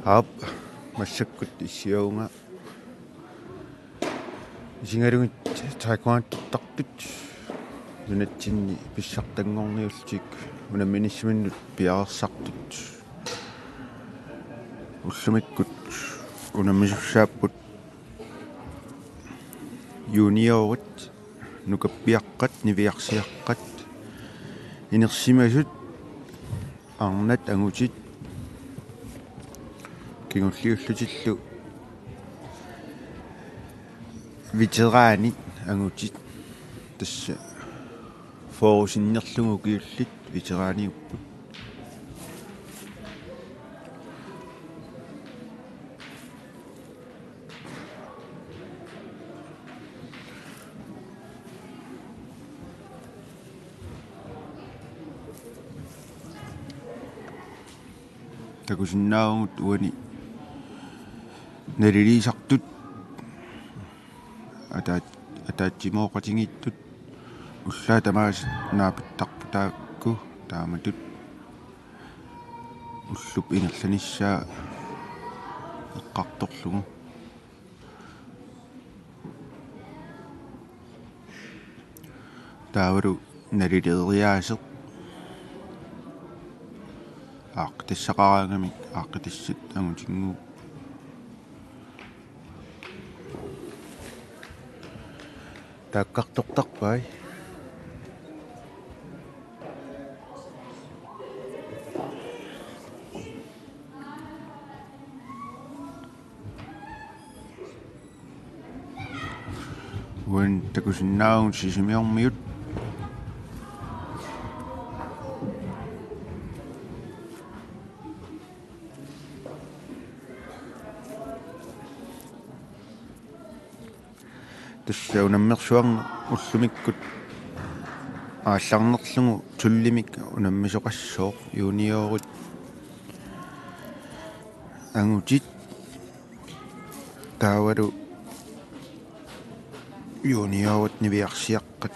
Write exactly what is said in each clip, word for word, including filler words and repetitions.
Aap, massakkut issiavunga isigalugit taekwondoortartut nunatsinni pissartanngorniullutik unamminissamut piareersartut. Ullumikkut unammisussaapput juniorit, nukappiaqqat, niviarsiaqqat, inersimasut, arnat, angutit, kingulliullutillu veteranit, angutit, tassa fyrre sinnerlugu ukiullit veteraniupput. Takusinnaavugut uani naliliisartut, ataat-, ataatsimooqatigiittut, ullaat tamaasa naapittarput taakku taamatut ullup ingerlanissaa eqqartorlugu. Taavalu naliliiriaaseq aaqqitassaqaraangamik aaqqitassat angutinnguupput. Taakkartortarpai. Uani takusinnaavugut Sisimiormiut. Tassa unammersuarneq ullumikkut aallarnerlugu tullimmik unammisoqassooq, juniorit, angutit, taavalu juniorit, niviarsiaqqat.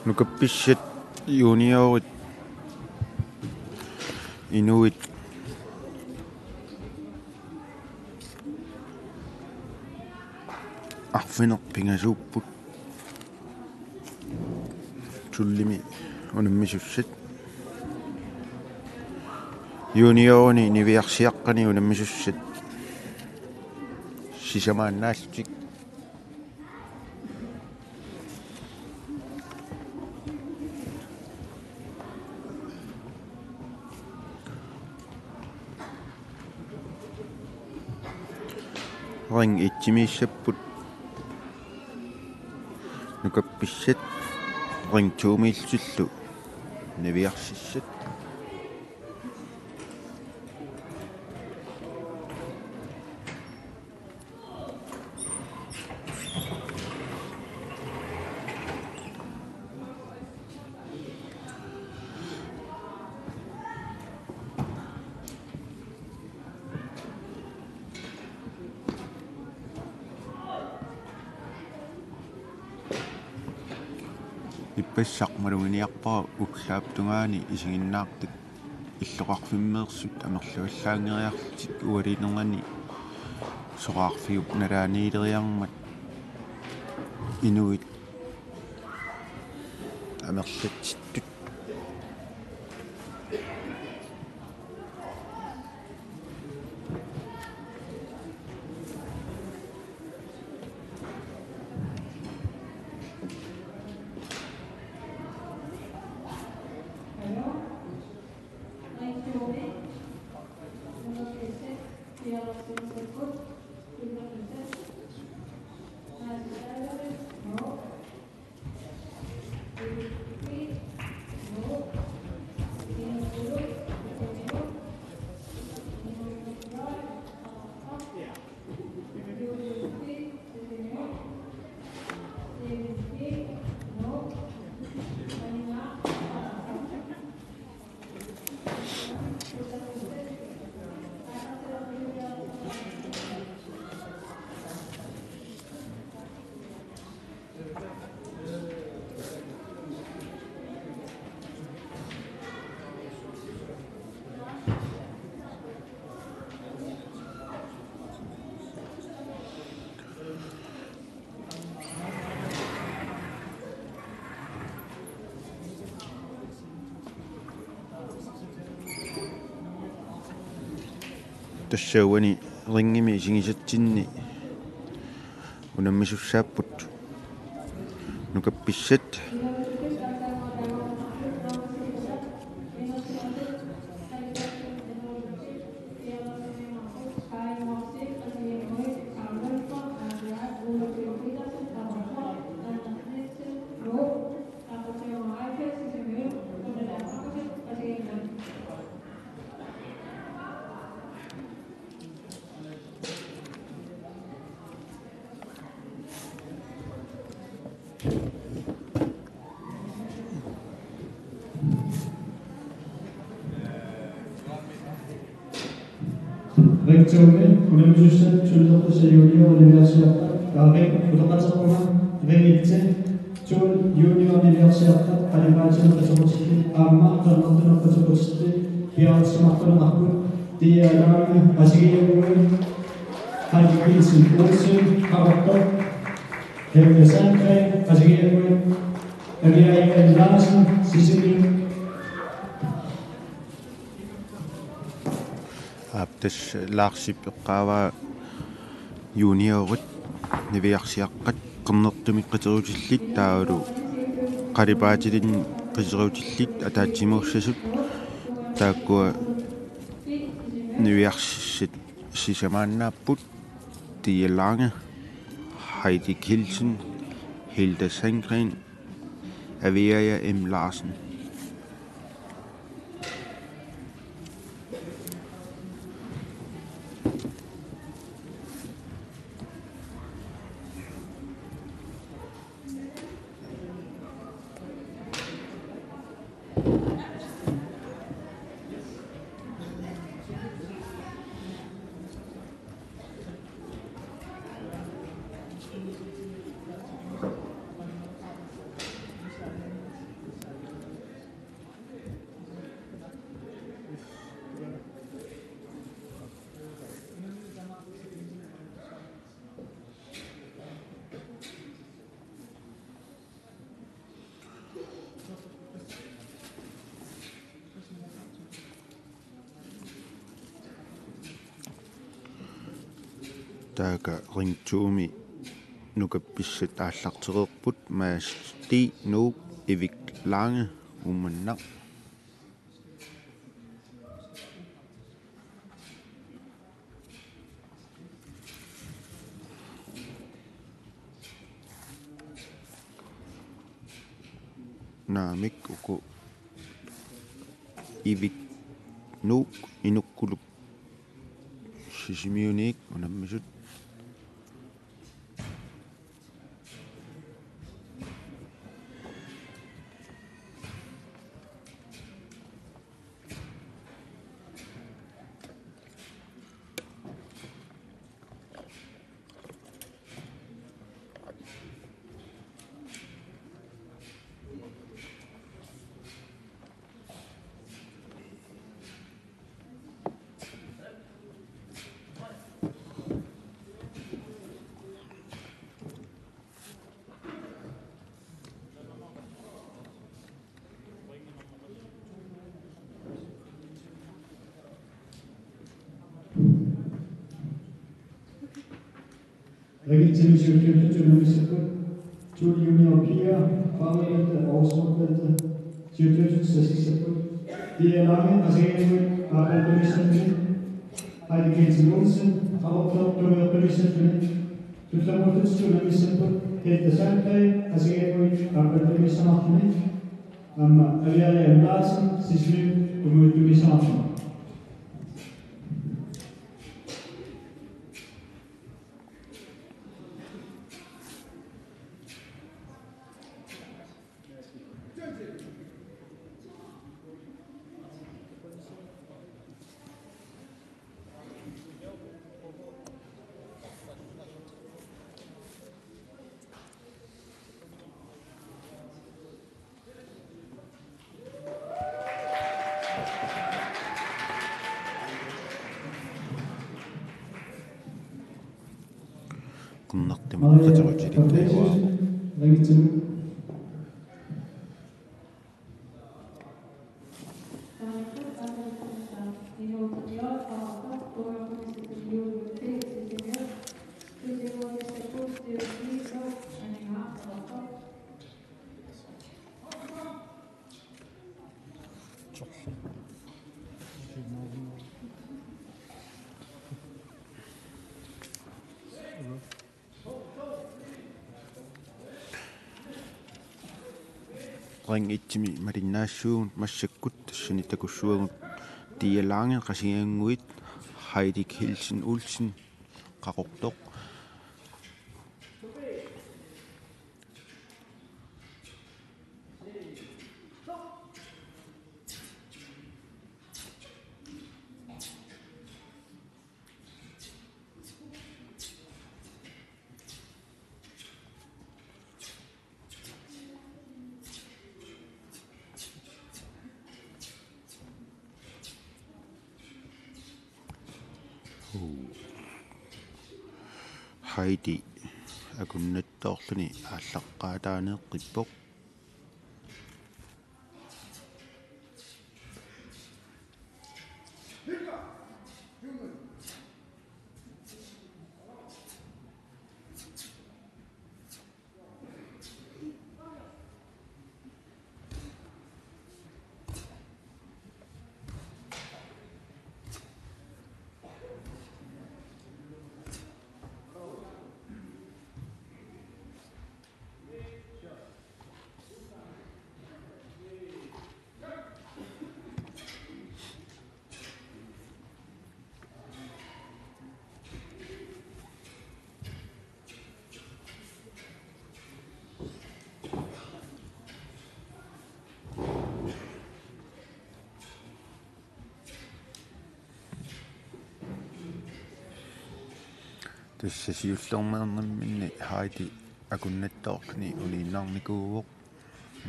Nukappissat, juniorit, inuit arfineq-pingasuupput. Tullimi unammisussat. Juniorini niviarsiaqqani unammisussat sisamaannaallutik. Ring et-imiissapput nukappissat, ring to-miillutillu niviarsissat. Ippassaq maluginiarpara ullaap tungaani isiginnaartut illoqarfimmeersut amerlavallaanngeriarlutik ualinerani soraarfiup nalaaniileriarmat inuit amerlatsittut. Tassa uani ringimi isigisatsinni unammisussaapput nukappissat. Ring to-mi unammisussat tulleqqussat junior niviarsiaqqat, ring utoqqatserpunga, ring et-i to junior niviarsiaqqat qalipaatinik qiterutillit aamma qernertunik qiterutillit piareersimaqqunneqarput. Tia Lange, Qasigiannguit, Heidi Kielsen Olsen, Qaqortoq, Helga Sandgreen, Qasigiannguit, Aviaja M. Larsen, Sisimiut. Aap, tassa Larsip eqqaavaa juniorit niviarsiaqqat qernertumik qiterutillit taavalu qalipaatilinnik qiterutillit ataatsimuussasut, taakkua niviarsissat sisamaannaapput: Tia Lange, Heidi Kielsen, Hilda Sandgreen, Aviaja M. Larsen. Taakku ring to-mi nukappissat aallartereerput: Mads T. Nuuk, Ivik Lange, Uummannaq. Naamik, uku Ivik Nuuk Inukkulup Sisimiuniit unammisut. Ring et-imi syvogtyve unammissapput, to junior piger, Frederikke Aarhusbælte, syvogtyve seksogfirs. Tia Lange, Qasigiannguit, aappaluttumi saaffiit, Heidi Kielsen Olsen, Qaqortoq, tungaanut saaffiit. Tullamut unammissapput, Hilda Sandgreen, Qasigiannguit, aappaluttumi saaffiit, aamma Aviaja M. Larsen, Sisimiut, tungaanut saaffiit. Nertimut qiterutilinnajuaavoq. Ring et-imi malinnaassaagut massakkut, tassani takussagut Dia Lange, Qasigiannguit, Heidi Kielsen Olsen, Qaqortoq. Heidi akunnattoorluni aallaqqaataaneeqqippoq. Tassa siullermeernerminni Heidi akunnattoorluni uniinnarnikuuvoq,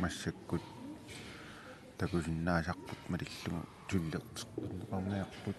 massakkut takusinnaasarput malillugu tullerteqqinneqarniarput.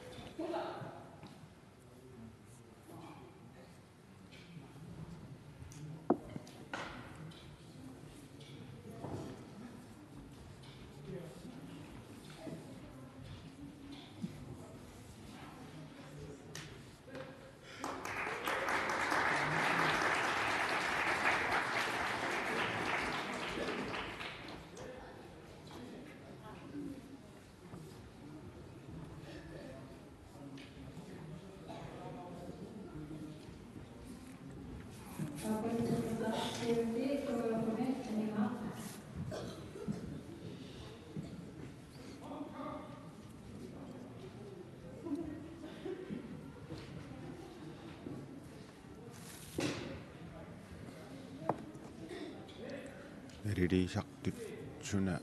Naliliisartut suna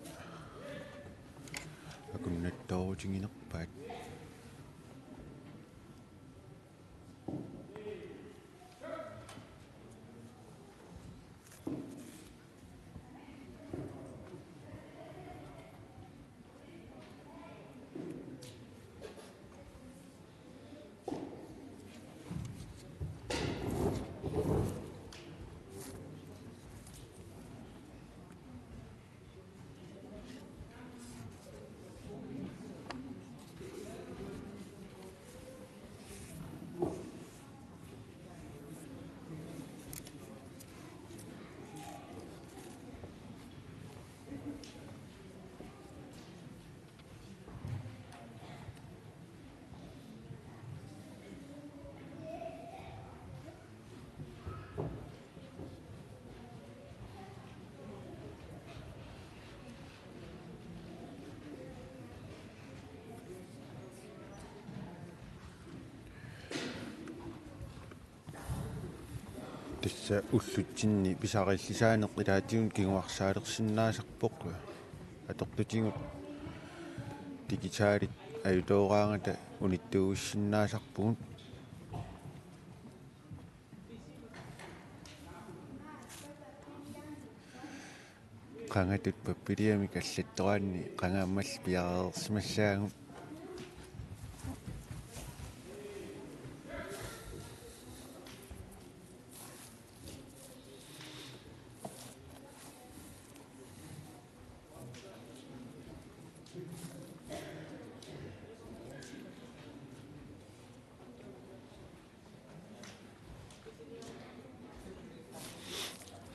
akunnattoorutinginerpaat. Tassa ullutsinni pisariillisaaneq ilaatigut kinguarsaalersinnaasarpoq. Atortutigut digitalit ajutooraangata unittuuissinnaasarpugut. Qangatut pappiliamik allattoraanni qangaammalli piareersimassaagut.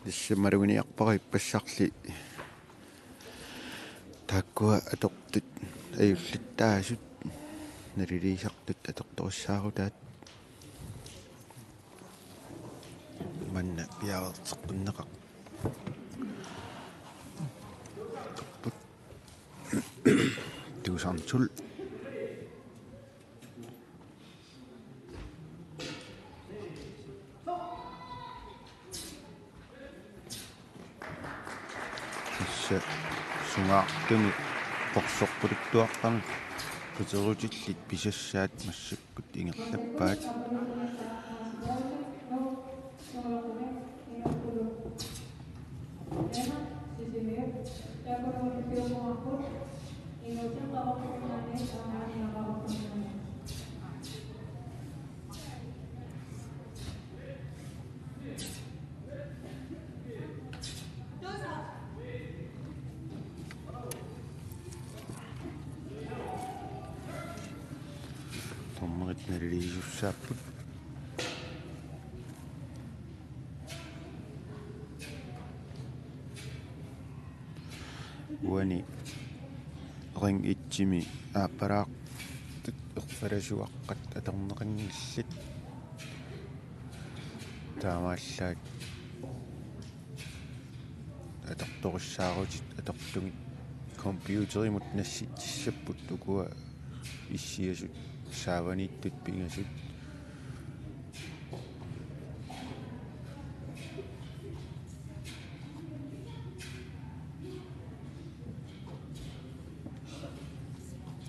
Tassa maluginiarpara ippassarli taakkua atortut ajullittaasut naliliisartut atortorissaarutaat. Manna piareerteqqinneqarput. Tuusantul. Tassa sungaartumik qorsorpaluttuaqqamik qiterutillit pisassaat massakkut ingerlappaat. Dommerit naliliisussaapput. Uani ring et-imi aappalaartut erfalasuaqqat atorneqanngillat. Taamaallaat atortorissaarutit atorlugit computerimut nassitsissapput ukua issiasut saavaniittut pingasut.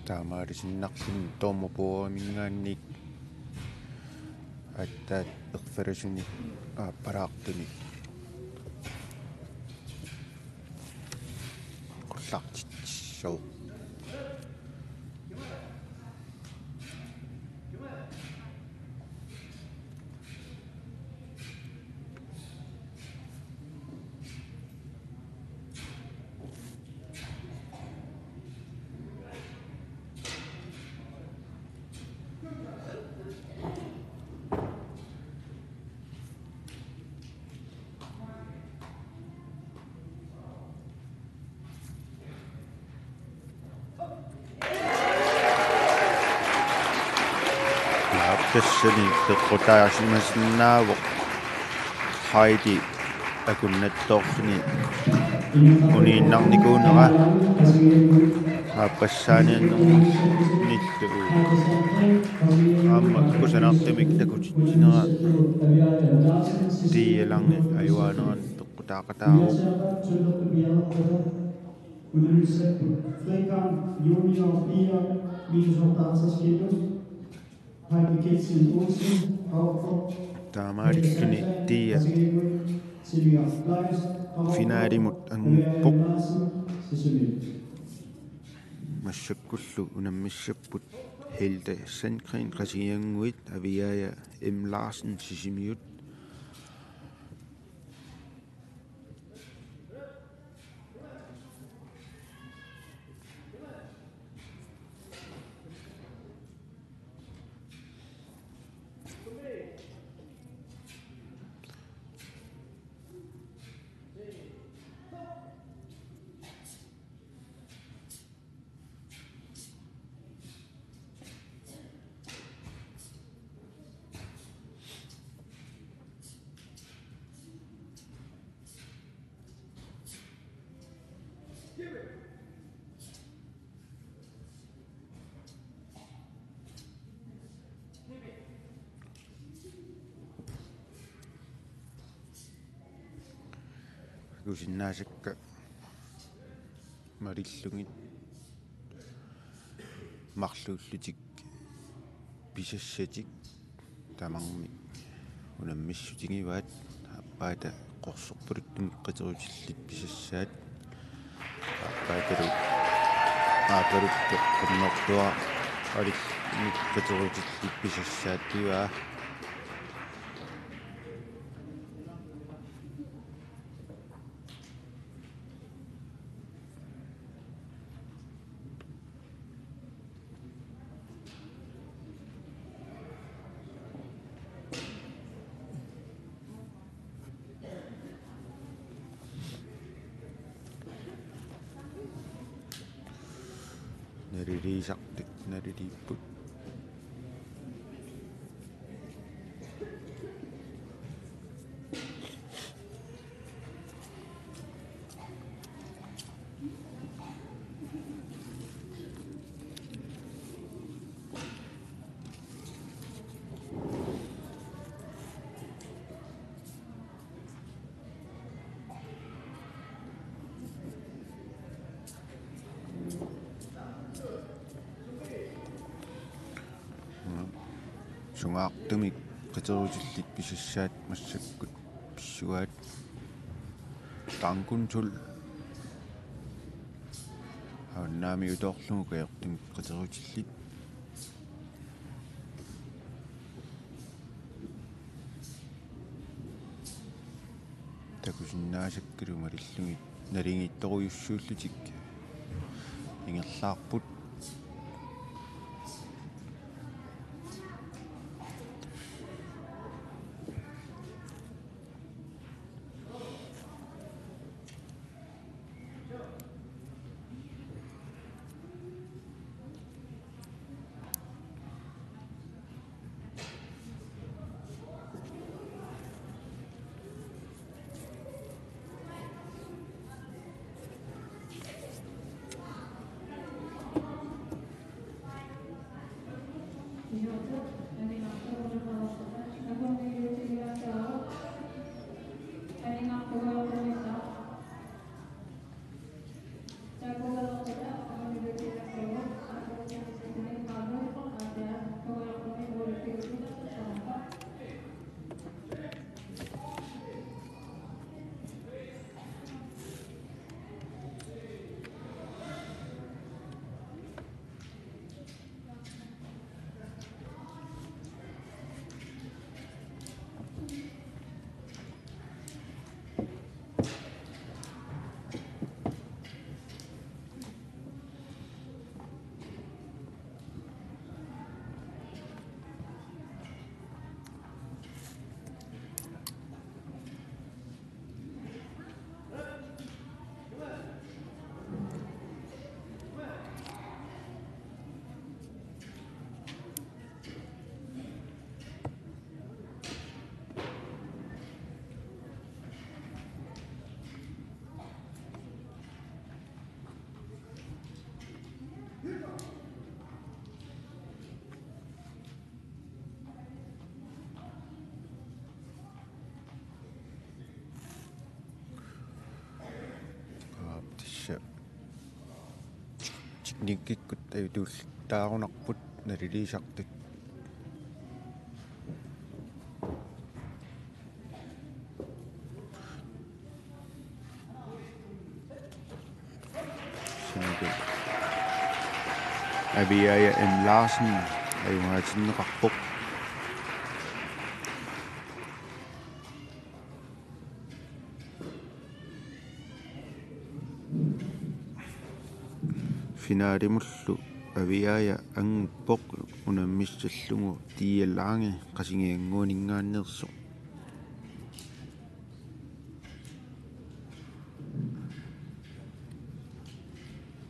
Taamaaliinnarluni dommerbordimingaanniit aatsaat erfalasunik aappalaartunik qullartitsissooq. Tassani peqqutaasimasinnaavoq Heidi akunnattoorluni uniinnarnikuunera aappassaaniannernillu. Aamma kusanartumik takutitsinera Pia Lange ajuaaneranik peqqutaaqataavoq. Taamaalilluni Pia finalimut annguppoq. Massakkullu unammissapput Hilda Sandgreen Qasigiannguit, Aviaja M. Larsen Sisimiut. Takusinnaasakka malillugit marluullutik pisassatik tamarmik unammissutigivaat. Aappaata qorsorpaluttumik qiterutillit pisassaat. Aappaatalu aappaluttut qernertuaralillutik qiterutillit pisassaat ivaa. Naliliisartut naliliipput. Sungaartumik qiterutillit pisassaat massakkut pissuaat. Taankunsul avannaamiutoorlugu kajortumik qiterutillit. Takusinnaasakkalu malillugit naligiittorujussuullutik ingerlaarput. Aap, tassa teknikkikkut ajutuullattaarunarput naliliisartut. Sinapi Aviaja M. Larsen ajugaatinneqarpoq. Finalimullu Aviaja annguppoq unammissallugu Tia Lange Qasigiannguaninngaanneersoq.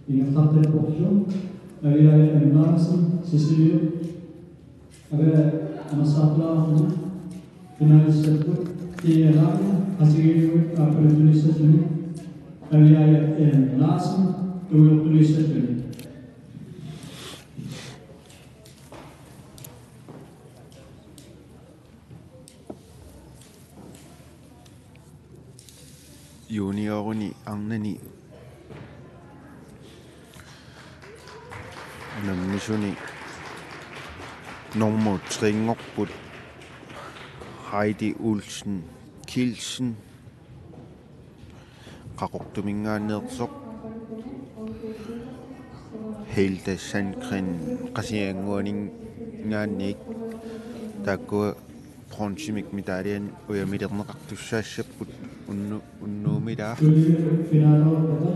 Ingerlaqqipporlu Aviaja M. Larsen, Sisimiut, Aviaja amersaartulaarluni, finalissatut Tia Lange Qasigiannguit aappaluttuniissaalluni, Aviaja M. Larsen tuulluttunissalluni. Juniorini arnani unammisuni nummer tre-nngorput Heidi Olsen Kielsen Qaqortuminngaanneersoq, Hilda Sandgren Qasigiannguaninngaanniit, taakkua bronzemik medaljen ujamilerneqartussaassapput unnu-, unnuumilaaq. Finalerpata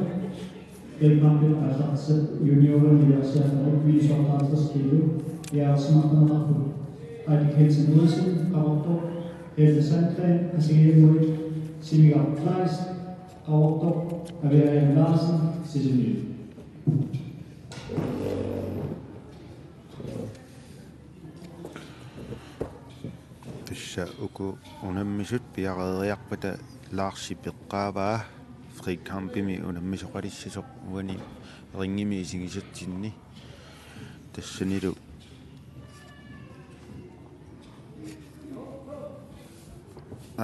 Danmarkip aallartissat juniorini iliorsiarnerup fireoghalvtreds kilo piareersimaneqarpoq Heidi Kielsen Olsen, Qaqortoq, Hilda Sandgren Qasigiannguit, Simigaard Kleist Qaqortoq, Aviaja Larsen Sisimiut. Tassa uku unammisut piareeriarpata Larsi peqqaavaa frikampimi unammisoqalissasoq uani ringimi isigisatsinni. Tassanilu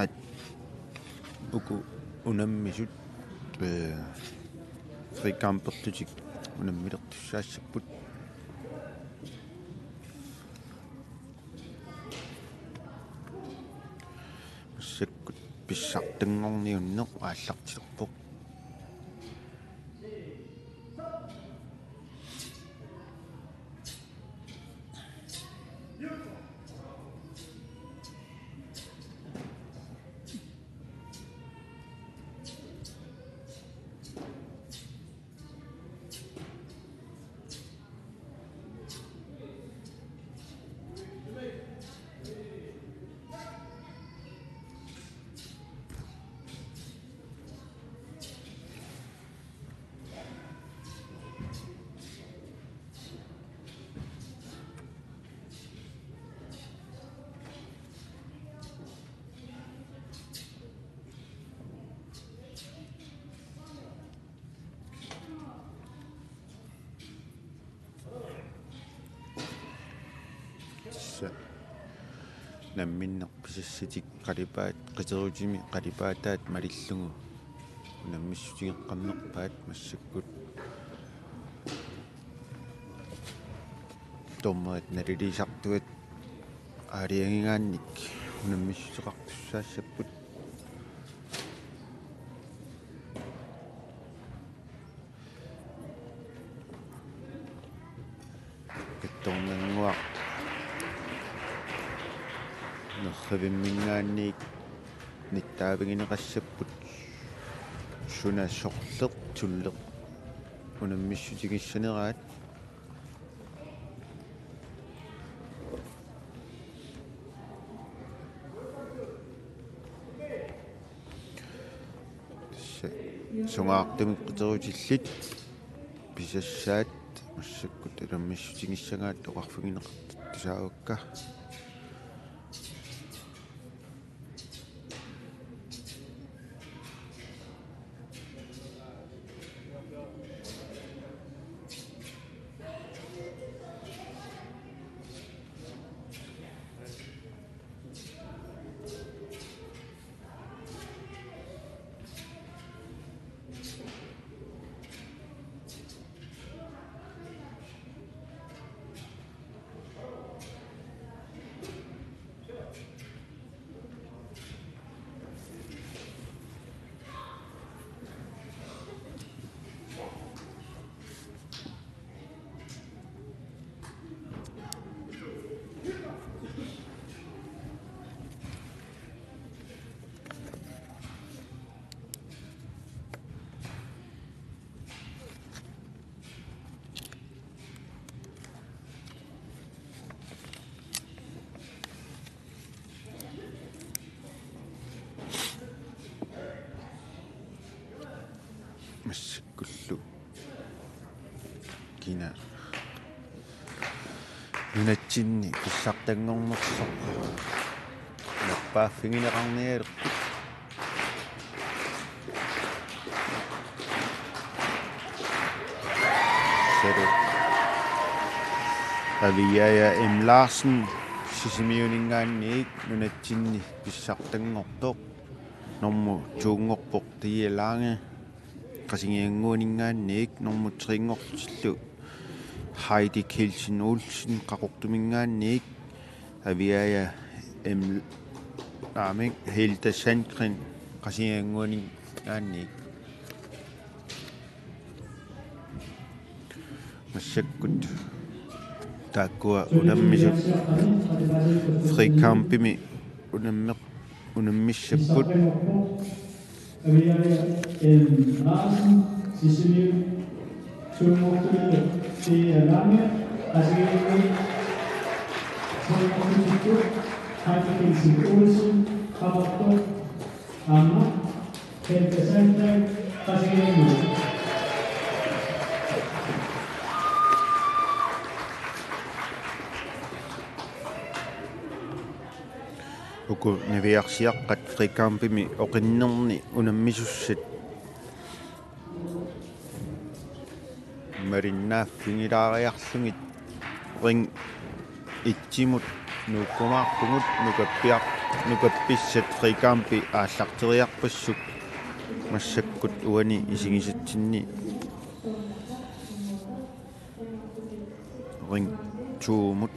aat uku unammisut, ee, frikamperlutik unammilertussaassapput. Massakkut pissartanngorniunneq aallartilerpoq. Tassa namminneq pisassatik qalipaat qiterutimi qalipaataat malillugu unammissutigeqqammerpaat massakkut. Dommerit naliliisartuat aalajangigaannik unammissuteqartussaassapput. Kattornannguaq nerrivimminngaanniit nittaavigineqassapput suna sorleq tulleq unammissutigissanneraat. Tassa sungaartumik qiterutillit pisassaat massakkut unammissutigissagaat oqarfigineqartut tasaavakka. Massakkullu kina nunatsinni pissartanngornersoq nappaaffigineqarnialerput. Tassali Aviaja M. Larsen Sisimiuninngaanniit nunatsinni pissartanngortoq. Normu to-nngorpoq Tia Lange Qasigiannguaninngaanniit, normu tre-nngortillu Heidi Kelsen Olsen Qaqortuminngaanniit, Aviaja M., aamik Hilda Sandgren Qasigiannguaninngaanniit. Massakkut taakkua unammisut frikampimi unammeq-, unammissapput. Aviaja M. Larsen, Sisimiut, to-nngortillu Tia Lange, Qasigiannguit, tre-nngortillu Heidi Kelsen Olsen, Qaqortoq, aamma Hilda Sandgren, Qasigiannguit. Massakkut niviarsiaqqat frikampimi oqinnerni unammisussat malinnaaffigilaariarlugit ring etsimut nuukkumaarpugut. Nukappiar-, nukappissat frikampi aallarteriarpassuk massakkut uani isigisatsinni ring to-mut.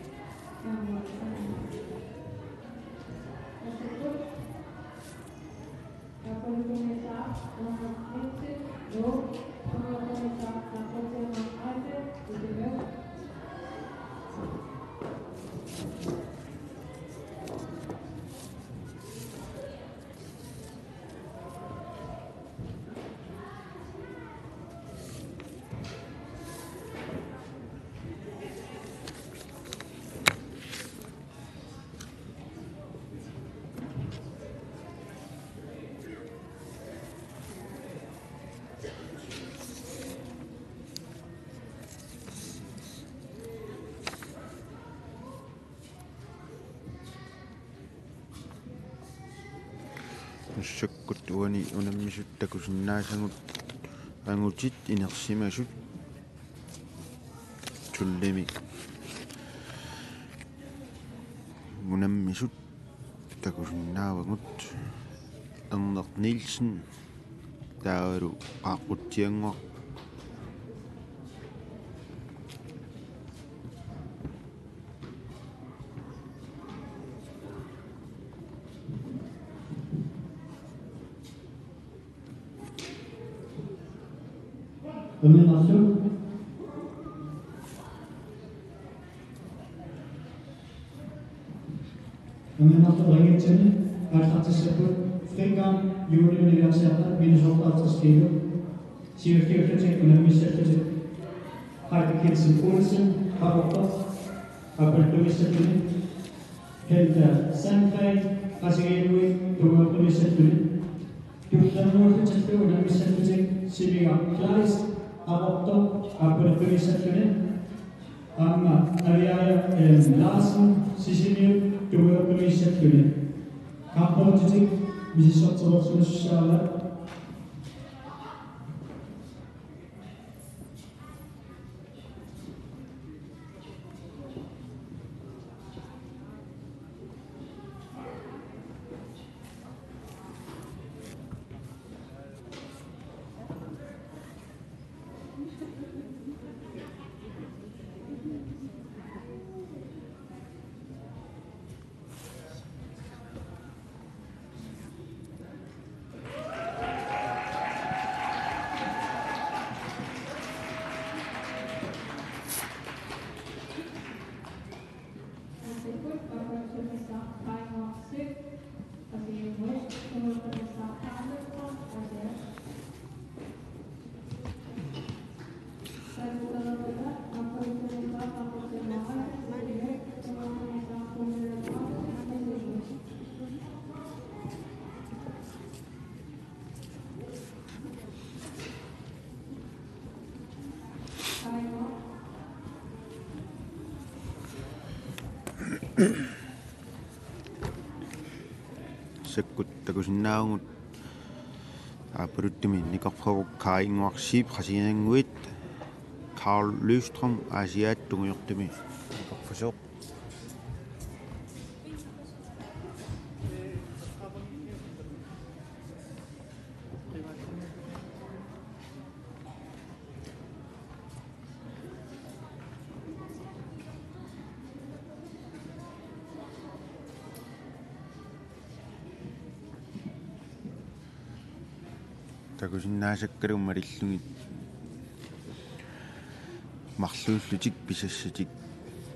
Massakkut uani unammisut takusinnaasagut angutit inersimasut, tulliani unammisut takusinnaavagut. Erneq Nielsen taavalu Qaaqqutsiannguaq. Unamminerlu. Unamminerlu ring etini aallartissapput frikamp, Julie niviarsiaqqat, minus otteoghalvtreds kilo. Siulliullutik unammissallutik Heidi Kielsen Olsen, Qaqortoq, aappaluttuinissalluni, Hilda Sandberg, Qasigiannguit, tungaanut unammissallutik. Tullinnguullutillu unammissallutik Simiga Kleist, Qaqortoq, aappaluttuinissalluni. Aamma Aviaja M. Larsen, Sisimiut, tungaanut unammissallutik. Kampportitik misissortereersimasussaavaat. Massakkut takusinnaavugut aappaluttumi nikorfagu Kaajannguaq Zeeb Qasigiannguit, Carl Løvstrøm Aasiaat tungujortumi nikorfasooq. Takusinnaasakkalu malillugit marluullutik pisassatik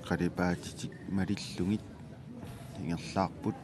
qalipaatitik malillugit ingerlaarput.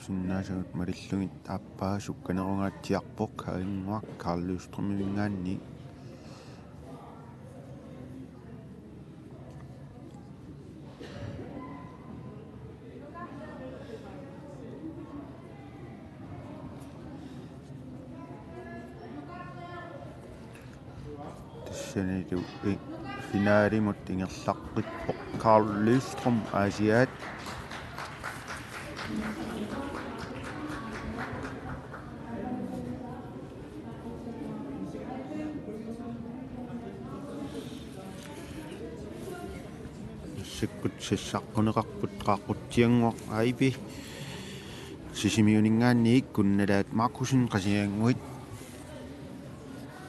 Sinnaasagut malillugit aappaa sukkanerungaatsiarpoq, Kaginnguaq Karl Lystrømiminngaanniit. Tassanilu i-, finalimut ingerlaqqippoq Karl Lystrøm, Aasiaat. Massakkut sassaqquneqarput Qaaqqutsiannguaq Aipi Sisimiuninngaanniit, Kunnalaat Markussen Qasigiannguit.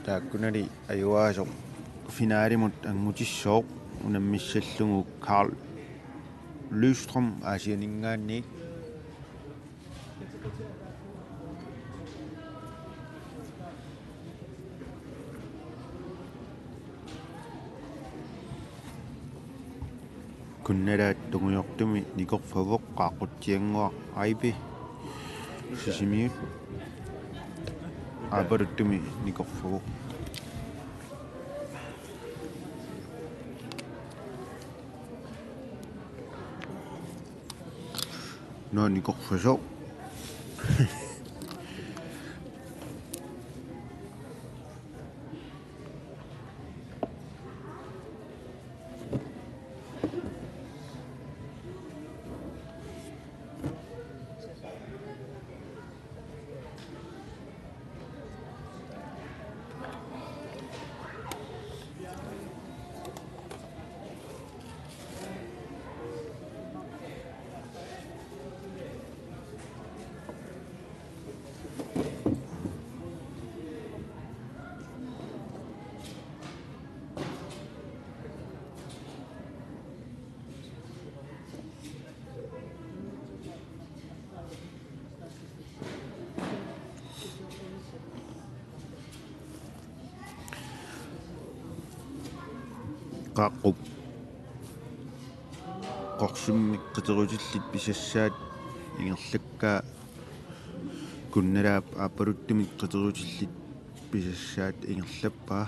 Taakkunani ajugaasut finalimut angutissaaq, unammissallugu Karl Lystrøm Aasianninngaanniit. Kunnalaat tungujortumi nikorfavoq, Qaaqqutsiannguaq Aipi Sisimiut aappaluttumi nikorfavoq. Nå, nikorfasoq. Qaaqqut qorsummik qiterutillit pisassaat ingerlakkaa, Kunnalaap aappaluttumik qiterutillit pisassaat ingerlappaa.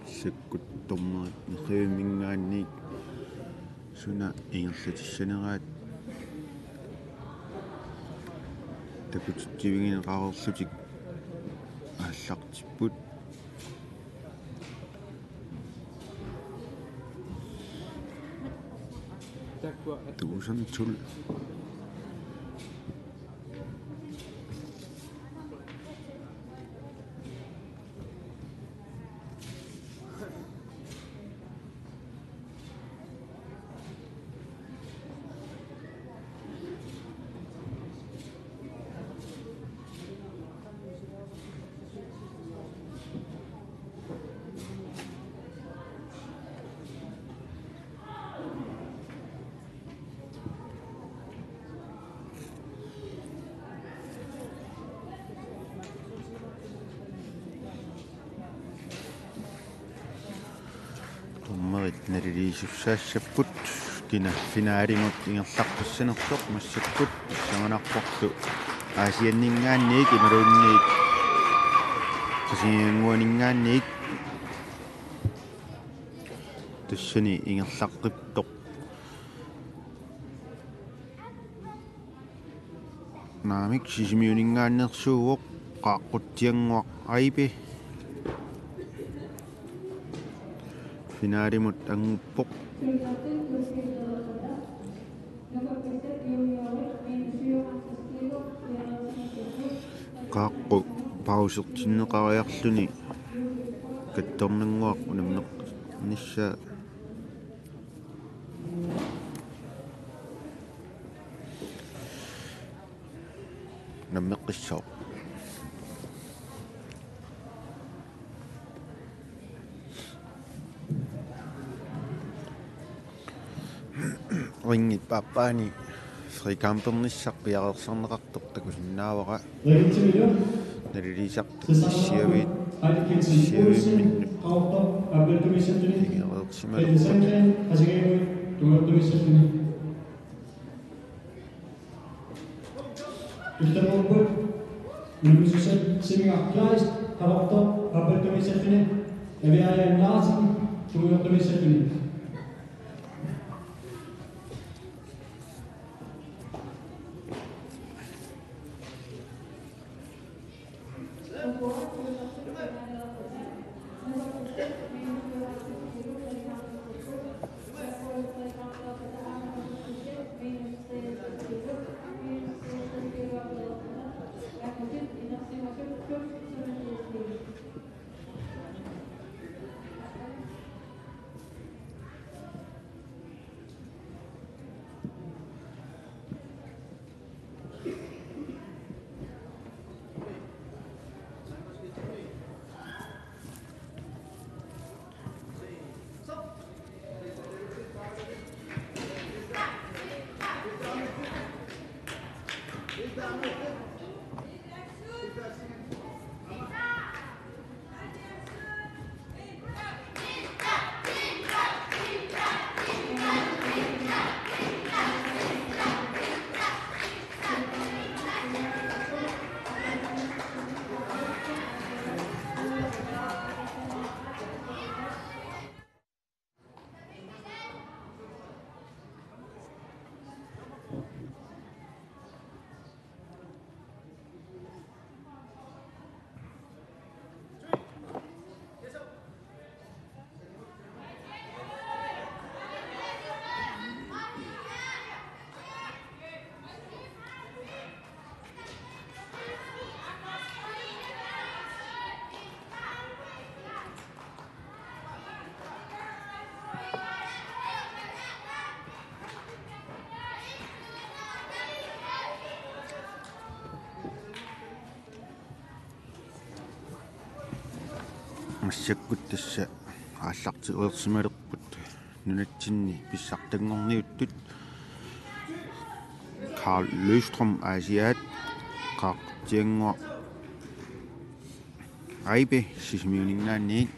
Massakkut dommerit Neriuminngaanniit suna ingerlatissaneraat takutitsivigineqareerlutik aallartipput. Tusind tolv. Dommerit naliliisussaassapput kina finalimut ingerlaqqissanersoq. Massakkut pissanganarporlu Aasianninngaanniit imaluunniit Qasigiannguaninngaanniit. Tassani ingerlaqqippoq. Naamik, Sisimiuninngaanneersuuvoq Qaaqqutsiannguaq Aipi. Finalimut anguppoq. Qaaqqu pausertinneqariarluni Kattornannguaq unammeqarnissaa. unammeqqissaaq. Ringip aappaani frikampernissaq piareersarneqartoq takusinnaavara. Naliliisartut issiaviit, issiavimminnut ingereersimalerput. Ullormut unammissuseq Simiga Kleist, Qaqortoq, aappaattumiissaalluni Aviaja Larsen, tunngaviussaalluni. Massakkut tassa aallartereersimalerput nunatsinni pissartanngorniuttut. Karl Løvstrøm, Aasiaat, Qaaqqutsiannguaq Aipe Sisimiuninngaanniit.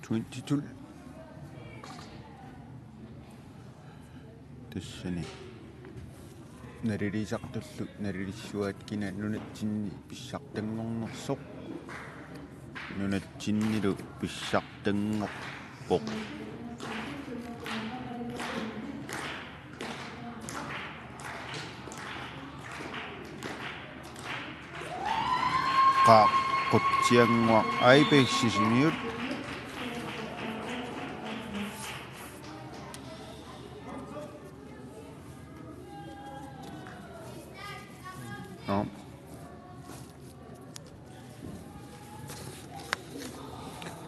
Twenty-two. Tassani naliliisartullu nalilissuaat kina nunatsinni pissartanngornersoq. Nunatsinnilu pissartanngorpoq. Qaaqqutsiannguaq Aipe Sisimiut. Nå.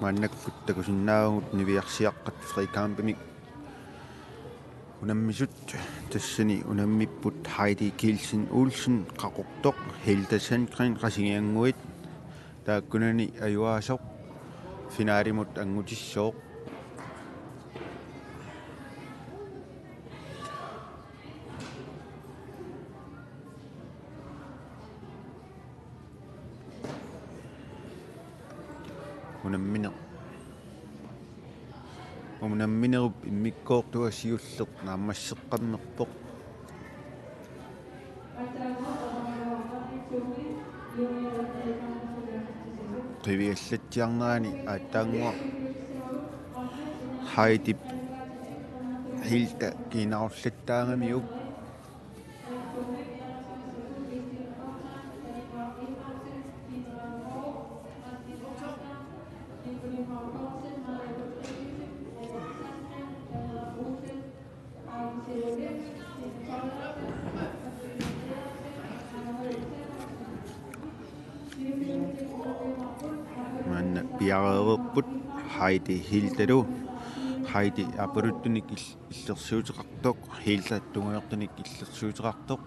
Maannakkut takusinnaavugut niviarsiaqqat frikampimik unammisut. Tassani unammipput Heidi Kielsen Olsen, Qaqortoq, Hilda Sandgreen, Qasigiannguit, taakkunani ajuaasoq finalimut angutissaaq. Unamminerup, unamminerup immikkoortua siulleq naammasseqqammerpoq. Qiviallatsiarnerani aatsaannguaq Heidip Hilda kiinaarullattaagamiuk. Maanna piareerput Heidi Hildalu. Heidi aperuttunik il-, illersuuteqartoq, Hilda tungujortunik illersuuteqartoq.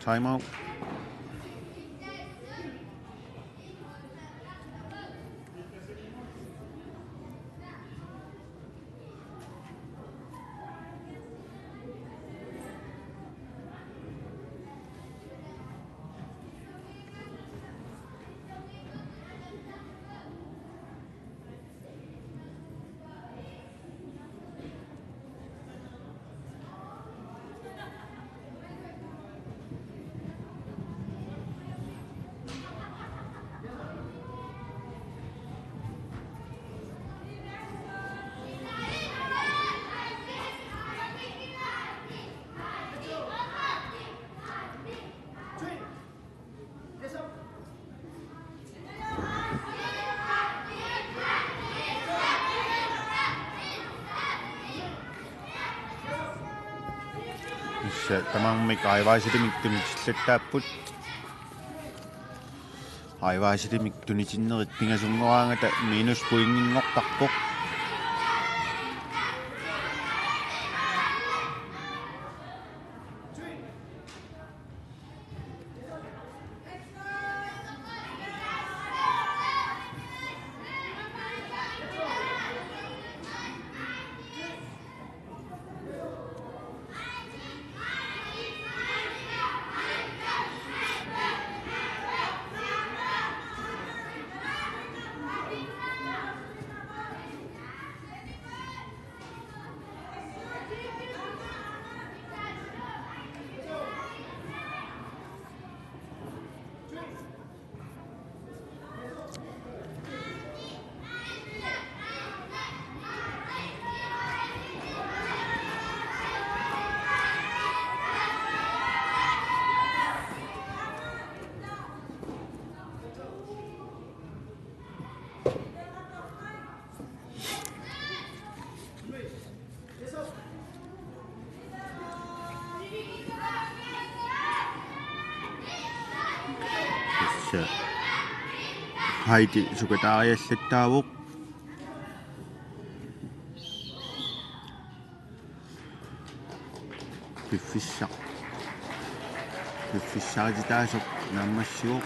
Time out. Tassa tamarmik aivaasalimik tunisillattaapput. Aivaasalimik tunisinnerit pingasunngoraangata minus pointinngortarpoq. Tassa Heidi sukataariallattaavoq. Piffissaq. Piffissarititaasoq naammassivoq.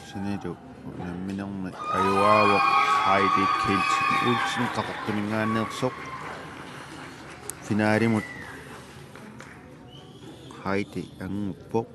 Sanilu unamminermi ajugaavoq Heidi Kielsen Olsen Qaqortuminngaanneersoq. Finalimut Heidi annguppoq.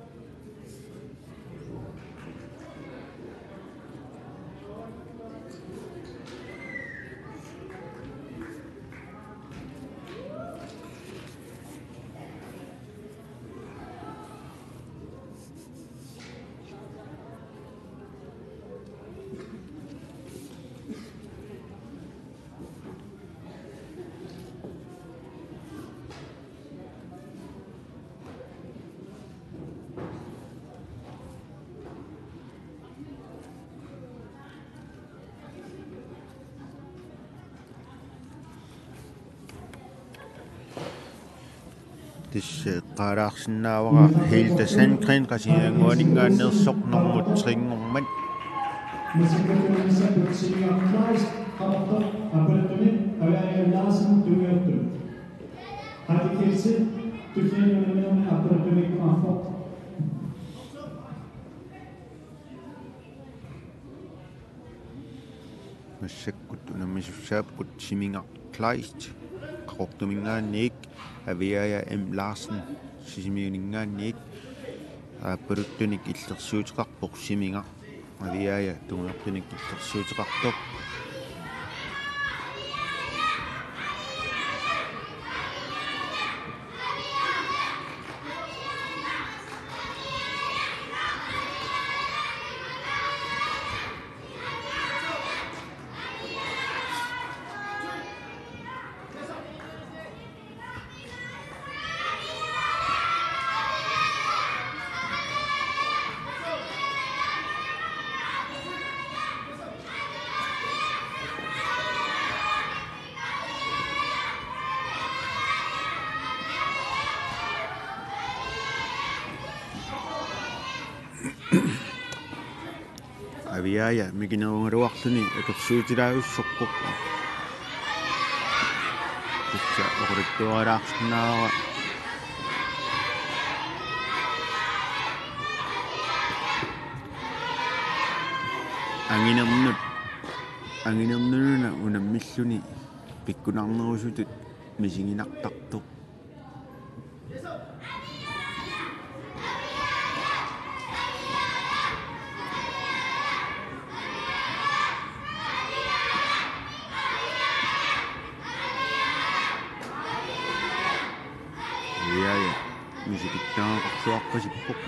Eqqaalaarsinnaavara Hilda Sandgren Qasigiannguaninngaanneersoq nummer tre-nngormat. Massakkut unammisussaapput Simingaq Kleist Qaqortuminngaanniit, Aviaja M. Larsen Sisimiuninngaanniit. Aappaluttunik illersuuteqarpoq Simingaq, Aviaja tungujortunik illersuuteqartoq. Aviaja mikinerugaluarluni akersuutilaajussuuvoq. Tassa oqaluttuarilaarsinnaavara anginernut, anginernut una unammilluni pikkunarnerusutut misiginartartoq. Aviaja misikittuaqqasuarpasippoq.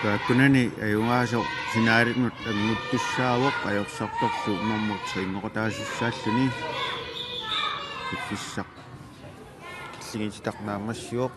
Taakkunani ajugaasoq finalinut anguttussaavoq, ajorsartorlu nummer tre-nngoqataasussaalluni. Piffissaq killigititaq naammassivoq.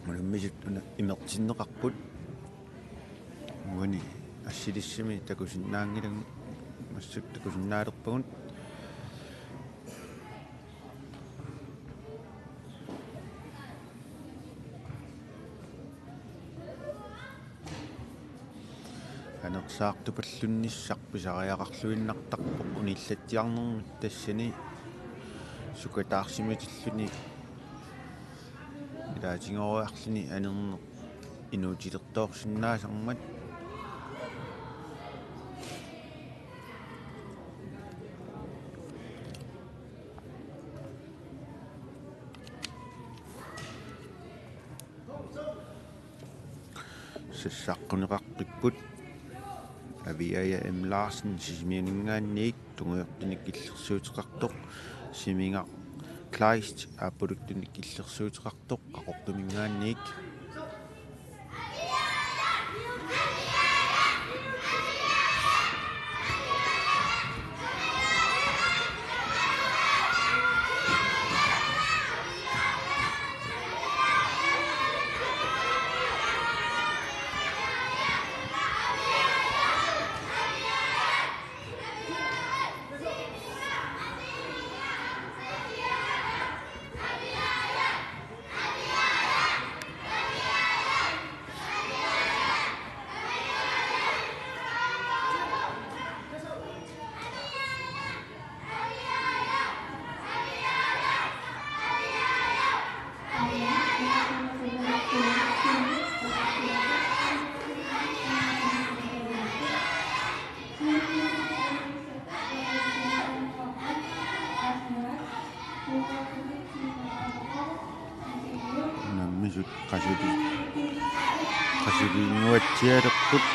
Unammisut una imertinneqarput. Uani assilissami takusinnaanngilagut, massakkut takusinnaalerpagut. Anersaartupallaarnissaq pisariaqarluinnartarpoq unillatsiarnermit, tassani sukataarsimatilluni ilaatigooriarluni anerneq inuutilertoorsinnaasarmat. Sassaqquneqaqqipput. Aviaja M. Larsen Sisimiuninngaanniit tungujortunik illersuuteqartoq, Simingaq Kleist aappaluttunik illersuuteqartoq Qaqortuminngaanniit. Qasuli-, qasulinnguatsialerput.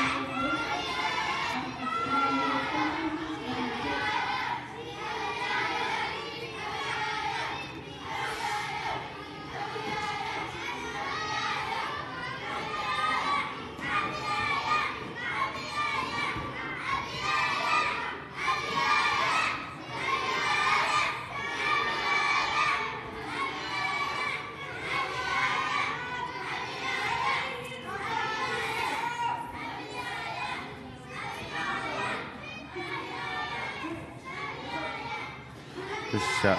Tassa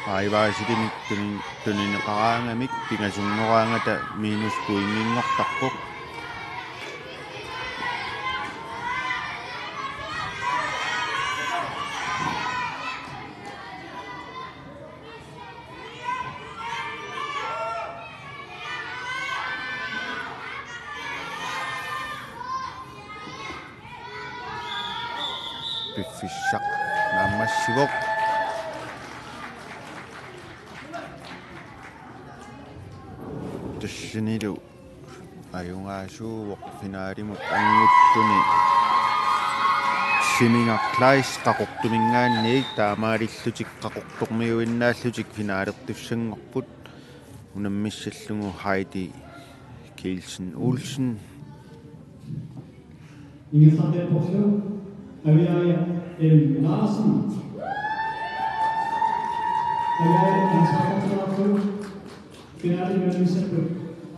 aivaasilimi tuni-, tunineqaraangamik pingasunngorangata minus pointinngortarpoq. Piffissaq naammassivoq. Tassanilu ajugaasuuvoq finalimut angulluni. Siminar Kleist Qaqortuminngaanniit taamaalillutik Qaqortormiuinnaallutik finalertussanngorput. Unammissallugu Heidi Kielsen Olsen. Ingerlaqqipporlu Aviaja M. Larsen. Aviaja M. Larsen. Finale unammissapput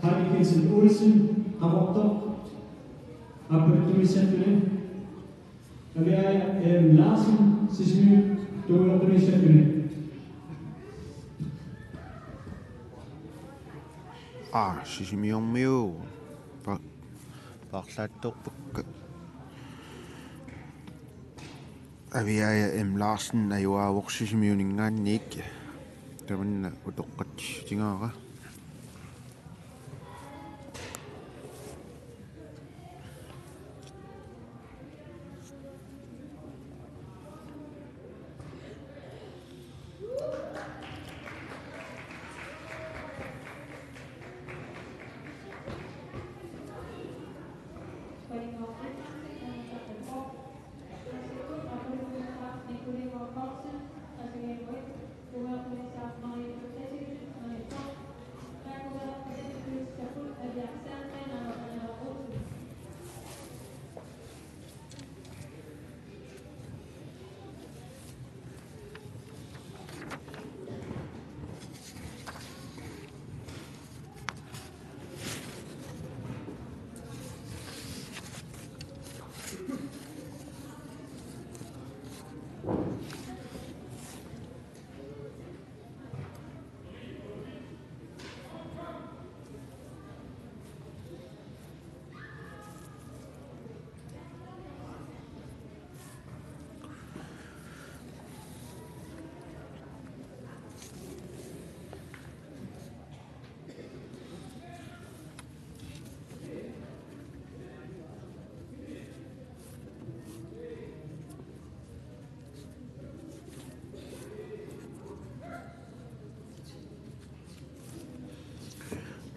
Heidi Kielsen Olsen, Qaqortoq, aappaluttumiissapput. Aviaja M. Larsen, Sisimiut, tungaanut unammissapput. Aa, Sisimiormiu. Pa-, paarlaattoorpakka. Aviaja M. Larsen ajugaavoq Sisimiuninngaanniit. Tamanna utoqqatsissutigaara.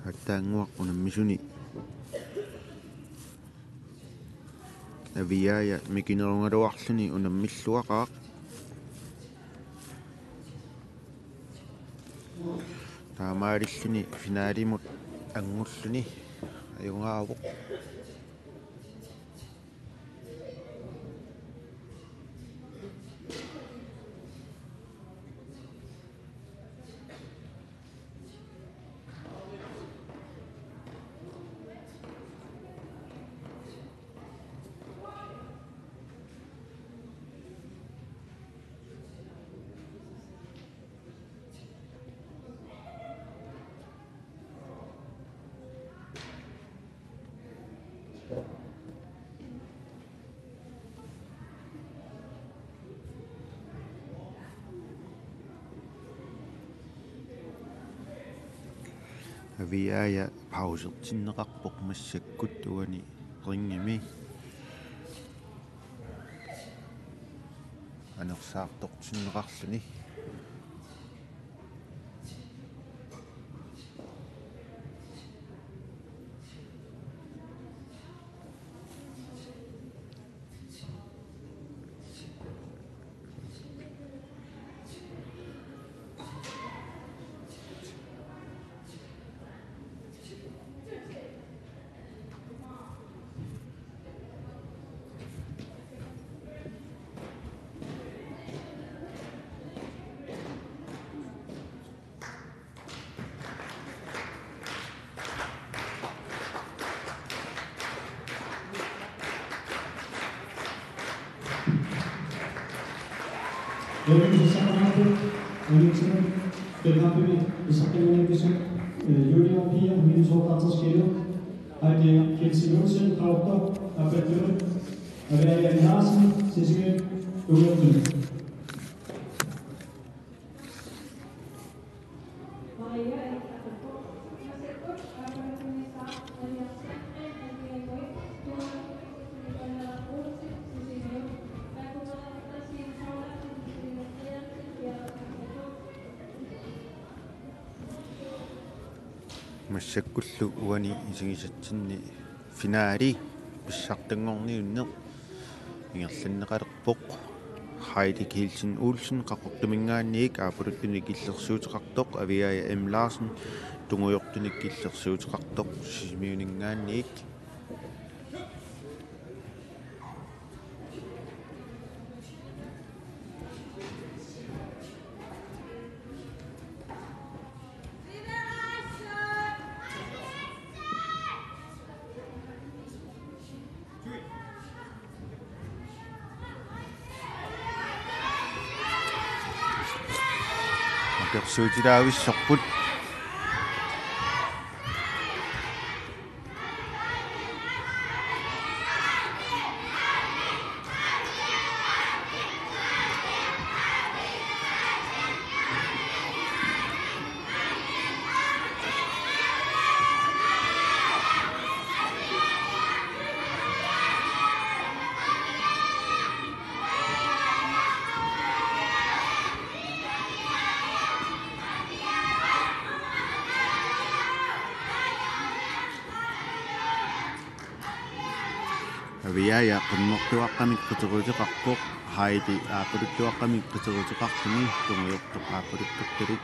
Attaannguaq unammisuni. Aviaja mikinerugaluarluni unammilluaqaaq. Taamaalilluni finalimut angulluni ajugaavoq. Aviaja pausertinneqarpoq massakkut uani ringimi. Anersaartortinneqarluni. Julius Sakamanto, Julius Sakamanto, Julius Sakamanto, Julius Sakamanto, Julius Sakamanto, Heidi Kielsen Olsen, Qaqortoq, Aperture, Aviaja Larsen, Sisimiut, Ugertun. Massakkullu uani isigisatsinni finaali pissartanngorniunneq ingerlanneqalerpoq. Heidi Kielsen Olsen Qaqortuminngaanniit aappaluttunik illersuuteqartoq, Aviaja M. Larsen tungujortunik illersuuteqartoq Sisimiuninngaanniit. Apersuutilaavissorput. Aviaja qimmertuaqqamik qiteruteqarpoq, Heidi aappaluttuaqqamik qiteruteqarluni tungujortoq aappaluttortalik.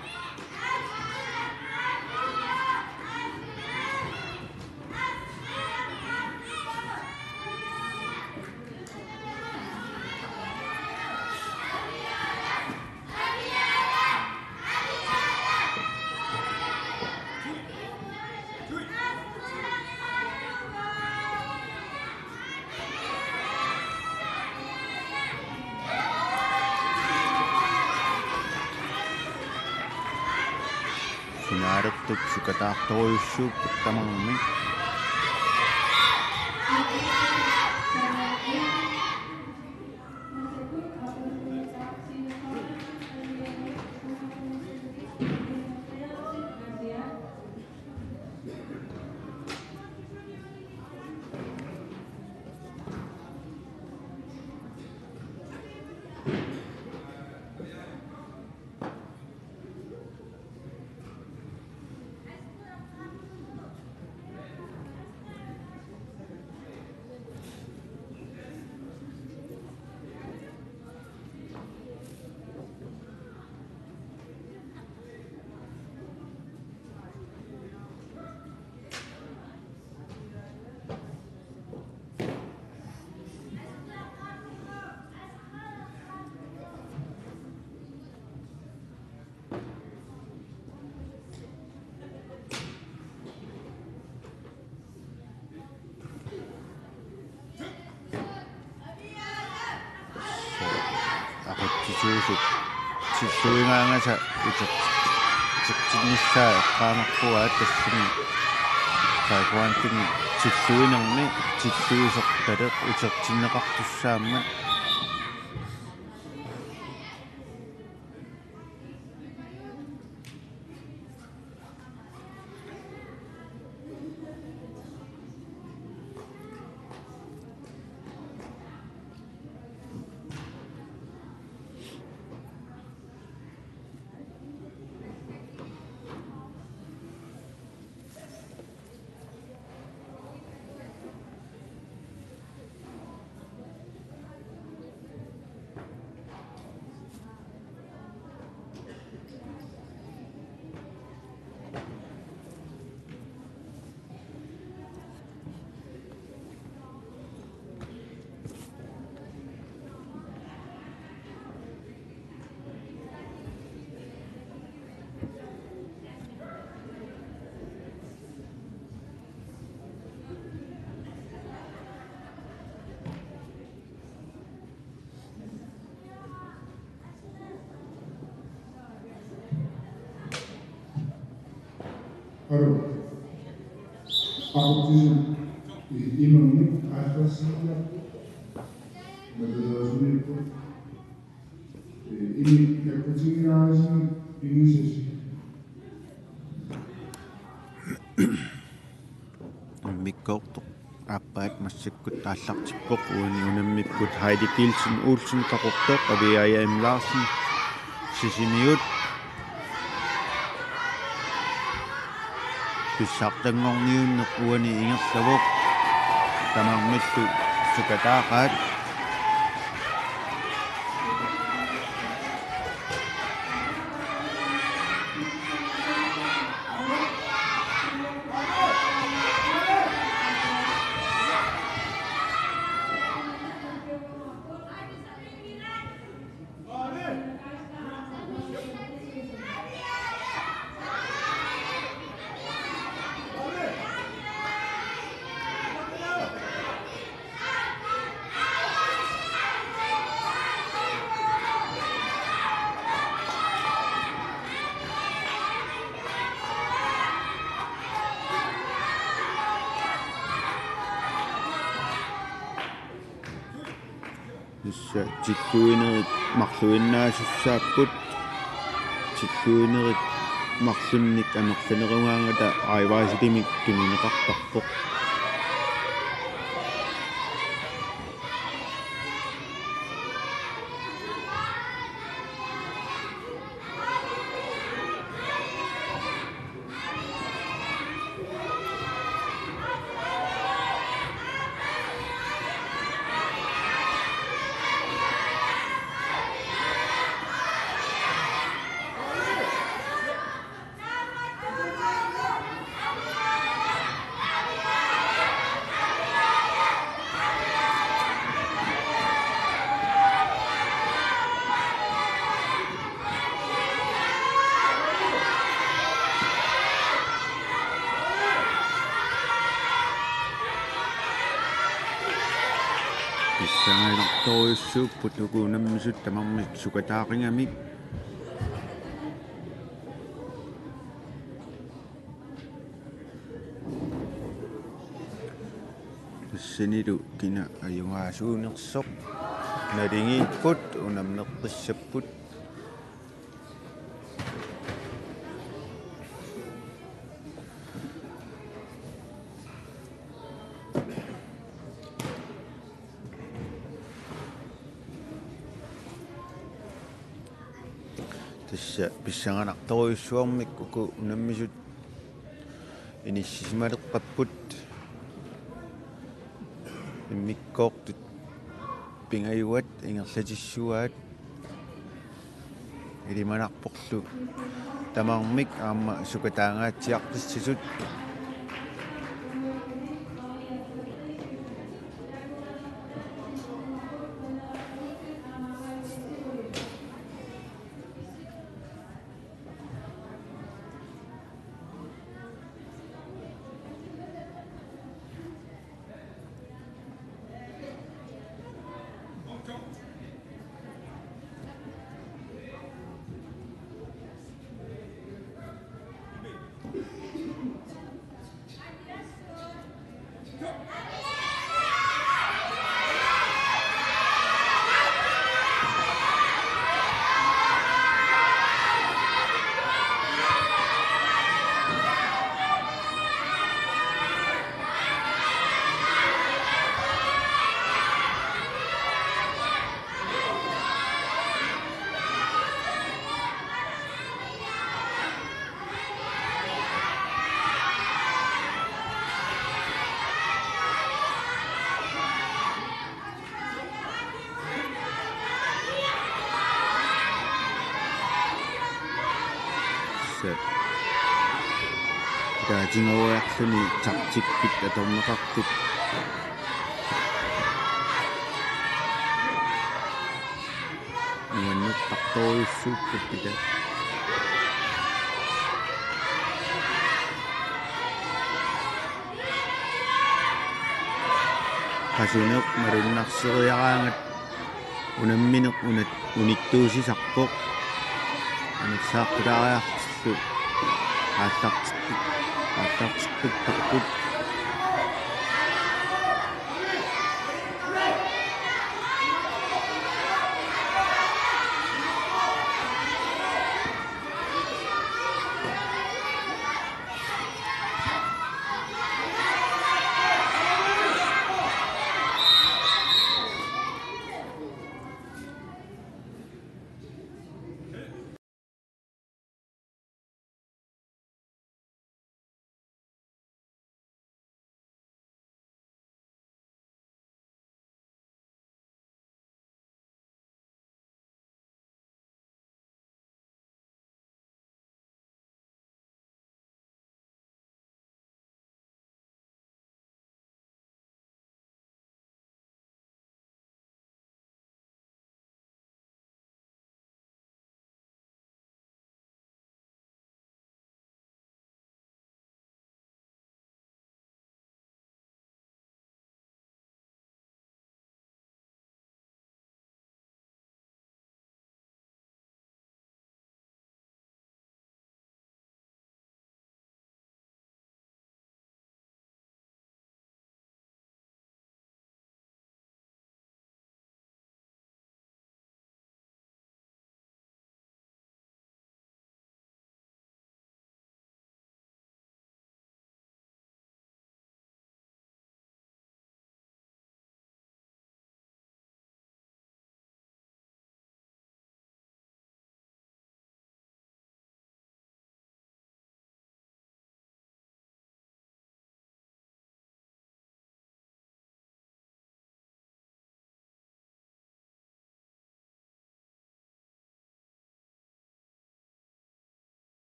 Finaalertut sukataartorujussuupput tamarmik. Aqutsisuusut tilluigaangata uter-, utertinnissaa eqqaamarpugut tassani taekwondoni tilluinermi tilluisortaleq utertinneqartussaammat. Aqutsisut imannik aallarsiinnarput. Matulerusuniipput. Imik takkutigilaarisi pigisasi. Immikkoortoq aappaat massakkut aallartippoq, uani unammipput Heidi Kielsen Olsen Qaqortoq, Aviaja M. Larsen Sisimiut. Pissartanngorniunneq uani ingerlavoq. Tamarmillu sukataaqaat. Tassa tilluinerit marluinnaasussaapput. Tilluinerit marlunnik amerlanerugaangata aivaasilimi tunineqartarpoq. Pissanganartorujussuupput uku unammisut tamarmik sukataaqigamik. Tassanilu kina ajugaasuunersoq naligiipput, unammeqqissapput. Tassa pissanganartorujussuarmik uku unammisut inissisimalerpapput. Immikkoortut pingajuat ingerlatissuaat. Ilimanarporlu tamarmik aamma sukataangaatsiartussasut. Tassa. Taatigooriarluni taktikkit atorneqartut. Nuannertartorujussuupput pita. Qasuneq malunnarseriaraangat unammineq unat unittuusisarpoq. Anersaaqqilaariartillu aallartittu-, aallartittuttaarput.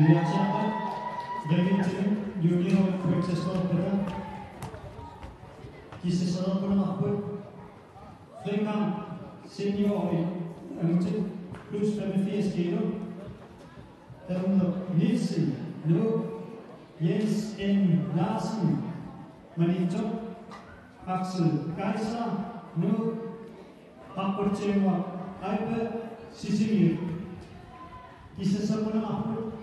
Niviarsiarpat Davidsen junior princess torpata. Kissassarput naqarput Frikam senior i angutit plus femogfirs kilo. Talermik Nielsen, Nuuk. Jens N. Larsen, Maniitsoq. Axel Kaiser, Nuuk. Qaqqutsiarua Aipe, Sisimiut. Kissassarput naqarput.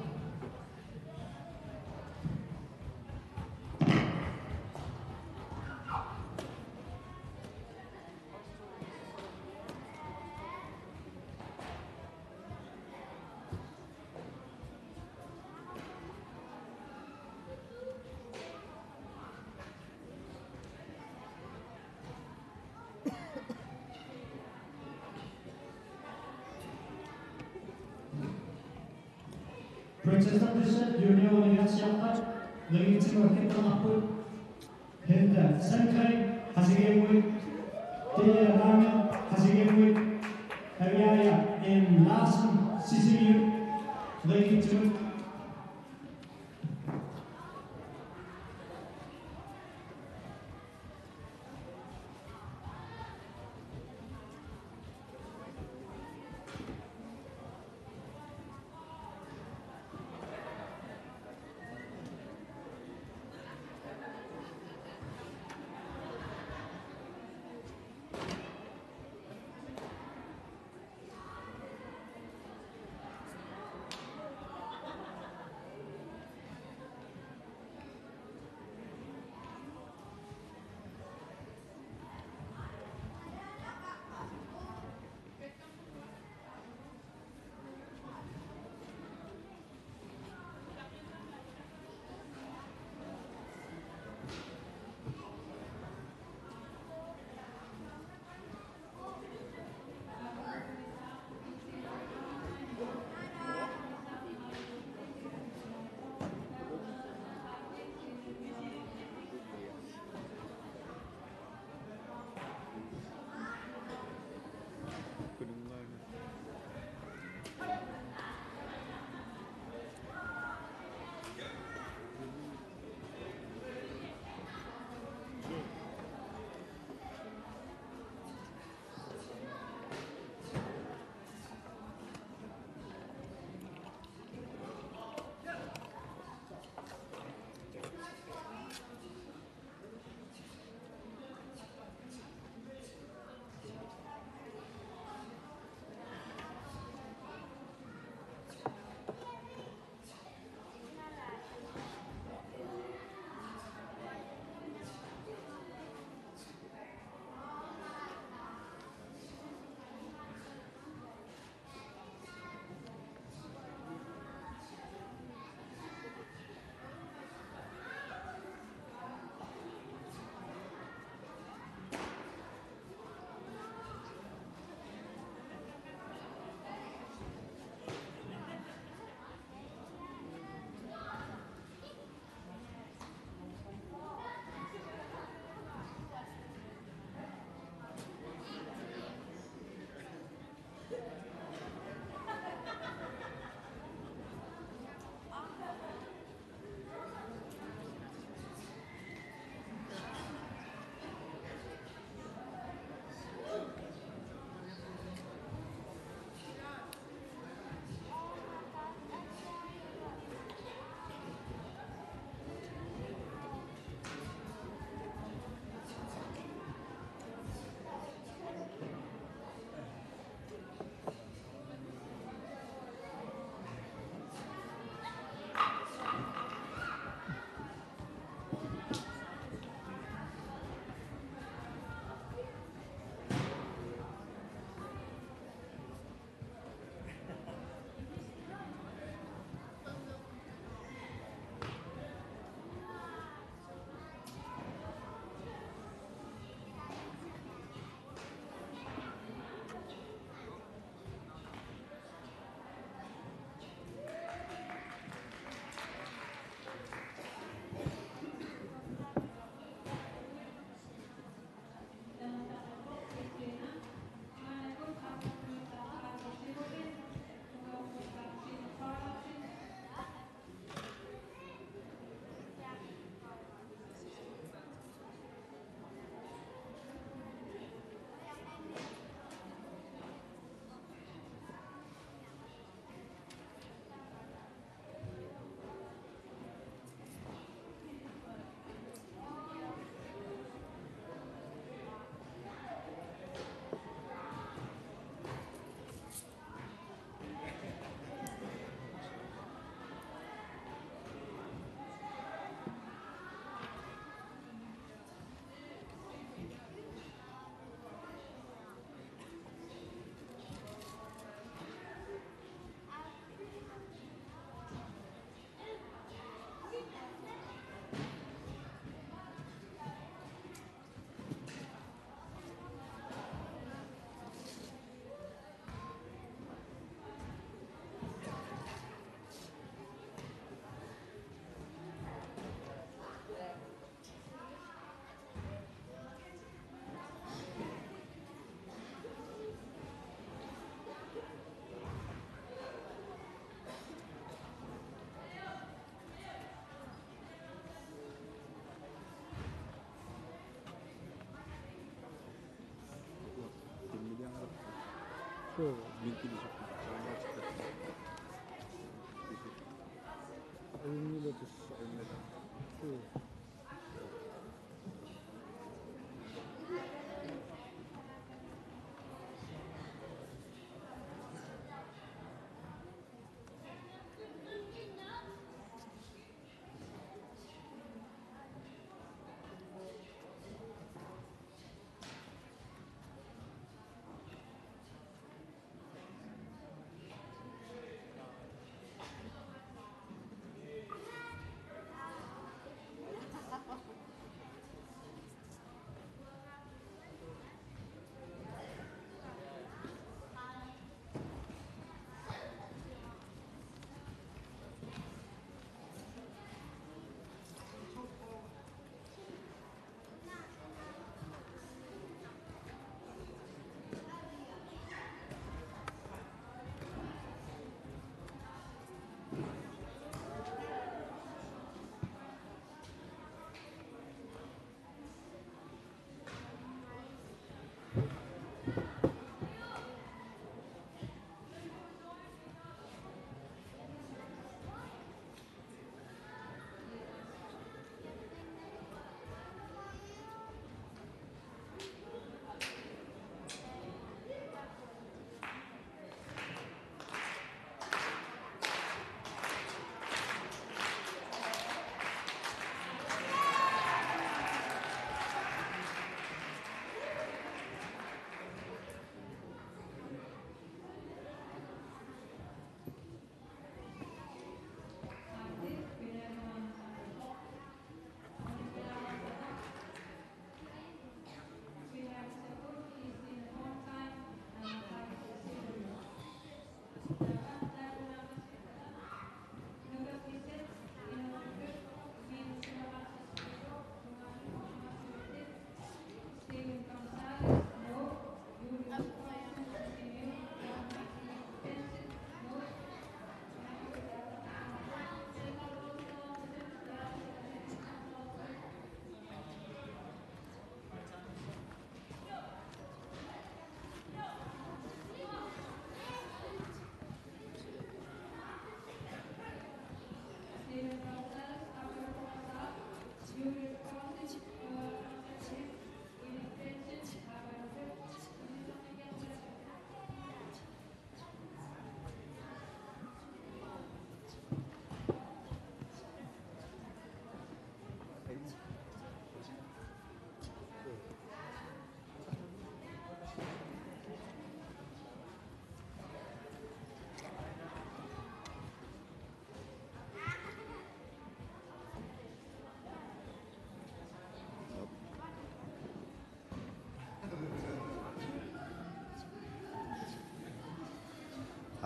Princess Natasha Junior Niviarsiarpat, ringitsimu akittarput, Hilda Sandgreen, Qasigiannguit, Tia Lange, Qasigiannguit, Aviaja M. Larsen, Sisimiut, ringitsimu.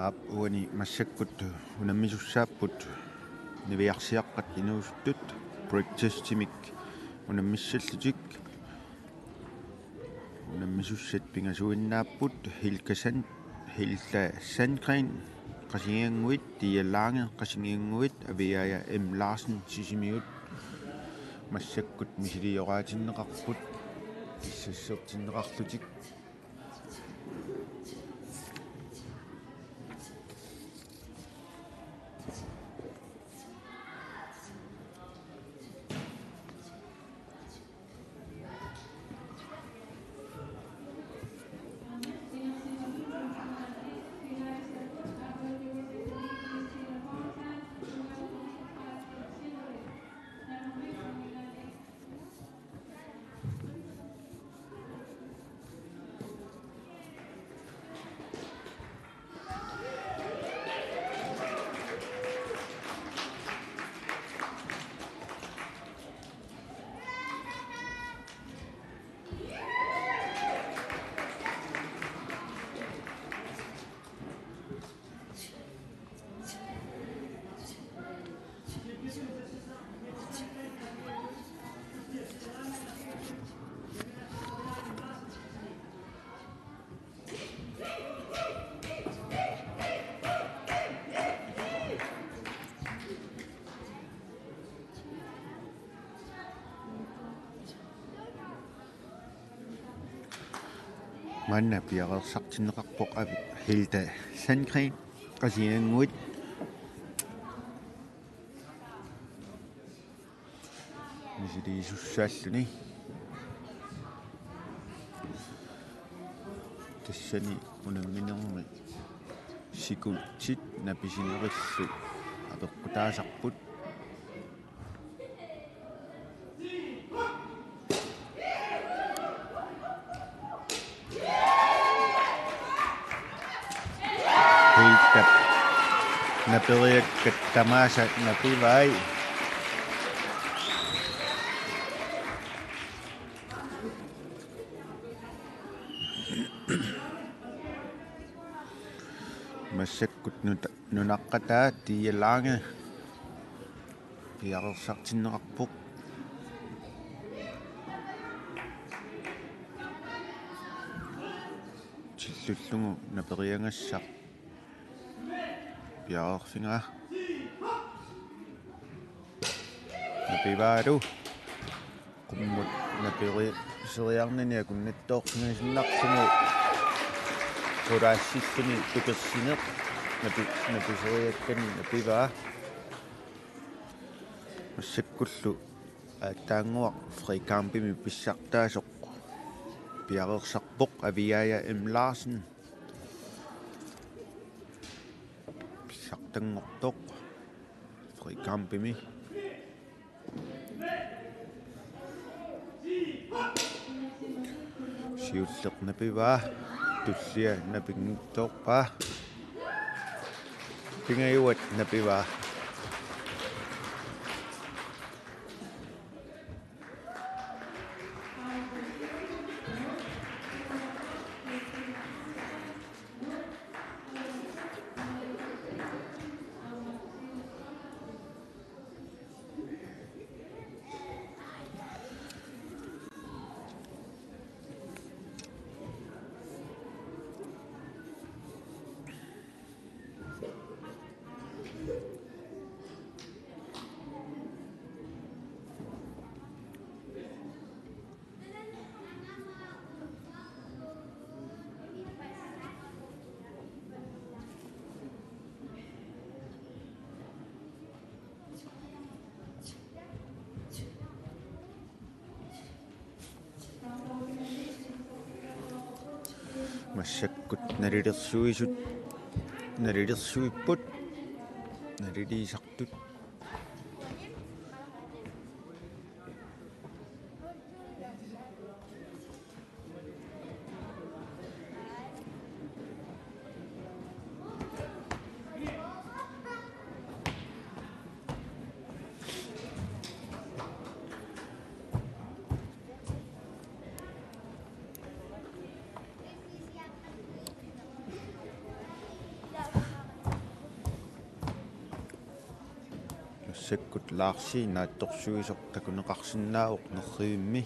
Aap, uani massakkut unammisussaapput niviarsiaqqat inuusuttut break testimik unammissallutik. Unammisussat pingasuinnaapput Hilka Sand-, Hilda Sandgren Qasigiannguit, Tia Lange Qasigiannguit, Aviaja M. Larsen Sisimiut. Massakkut misilioraatinneqarput, kissassertinneqarlutik. Maanna piareersartinneqarpoq avi Hilda Sandgren Qasigiannguit. Misiliisussaalluni. Tassani unamminermi sikultit napisinerillu apeqqutaasarput. Hildap naperiakkat tamaasa napivai. Massakkut nuta-, nunaqqataa Tia Lange piareersartinneqarpoq. Tillullugu naperiagassaq piareerfigaa. Napivaalu. Qummut napiseriarnini akunnattoorfigisinnarlugu qulaassilluni tupersineq napi-, napiseriakkani napivaa. Massakkullu aatsaannguaq frikampimi pissartaasoq piareersarpoq Aviaja M. Larsen. Pissartanngortoq frikampimi. Siulleq napivaa, tullia napinngitsoorpaa. Pingajuat napivaa. Massakkut nalilersuisut, nalilersuipput, naliliisartut. Massakkut Larsi naatsorsuisoq takuneqarsinnaavoq nerrivimmi.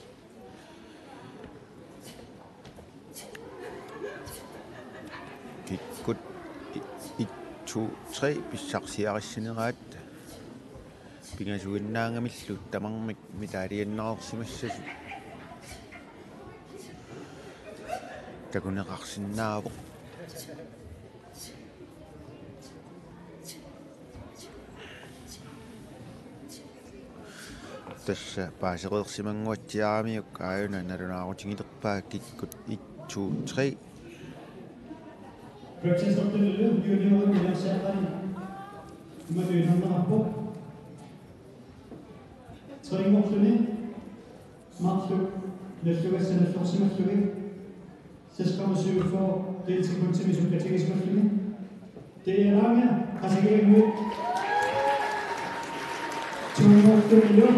Kikkut i-, et, to, tre pissarsiarissaneraat pingasuinnaagamillu tamarmik medaaliannaarsimassasut takuneqarsinnaavoq. Tassa paasereersimannguatsiaramiuk aajuna nalunaarutigilerpaa kikkut et, to, tre. Practice-ertullu juniorit inersiaqqani imatut iserneqarpoq. Træningerluni marluk nallugassat nallersimallugit seks komma syv fyrre delsekuntimik sukkatigisimalluni. Tia Lange, Qasigiannguit. Træningerlunilu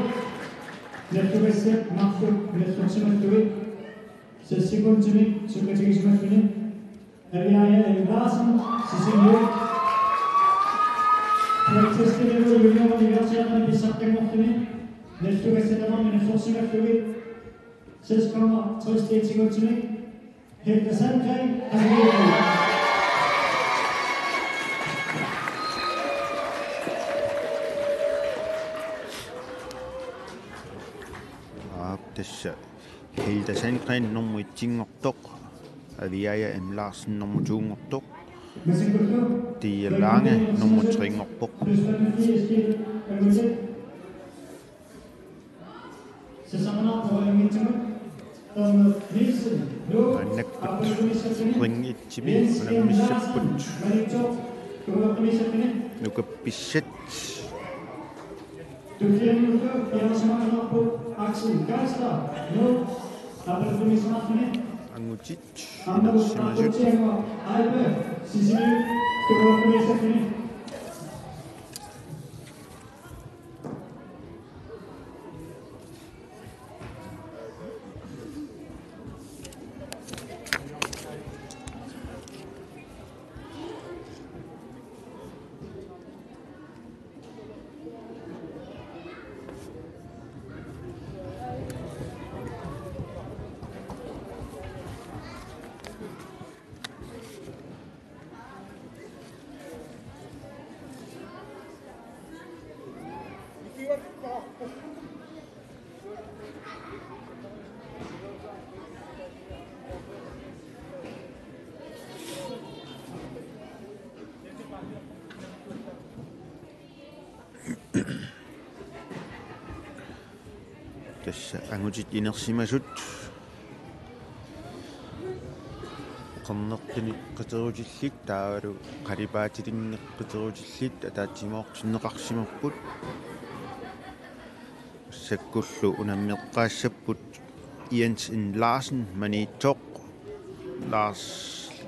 nallugassat marluk nallersimallugit seks sekuntimik sukkatigisimalluni. Aviaja M. Larsen, Sisimiut. Practice-imilu juniorit inersiaqqani pissartanngorluni nallugassat tamarmik nallersimallugit seks komma tres delsekuntimik. Hilda Sandgren, Qasigiannguit. Aap, tassa Hilda Sandgren nummer etsinngortoq. Aviaja M. Larsen nummer to-nngortoq. Tia Lange nummer tre-nngorpoq. Maannakkut ring et-imi unammissapput. Nukappissat. Angutit inersimasut. Tassa angutit inersimasut. Qernertunik qiterutillit taavalu qalipaatilinnik qiterutillit ataatsimoortinneqarsimapput. Massakkullu unammeqqaassapput Jens N. Larsen Maniitsoq, Lars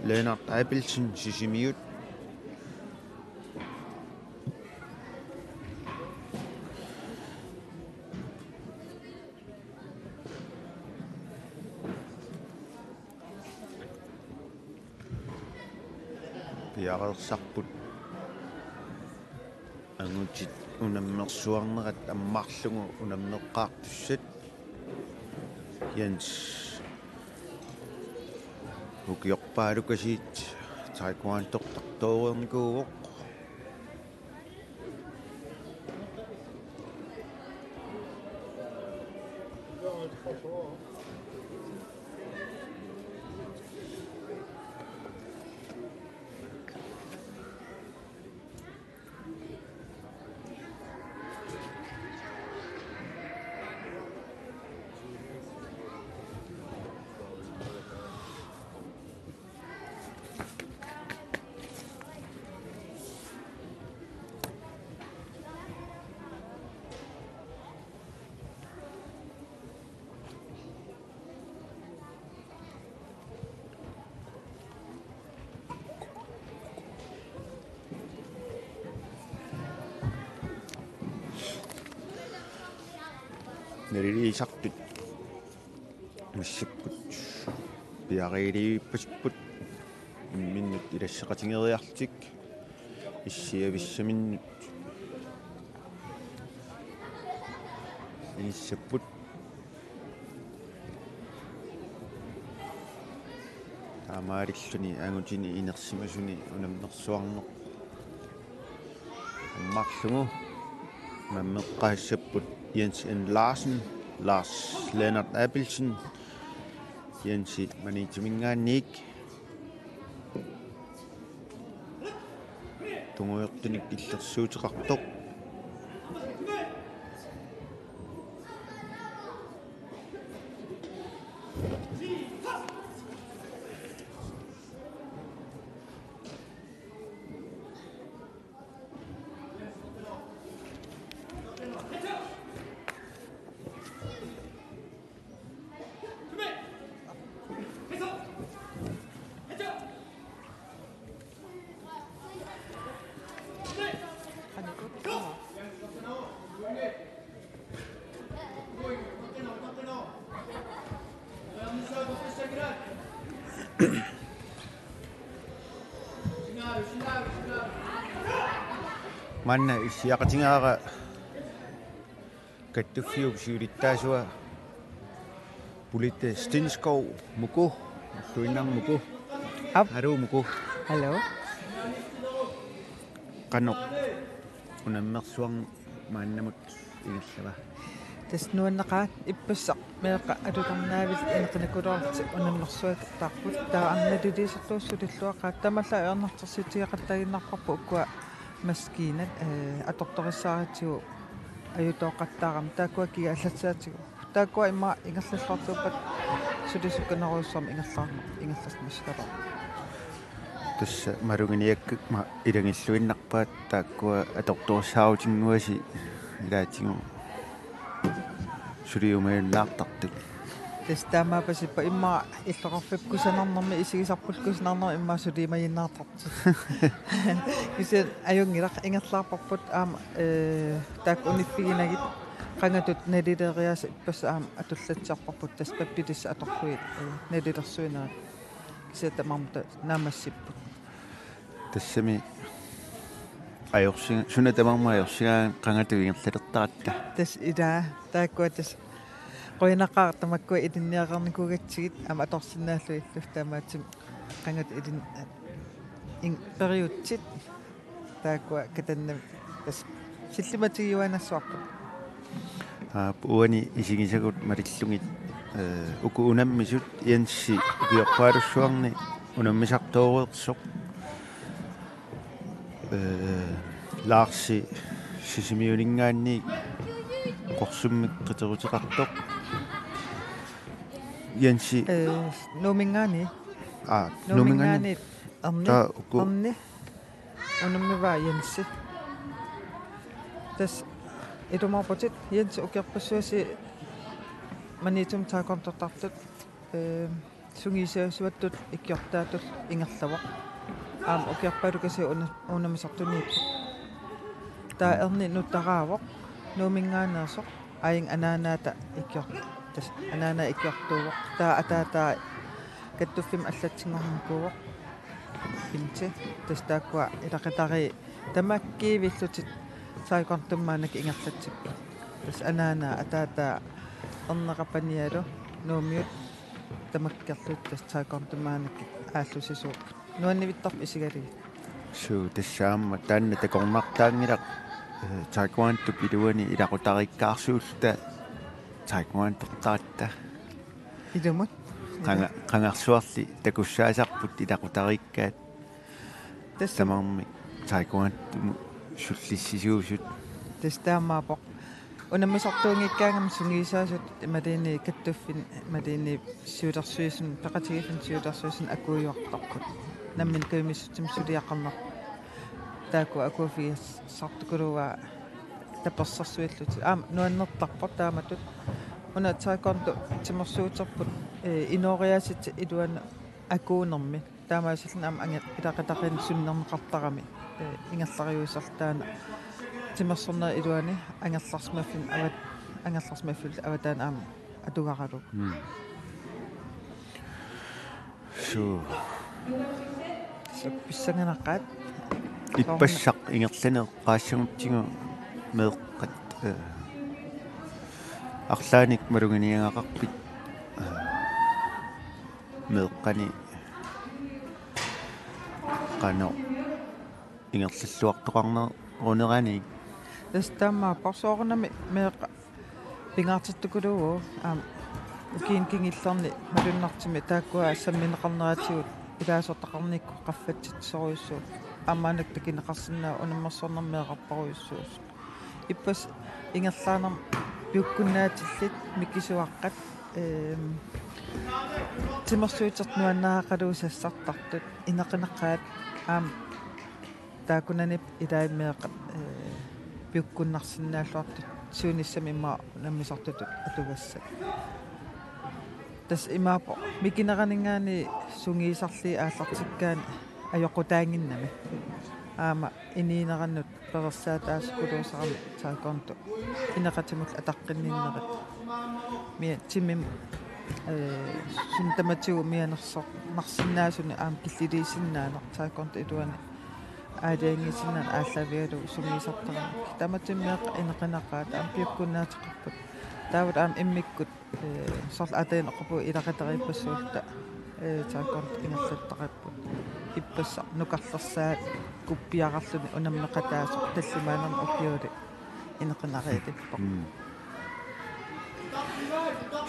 Lennart Abelsen Sisimiut. Piareersarput angutit unammersuarnerat ammarlugu unammeqqaartussat. Jens ukiorpaalukasiit taekwondoqartoreernikuuvoq. Naliliisartut massakkut piareerivippasipput imminnut ilasseqatigeriarlutik issiavissaminnut inissapput. Taamaalilluni angutini inersimasuni unammersuarneq ammarlugu unammeqqaassapput Jens N. Larsen, Lars Lennart Abelsen, Jensi Maniitsuminngaanniit. Tungujortunik illersuuteqartoq. Maanna issiaqatigaara kattuffiup siulittaasua Polite Stenskov Muku, ulluinnarni Muku. Aap. Hallo Muku. Hallo. Qanoq unammersuarneq maannamut ingerlava? Tassa nuanneqaaq, ippassaq Meeqqat alutornaavillit inequnikuloorlutik unammersuataarput. Taava aamma naliliiserlugu sulilluaqaat. Taamaallaat ajornartorsiutigeqattaaginnarparput ukua maskiinat, eh, atortorissaarutigu ajutooqattaarami. Taakkua kigaallassaatigit. Taakkua immaqa ingerlalluartuuppat sulisukkanerujussuarmik ingerlaarneq, ingerlassimassagalugit. Tassa maluginiakkakka ma-, ilagilluinnarpaat taakkua atortorissaarutinnguasi ilaatigut suliumajunnaartartut. Tassa taamaappoq, ippa immaqa illoqarfiup kusanarnermi, isigisarpullu kusanarnermi immaqa suliumajunnaartartut. Kisianni ajunngilaq, ingerlaarparput aamma, eh, taakku uniffiginagit qangatut nalileriaaseq ippassaq aamma atullatsiarparput, tassa pappilissat atorlugit, eh, nalilersuinerit. Kisianni tamarmik ta-, naammassipput. Tassami ajorsiga-, suna tamarmi ajorsigaangat qangatut ingerlalertaratta. Tassa ilaa, taakkua tassa qujanaqaaq tamakkua ilinniagaqarnikuugatsigit aamma atorsinnaallugillu, taamaattumik qangatut ilin-, in-, periutsit taakkua katannamik tassa sillimatigiuaannassavarput. Aap, uani isigisagut malillugit, eh, uku unammisut Jensi ukiorpaalussuarni unammisartooreersoq. Eh, Larsi Sisimiuninngaanniit Qorsummik qiteruteqartoq. Jensi. Eh, Nuumminngaanniit. Aa, Nuumminngaanniit. Nuumminngaanniit. Erni. Taa uku. Erni. Unammivaa Jensi. Tassa ilumoorputit Jensi ukiorpassuarni Maniitsumi taekwondotartut, eh, sungiusaasuattut ikiortaatut ingerlavoq. Aamma ukiorpaaluit kisianni una-, unammisartuniipput. Taava Erni nutaraavoq, Nuumminngaanneersoq, aajuna anaanaata ikior-, tassa anaanaa ikiortuuvoq. Taava ataataa kattuffimmik allatsinngornikuuvoq. Pinti, tassa taakkua ilaqutariit tamakkiivillutik taekwondomi maannakkut ingerlatsipput. Tassa anaanaa, ataataa, erneqarpanialu Nuummiut tamakkerlutik tassa taekwondomi maannakkut aallussisuupput. Nuannivittarput isigalugit. Suu, tassa aamma taanna takornartaanngilaq, eh, taekwondop iluani ilaqutariikkaarsuulluta taekwondortaratta. Ilumut. Qanga-, qangarsuarli takussaasarput ilaqutariikkaat. Tassa. Tamarmik taekwondomut sullissisuusut. Tassa taamaappoq. Unammisartuunngikkaangamik sungiusaasut imaluunniit kattuffinni imaluunniit siulersuisuni, peqatigiiffinni siulersuisuni akuujuartarput. Nammineq kajumissutsimik suliaqarneq. Taakku akuuffigisartukuluuaat tapersersuillutik. Aamma nuannertarpoq taamatut. Una taekwondo timersuuterput, eh, inooriaaseq iluani akuunermi. Taamaasilluni aamma ange-, ilaqutariinni sunnerneqartarami, eh, ingerlariuusertaana timersornerup iluani angerlarsimaffinni avat-, angerlarsimaffillu avataani aamma atugaralugu. Mm. Suu. Suu, pissanganaqaat. Ippassaq ingerlaneq qaassagutsigu meeqqat, eh, arlaannik maluginiagaqarpit, eh, meeqqani qanoq ingerlalluartoqarneruneranik. Tassa taamaappoq, soorunami meeqqat pingaartittukuluuagut, aamma ukiuni kingullerni malunnartumik taakkua sammineqarneratigut ilaasortaqarnikkut qaffatsitsisorujussuupput. Aamma maannakkut takuneqarsinnaavoq unammersornermi meerarparujussuusut. Ippassaq ingerlaarnermi piukkunnaatillit mikisuaqqat, ehm, timersuutertut nuannaaqaluussassartartut, inequnaqaat, aamma taakkunani ilai meeqqat, eh, piukkunnarsinnaalluartut siunissami immaqa unammisartutut atugassat. Tassa imaappoq mikineraninngaanniit sungiusarlugit aallartikkaanni ajoqutaannginnami. Aamma inuunerannut perorsaataasukuluusarami taekwondo ineqatimut ataqqinninnerit. Mia-, timimut, eh, suna tamatigut mianersornarsinnaasunik aamma killiliisinnaaneq taekwondo iluani aalajangiisinnaaneq aallaavigalugu sungiusartarami. Taamaattumik meeqqat inequnaqaat aamma piukkunnaateqarput. Taavalu aamma immikkut, eh, soorlu aataaneqarpoq ilaqutariippassuulluta, eh, taekwondo ingerlattaqarput. Ippassaq nukarlersaat kuppiararluni unammeqataasoq tallimaanermi ukiulik inequnarialippoq. Mm.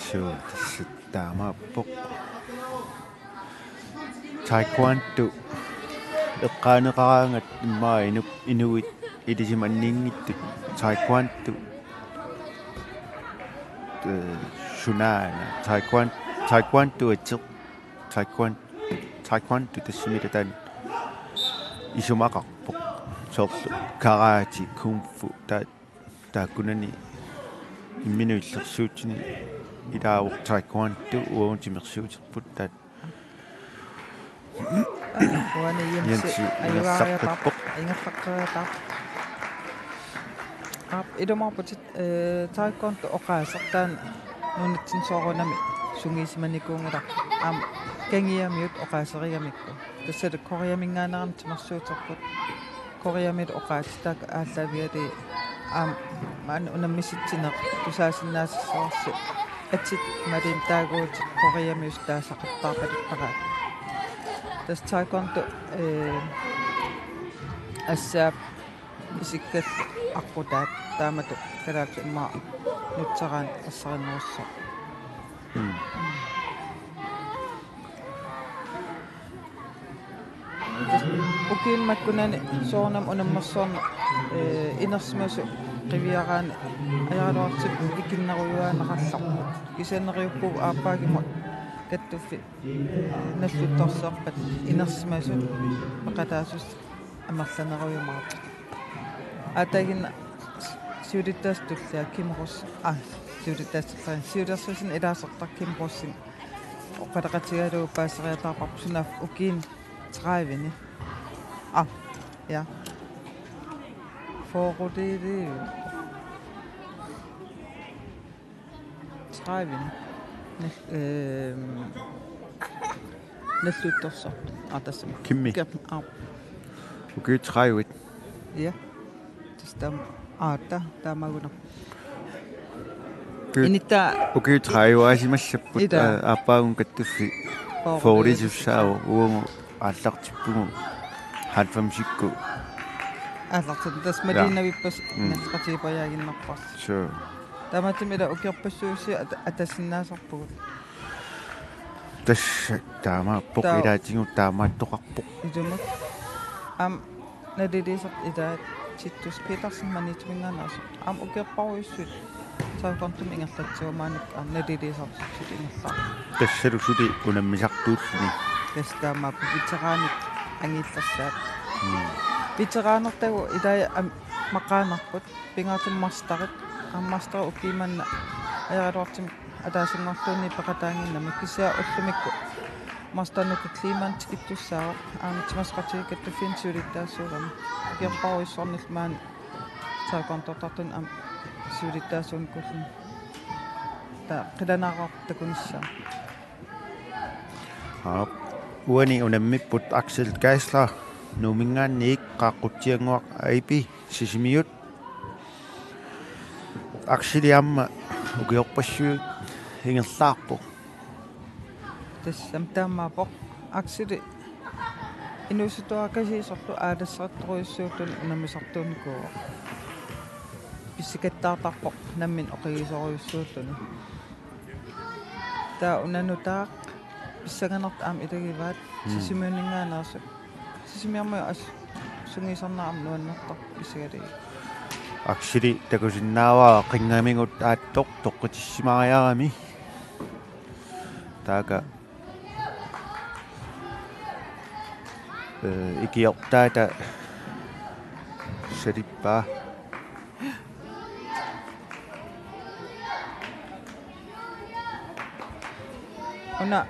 Suu, tassa taamaappoq. Taekwondo eqqaaneqaraangat immaqa inu-, inuit ilisimanniinngitsut taekwondo, eh, sunaana, taekwon-, taekwondo ateq, taekwon-, taekwondo tassami taanna isumaqarpoq. Soorlu karate, kung fu, taa-, taakkunani imminut illersuutini ilaavoq taekwondo uagut timersuuterput taanna. Uani Jensi Jensi ajugaariataarpoq, ingerlaqqeriataarpoq. Aap, ilumoorputit, eh, taekwondo oqaaseq taanna nunatsinni soorunami sungiusimanikuunngilaq. Aamma kangiamiut oqaaserigamikku. Tassalu Koreaminngaanneerami timersuuterput. Koreamilu oqaatsit taakku aallaavigalugit aamma maani unammisitsineq tusaasinnaasassavarsi atit malinnaaguutit Koreamiusut taasaqattaarpaluttarpaat. Tassa taekwondo, eh, assaap isikkallu aqqutaat taamatut kalaallisut immaqa nutseraanni assarinnerussaaq. Mm. Ukiuni makkunani soorunami unammersuarneq, eh, inersimasut qiviaraanni ajoraluartumik ikinnerujuaannarallarput. Kisianni neriuppugut aappaagu Kattuffi, eh, nalluttorsiorpat inersimasut peqataasussat amerlanerujumaarput. Aataginna siulittaasup tullia Kim Ross, ah, siulittaasup tullia, siulersuisuni ilaasortaq Kim Rossing oqaloqatigalugu paaseriataarparput sunaaffa ukiuni tredive-ni. Ah, ja. Fyrre-ni. Tredive-ni. Nal-, ehm, nalluttorsiortoq. Ah, tassami. Kimmi? Kim, ah. Ukiut tredive. Ja. Tassa taama, aa, ta-, taamaagunarpoq. Ukiut, Inittaa ukiut tredive-iusimassapput, Ida. Aa, aappaagu Kattuffi Fyrre-ni. Fyrre-iusussaavoq, uagut aallartippugut halvfemsikkut. Aallartippugut, tassa Ja. malinnavippas Mm. nalleqatigiipajaaginnarparsi. Suu. Taamaattumik ila ukiorpassuit ata-, atasinnaasarpugut. Tassa taamaappoq Taa- ilaatigut taamaattoqarpoq. Ilumut. Aamma naliliisartut ilaat Titus Petersen Maniitsuminngaanneersoq. Aamma ukiorparujussuit taekwondomut ingerlatsivoq maannakkut aamma naliliisartut ingerlaat. Tassalu suli unammisartuulluni. Tassa taamaappoq veteraanit angiillassaat. Mm. Veteraanit taakku ilaat aamma maqaannarput. Pingaartumik masterit, aamma masterit ukiumanna ajoraluartumik ataasinngorluunniit peqataannginnami kisianni ullumikkut master Nuka Kleemann tikittussaavoq, aamma timersoqatigiit kattuffianni siulittaasuugami. Ukiorparujussuarnillu maani taekwondortartuni aamma siulittaasuunikuulluni. Taava qilanaaraq takunissaa. Aap. Uani unammipput Axel Geisler, Nuumminngaanniit, Qaaqqutsiannguaq Aipi, Sisimiut. Axeli aamma ukiorpassuit ingerlaarpoq. Tassami taamaappoq. Axeli inuusuttuaraqatigiissorlu aalasseqartorujussuulluni unammisartuunikuuvoq. Pissakattaartarpoq nammineq oqigisorujussuulluni. Taava una nutaaq pissanganartut aamma ilagivaat. Mm. Sisimiuninngaanneersut. Sisimiormiut as-, sungiusarnerat aamma nuannertarpoq pissagalugu. Axeli takusinnaavaa qinngamigut aattoq toqqitissimariarami. Taakku, eh, ikiortaata salippaa. Una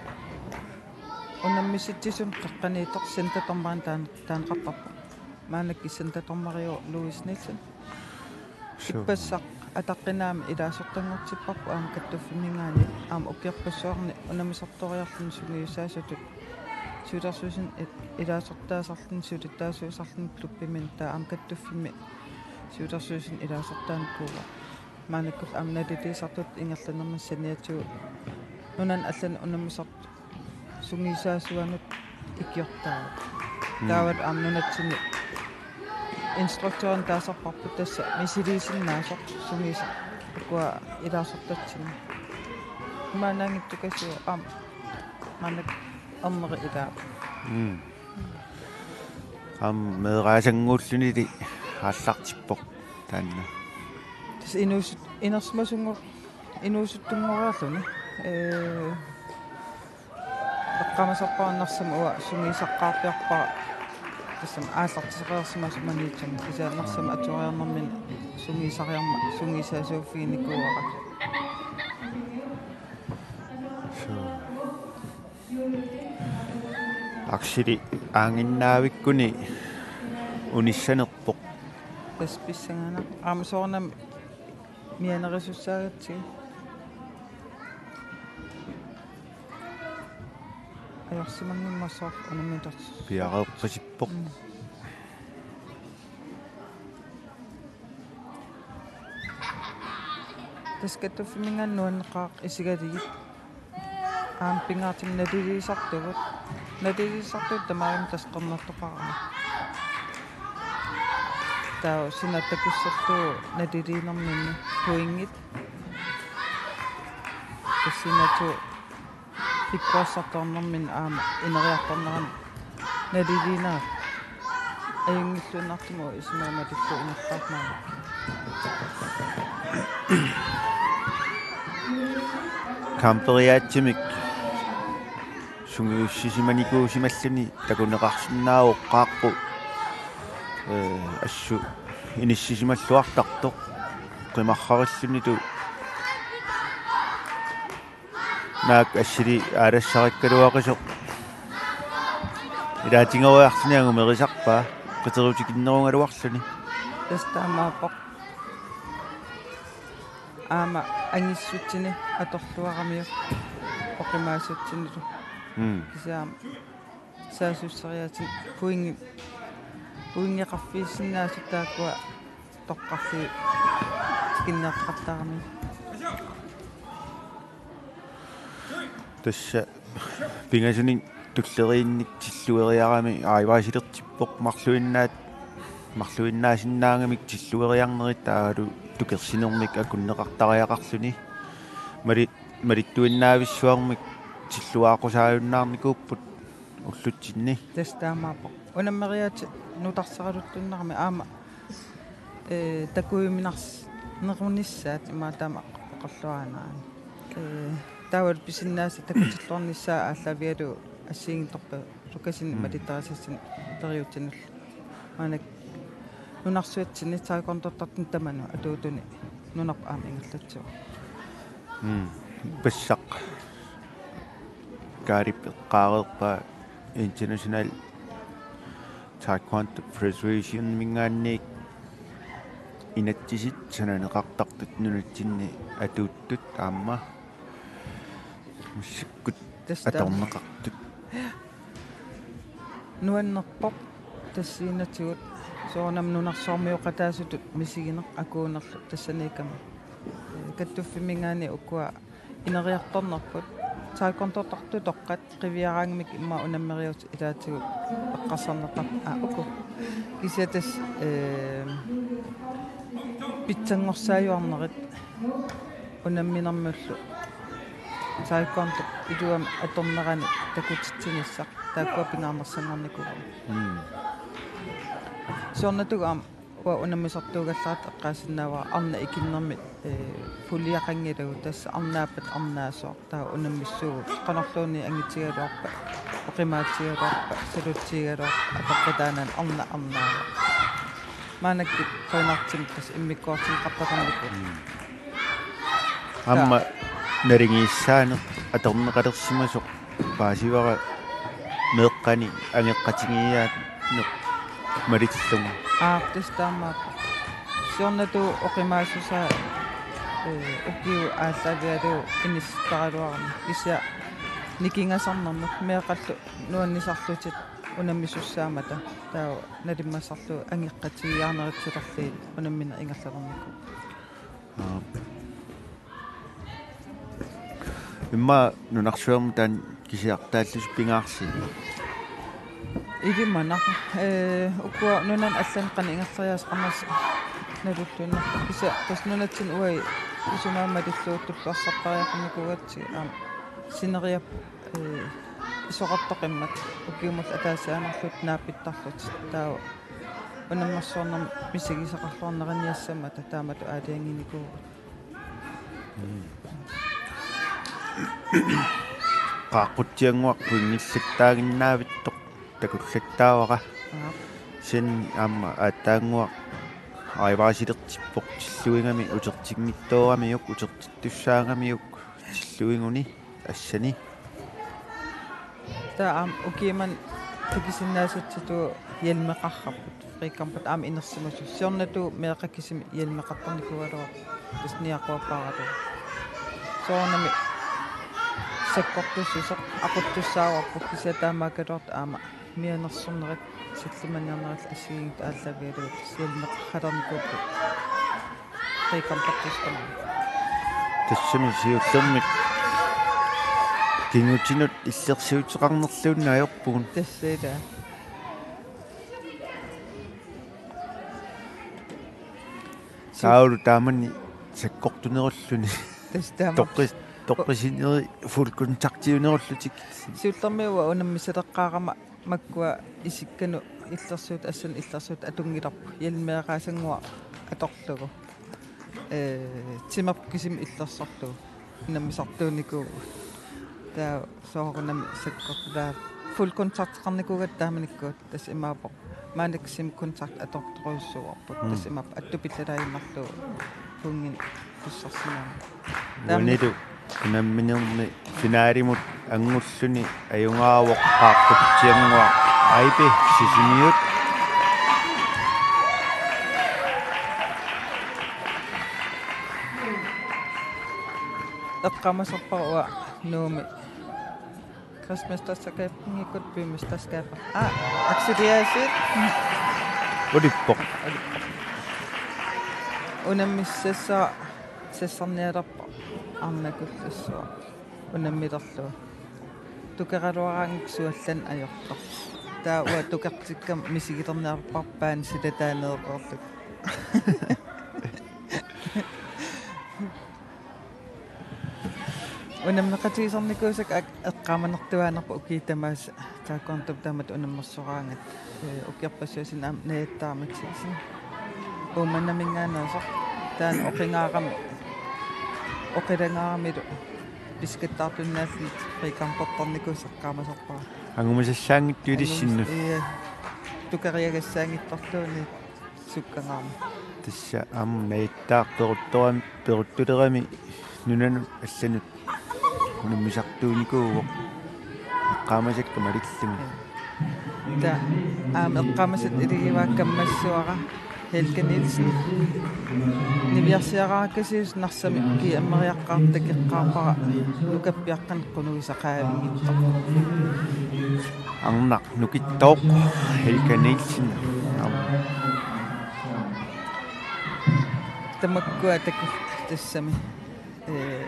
unammisitsisunut qeqqaniittoq centerdommerit taan-, taaneqartarpoq. Maannakkut centerdommeriuvoq Louis Nielsen. Suu. Ippassaq ataqqinaammik ilaasortanngortipparput aamma kattuffimminngaanniit, aamma ukiorpassuarni unammisartoriarluni sungiusaasutut siulersuisuni il-, ilaasortaasarluni siulittaasuusarluni klubbimi, taava aamma kattuffimmi siulersuisuni ilaasortaanikuuvoq. Maannakkut aamma naliliisartutut ingerlanermini saniatigut nunanut allanut unammisartut sungiusaasuanut ikiortaavoq. Mm. Taavalu aamma nunatsinni instruktørinut taasarparput, tassa misiliisinnaasoq sungiusaq ukua ilaasortatsinni. Maannaanngitsukassiuk aamma maannakkut erneri ilaa. Mm. Aamma meeraasannguullunili aallartippoq taanna. Tassa inuusut-, inersimasunngor-, inuusuttunngoriarluni. Ee, eqqaamasarpara Narsami uanga sungiusaqqaarpiarpara. Tassami aallartiseqareersimasoq Maniitsumi. Kisianni Narsami atuariarnermini sungiusariarma-, sungiusaasuuffiginikuuara. Suu. Akseli aannginnaavikkuni unissanerpoq. Tassa pissanganaq. Aamma soorunami mianerisussaagatsigu. Ajorsimanngimmata soorlu unammitorsuaq. Piareeqqisippoq. Mm. Tassa kattuffimminngaanniit nuanneqaaq isigalugit. Aamma pingaartumik naliliisartugut. Naliliisartugut tamarmik tassa qernertoqarami. Taava suna takussallugu naliliinerminni pointit. Tassa suna tu- pikkorissartornermini aamma ineriartornerani naliliinerat. Ajunngilluinnartumik isumaga matullu ingerlaarnarmat. Kamperiaatsumik sungiussisimanikuusimalluni takuneqarsinnaavoq qaaqqu, ee, assut inissisimalluartartoq qimarrarillunilu. Naak assili aalassarikkaluaqisoq. Ilaatigooriarluni angumerisarpaa. Qiterutikinnerugaluarluni. Tassa taamaappoq. Aamma angissutsini atorluaramiuk oqimaassutsinilu. Mm. Kisianni saassusseriaatsit pointi, pointeqarfiusinnaasut taakkua toqqarlugit tikinneqartarami. Tassa pingasunik tulleriinnik tillueriarami aajugaasilertippoq marluinnaat, marluinnaasinnaagamik tillueriarnerit taavalu tukersinermik akunneqartariaqarluni. Mali-, malittuinnaavissuarmik tilluaqqusaajunnaarnikuupput ullutsinni. Tassa taamaappoq. Unammeriaatsit nutarsaraluttuinnarami aamma, ee, takujuminars-, nerunissaat imaatama oqarluaannarani. Ee, taavalu pisinnaasat takutilluarnissaat aallaavigalugu assigiinngitsorpassuit sukkasuumik Mm. malittarisassat periutsinullu. Maannakkut nunarsuatsinni taekwondortartuni tamanut atuutuni nunarput aamma ingerlatsivoq. Mm. Bassaq. Kaalip eqqaareerpaa International Taekwondo Federationimingaanniit inatsisit sananeqartartut nunatsinni atuuttut aamma massakkut Tassa taama. Atorneqartut. Nuannerpoq tassiinatigut soorunami nunarsuarmioqataasutut misigineq akuunerlu tassaniikkama. Ee, kattuffimminngaanniit ukua ineriartornerput taekwondortartut toqqat qiviaraangamik immaqa unammeriaatsut ilaatigut eqqarsarneqarput aa uku. Kisianni tassa, ee, pitsanngorsaajuarnerit unamminermullu taekwondo iluamik atornerani takutitsinissaq taakkua pingaarnersanngornikuupput. Mm. Soorunatugaq aamma uanga unammisartuugallarata eqqaassinnaavara arnat ikinnermit, ee, puljaqanngilagut tassa arnaappat arnaasooq taava unammissuugut qanorluunniit angitigigaluarpat oqimaatsigigaluarpat salutsigigaluarpat apeqqutaanani arnaq arnaavoq. Maannakkut qujanartumik tassa immikkoortinneqartaqarnikuuvoq. Mm. Aamma naligiissaaneq atorneqalersimasoq paasivara meeqqani angeqqatigiiaaneq malillugu. Aap, tassa taamaappoq. Soorunatut oqimaassusaa, ee, ukiut aallaavigalugu inissittaraluarami. Kisianni nikingasarnermut meeqqallu nuannisarlutik unammisussaammata taava nalimmassarlugu angeqqatigiiaarnerit silarlugit unammineq ingerlalernikuuvoq. Aap. Immaqa nunarsuarmi taanna kisiartaallusi pingaarsi? Ilimanaq, ee, ukua nunani allani qanoq ingerlariaaseqarnersoq nalulluinnarpoq. Kisianni tassa nunatsinni uagut Isumaammat illuuttulluarsartariaqarnikuugatsigit aamma sineriap, ee, isorartoqimmat ukiumut ataasiaannarlutik naapittarlutik taava unammersuarnermi misigisaqarluarneriniassammata taamatut aalajangiinikuuvugut. Qaaqqutsiannguaq pointillattaaginnavittoq takullattaavara. Aap. Sen aamma aatsaannguaq aivaasillertippoq tilluigami utertinngitsooramiuk utertittussaagamiuk tilluiguni assani. Taava aamma ukiumut takusinnaasatsitut hjelmeqarput, frikampit aamma inersimasut. Siornatigut meeqqat kisimik hjelmeqartarnikuugaluarput, tassa niaquappaaralugu. Soorunami sakkortussuseq aquttussaavarput kisianni taamaakkaluartoq aamma mianersornerit sillimaniarnerillu assigiinngitsut aallaavigalugit tassa hjelmeqaralernikuupput. Frikampittussaammat. Tassami siullermik kingusinut illersuuteqarnerluunniit ajorpugut. Tassa ila. Taavalu taamani sakkortunerulluni. Tassa taama. Toqqis-, toqqisineri fuldkontaktiunerullutik. Siullermik uanga unammisaleqqaarama makkua isikkanut illersuut, assanut illersuut atunngilarput. Hjelmeeraasannguaq atorlugu. Ee, timerput kisimik illersorlugu. Unammisartuunikuuvugut. Taava soorunami sakkortut taava fuldkontakteqarnikuugatta taamanikkut tassa imaappoq. Maannakkut kisimik kontakt atortorujussuuarput. Mm. Tassa imaappoq attupillalaaginnarlugu punktini tussarsimagamik. Taamani- Uanilu unamminermi finalimut anngulluni ajugaavoq Qaaqqutsiannguaq Aipi Sisimiut. Eqqaamasarpara uanga Nuummi kredsmesterskabinngikkukkit bymesterskabit. Aa, Aksel Jæsip. Ulippoq. Unammissassara sassarnialerpoq arnakullussuaq unammilerlugu. Tukeraluaraangakkit suallanneq ajortoq. Taava uanga tukertikkama misigilerniarparpaan silataaneereerlugu. Unammeqatigisarnikuusakka ak-, eqqaamanertuaannarpoq ukiut tamaasa taekwondop taamatut unammersoraangat. Ee, ukiorpassuarni aamma Najatta Mathisen. Uummannaminngaanneersoq. Taanna oqingaarami. Oqilangaaramilu piskattartunnaalluni frikampittarnikuusaq eqqaamasarpara. Angumasassaanngitsoq ilissinnut. Angumas-, ee, tukeriagassaanngitsorluunniit. Sukkangaarmat. Tassa aamma Najattaaq peruttoram-, peruttulerami nunanut allanut unammisartuunikuuvoq. Eqqaamasakka malillugit. Taava aamma eqqaamasat ilagivaat kammassavara Helga Nielsen. Niviarsiarakkit Narsami G M-eriaqqaartoq takoqqaarpara nukappiaqqanik qunugisaqaavinngitsoq. Arnaq nukittooq Helga Nielsen. Tamakkua taku-, tassami. Ee,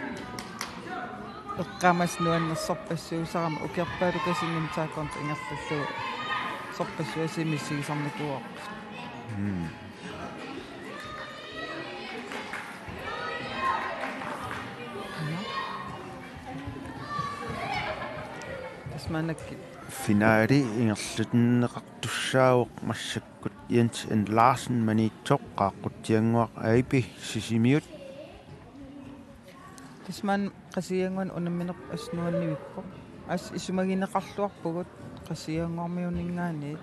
eqqaamasat nuannersorpassuusarami ukiorpaaluit kisianni taekwondop ingerlallugu sorpassuarnik misigisarnikuuarput. Mm. Tassa maannakkut. Finale ingerlatinneqartussaavoq massakkut Jens N. Larsen Maniitsoq, Qaaqqutsiannguaq Aipi Sisimiut. Tassa maanna Qasigiannguanut unamminerput assut nuannivippoq. Assut isumagineqarluarpugut Qasigiannguarmiuninngaanniit.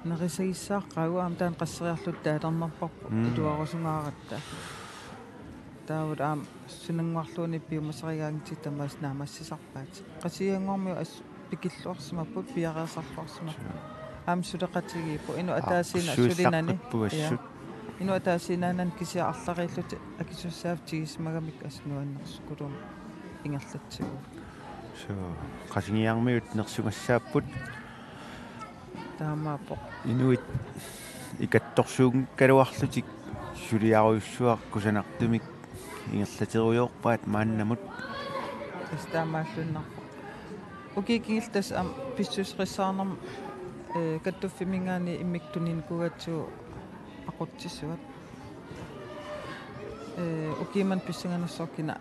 Nerisagissaaq qaa aamma taanna qasseriarluta taalernerparput. Mm. Iluarusungaaratta. Taavalu aamma sunannguarluunniit piumasarigaangakkit tamaasa naammassisarpaat. Qasigiannguarmiut assut pikilluarsimapput, piareersarluarsimapput. Aamma suleqatigiipput. Inuk ataasiinnaq sulinani. Aaqqissuillaqqippugut assut. Ja. Inuk ataasiinnaanani kisianni arlariillutik akisussaaffik tigisimagamikku assut nuannersukkulummik ingerlatsivugut. Suu, Qasigiarmiut nersugassaapput. Taamaappoq. Inuit ikattorsuunngikkaluarlutik suliarujussuaq kusanartumik ingerlaterujoorpaat maannamut. Tassa taamaalluinnarpoq. Ukiut kingulliit tassa aamma pissuseqassaarnermi, ee, kattuffimminngaanniit immikkut tuninikuugatsigu aqutsisuat. Ee, ukiumut pissanganarsuaq kina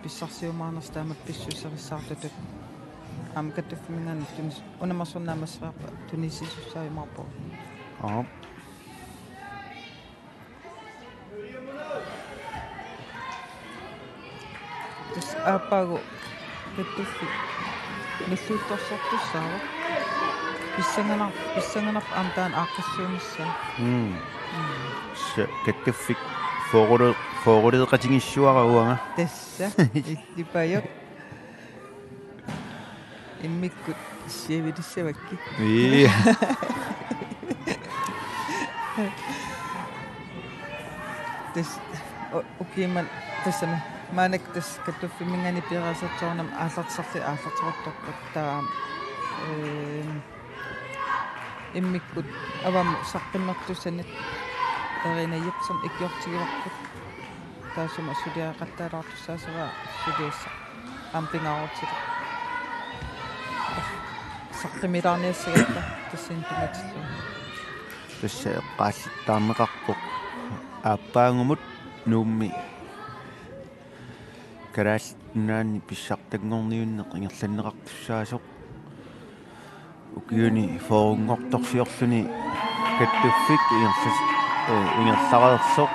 pissarsiumaarnersoq taamatut pissuserissaartutut. Aamma kattuffimminngaanniit tunis-, unammersorneq naammasseriarpat tunisisussaajumaapput. Aap. Tassa aappaagu kattuffik nalliuttorsiortussaavoq. Pissanganar-, pissanganarpoq aamma taanna aaqqissuunissaa. Mm. Mm. Tassa kattuffik foorule-, fooruleeqatigissuara uanga. Tassa, illipajuk. Immikkut siavilissavakkit. Ii. Tassa, u-, ukiumut tassami. Maannakkut tassa kattuffimminngaanniit piareersartoornam aallartisarli-, aallarteruttorput taava. Ehm, immikkut avammut saqqummertussanit Karina Jepsen ikiortigivarput. Taassuma suliaqattaalaartussaasavaa suliassaq. Aamma pingaarutilik. Saqqumilaarniassagatta tassani tunngatillugu. Tassa eqqaallattaarneqarpoq. Aappaagumut Nuummi Kalaallit Nunaanni pissartanngorniunneq ingerlanneqartussaasoq. Ukiuni fyrrenngortorsiorluni kattuffik ingerlas-, eh, ingerlareersoq.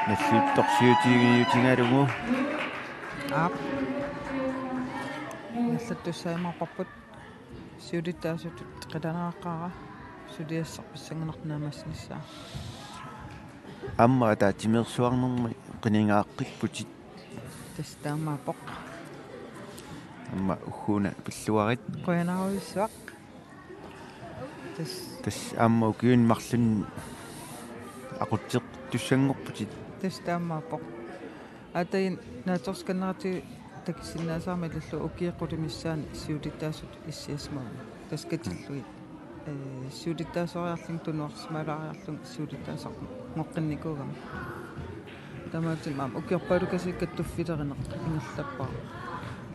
Nalliuttorsiutigiutigalugu. Aap. Ingerlattussaajumaarparput siulittaasutut qilanaaqaara suliassaq pissanganarpoq naammassinissaa. Aamma ataatsimeersuarnermi qinigaaqqipputit. Tassa taamaappoq. Aamma ugguuna pilluarit. Qujanarujussuaq. Tassa. Tassa aamma ukiuni marlunni aqutseqqitussanngorputit. Tassa taamaappoq. Aatagiinni naatsorsuukanneratigut takusinnaasarama ilaallu ukiut qulit missaanni siulittaasutut issiasimavunga. Tassa katillugit. Ee, siulittaasuariarlunga tunuarsimaalaariarlunga siulittaasunngoqqinnikuugama. Taamaattumik aamma ukiorpaalukasinni kattuffilerineq ingerlappara.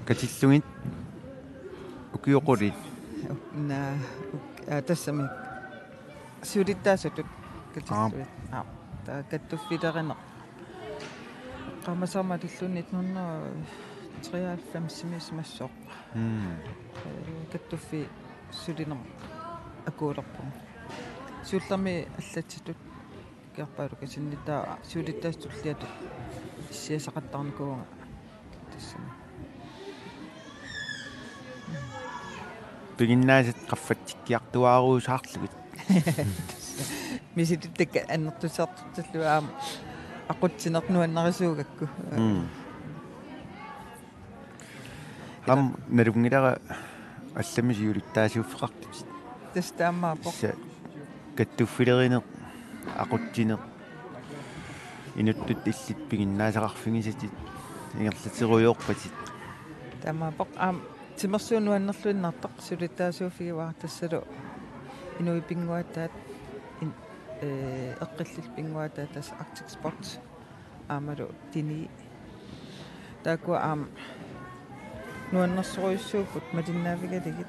Katillugit ukiut qulit. Naa, uk-, aa, tassami. Siulittaasutut katillugit. Aap. Aap. Taava kattuffilerineq. Eqqaamasarama atilluunniit nitten hundrede treoghalvfemsimi simassooq. Mm. Ee, kattuffiit sulinermut akuulerpunga. Siullermik allatsitut ukiorpaalukasinni taava siulittaasut tulliatut issiasaqattaarnikuuvunga tassami. Piginnaasat qaffatsikkiartuaaruusaarlugit. Misilittakkat annertusiartortillugit aamma aqutsineq nuannarisuugakku. Mm. Aamma nalunngilara allamik siulittaasuuffeqartutit. Tassa taamaappoq. Tassa kattuffilerineq, aqutsineq, inuttut illit piginnaasaqarfigisatit, ingerlaterujoorpatit. Taamaappoq aamma timersuut nuannerluinnartoq siulittaasuuffigivara tassalu inuit pinnguaataat in-, ee, eqqillit pinnguaataat tassa Arctic Sports. Aammalu Tini. Taakkua aamma nuannersorujussuupput malinnaavigalugit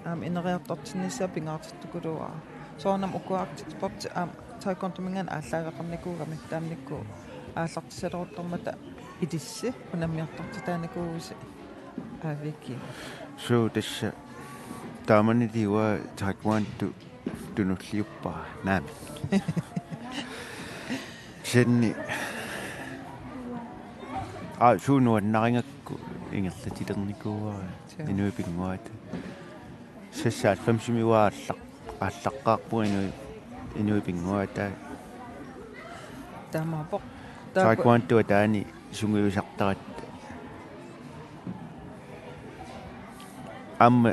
aamma ineriartortinnissaa pingaartittukuluuara. Soorunami ukua Arctic Sports aamma taekwondominngaanniit aallaaveqarnikuugamik taamanikkut aallartissaleruttormata ilissi unammiartortitaanikuuvusi aaviikiin. Suu tassa taamani tiua taekwondo tunulliuppara naamik. Kisianni. Aa, suu nuannarigakku ingerlatilernikuuara. Suu. Inuit pinnguaataat. Seksoghalvfemsimi uanga aallaq-, aallaqqaarpunga inuit, inuit pinnguaataat. Taamaappoq. Taakku- Taekwondo taani sungiusartaratta. Aamma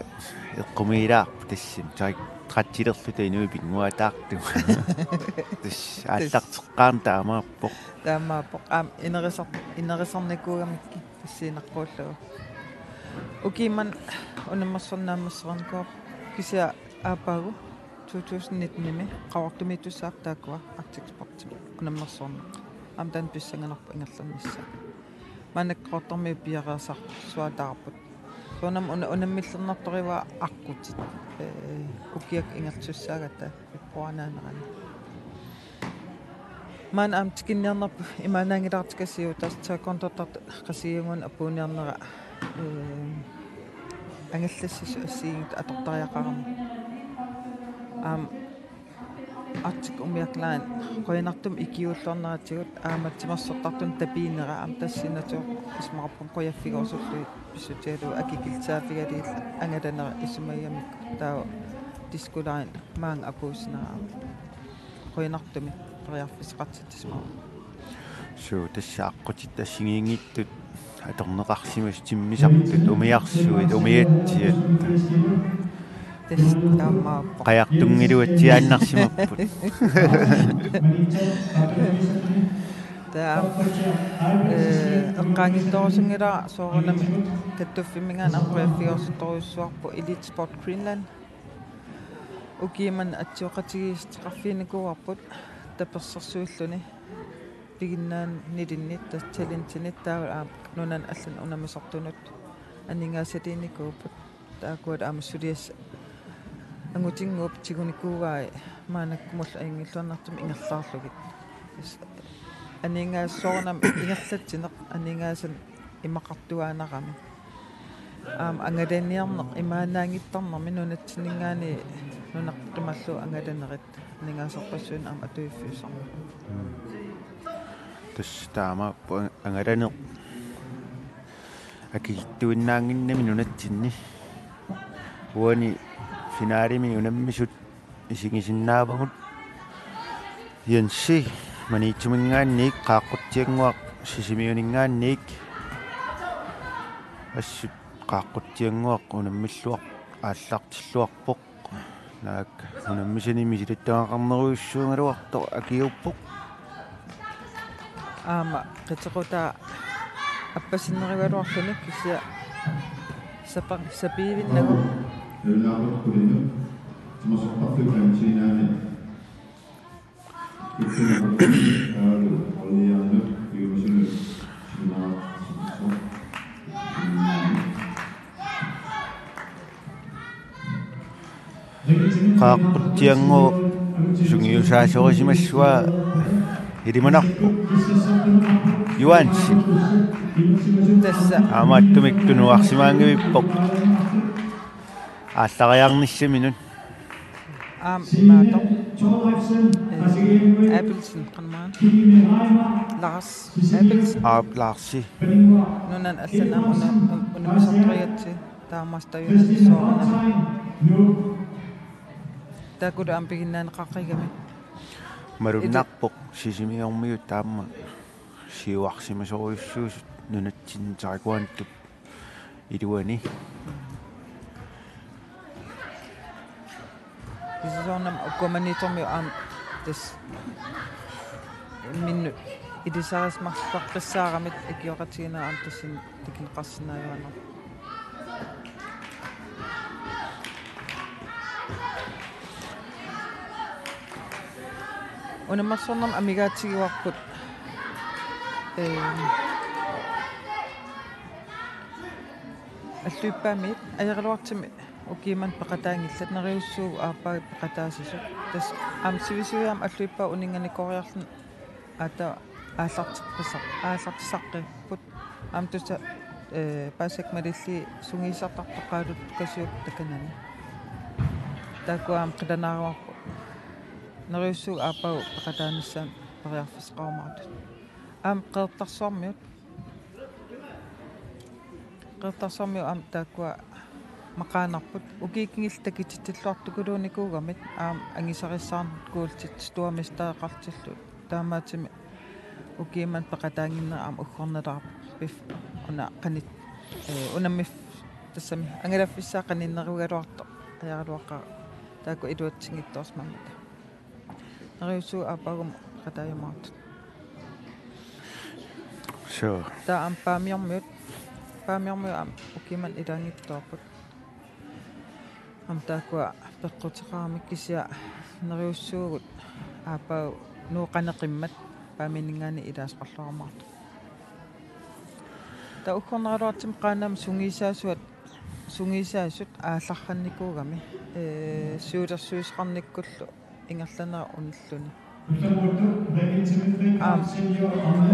eqqumiilaarpoq tassami. Taak-, taakkulerluta inuit pinnguaataartut. Tassa aallarteqqaarneq taamaappoq. Taamaappoq. Aamma inerisar-, inerisarnikuugamikkit tassiinnaqquullugu. Ukiumut unammersorneq naammassereernikuuara kisianni aappaagu to tusind nittenimi Qaqortumiittussaavoq taakkua Arctic Sportimi unammersorneq. Aamma taanna pissanganarpoq ingerlannissaa. Maannakkut Qaqortormiut piareersarsuataarput. Soorunami una-, unammillernartorivara aqqutit. Ee, ukiakkut ingerlasussaagatta februarinaanerani. Maanna aamma tikinniarnerput imaannaanngilaartikasiuk, tassa taekwondottartut Qasigiannguani apuunniarnera, ee, angallassasut assigiinngitsut atortariaqarami. Aamma Arctic umiaklaat qujanartumik ikiuulluarneratigut aamma timersortartunut tapiinera aamma tassa sinnattoq isumaqarpunga qujaffigerusullugit pissutigalugu akikillisaaffigalugit angalanera isumagigamikku taava Disko Line maanga apuussinera aamma qujanartumik periarfissaqartitsisumavunga. Suu, tassa aqqutit assigiinngitsut atorneqarsimasut timmisartut umiarsuit umiatsiat. Tassa taamaappoq. Qajartunngiluatsiaannarsimapput. Taava, ee, eqqaanngitsoorsunngilara soorunami kattuffimminngaanniit aamma qujaffigerusuttorujussuarpoq Elite Sport Greenland. Ukiut manna atsioqatigiissuteqarfiginikuuarput tapersersuilluni piginnaannilinnik tassa talentinit taavalu aamma nunanut allanut unammisortunut aningaasaliinikuupput. Taakkualu aamma suliassat angutinnguupput tigunikuuai maannakkumullu ajunngilluinnartumik ingerlaarlugit. Tassa aningaasat soorunami ingerlatsineq aningaasanik imaqartuaannarami. Aamma angalaniarneq imaannaanngittarnermi nunatsinninngaanniit nunat qimallugu angalanerit aningaasarpassuarnik aamma atuiffiusarneq. Mm. Tassa taamaappoq angalaneq akilittuinnaannginnami nunatsinni. Uani finalemi unammisut isigisinnaavagut Jensi Maniitsuminngaanniit, Qaaqqutsiannguaq Sisimiuninngaanniit. Assut Qaaqqutsiannguaq unammilluar-, aallartilluarpoq. Naak unammisani misilattagaqarnerujussuugaluartoq akiuuppoq. Aamma qitequtaa appasinnerugaluarluni kisianni sapa-, sapiivinnagu. Qaaqqutsiannguup sungiusaasorisimassua ilimanarpoq Juansi. Tassa. Aamma attumik tunuarsimaanngivippoq aallariarnissaminut. Aamma imaattoq. Ee, Abelsen, qanmaan. Lars Abelsen. Aap, Larsi. Nunanut allanut aamma una-, un-, unammisortorigatsigit. Taamaasittuinnarlugu soorunami. Taakkulu aamma piginnaaneqaqigami. Malunnarpoq Sisimiormiut aamma siuarsimasorujussuusut nunatsinni taekwondomi iluani. Kisianni soorunami ukua Maniitsormiut aamma tassa imminnut ilisarisimaqqissaaramik ikioqatigiinnerat aamma tassani takuneqarsinnaajuaannarpoq. Unammersornermi amigaatigivarput, ee, Alluippaamiit ajoraluartumik ukiut manna peqataanngillat, neriussuugut aappaagu peqataasisut. Tassa aamma sivisuumik Alluippaat uninnganikooriarluni aatsaat aallarteqqisa-, aallartisaqqipput. Aamma tassa, ee, paasisakka malillugit sungiusartartoqqaalutukasiupput takanani. Taakku aamma qilanaaruarput. Neriussuugut aappaagu peqataanissaanut periarfissaqarumaartut. Aamma Qeqertarsuarmiut. Qeqertarsuarmiut aamma taakkua maqaannarput. Ukiut kingulliit takutitsilluartukuluunikuugamik aamma angusarissaarneq kuultit stormestereqartillugu. Taamaattumik ukiut manna peqataannginnerat aamma uggornalaarpoq. Pif-, una qanit-, ee, unammif-, tassami angalaffissaa qaninnerugaluartoq ajoraluaqaaq taakku iluatsinngitsoorsimammata. Neriussuugut aappaagu peqataajumaartut. Suu. Taava aamma Paamiormiut. Paamiormiut aamma ukiut manna ilaanngitsoorput. Aamma taakkua peqquteqaramik kisianni neriussuugut aappaagu Nuup qaneqimmat Paamiuninngaanniit ilaasoqarluarumaartut. Taava uggornaraluartumik qaannamut sungiusaasuat, sungiusaasut aallarrannikuugami, ee, siulersuisoqarnikkullu ingerlanerat unilluni. Aam,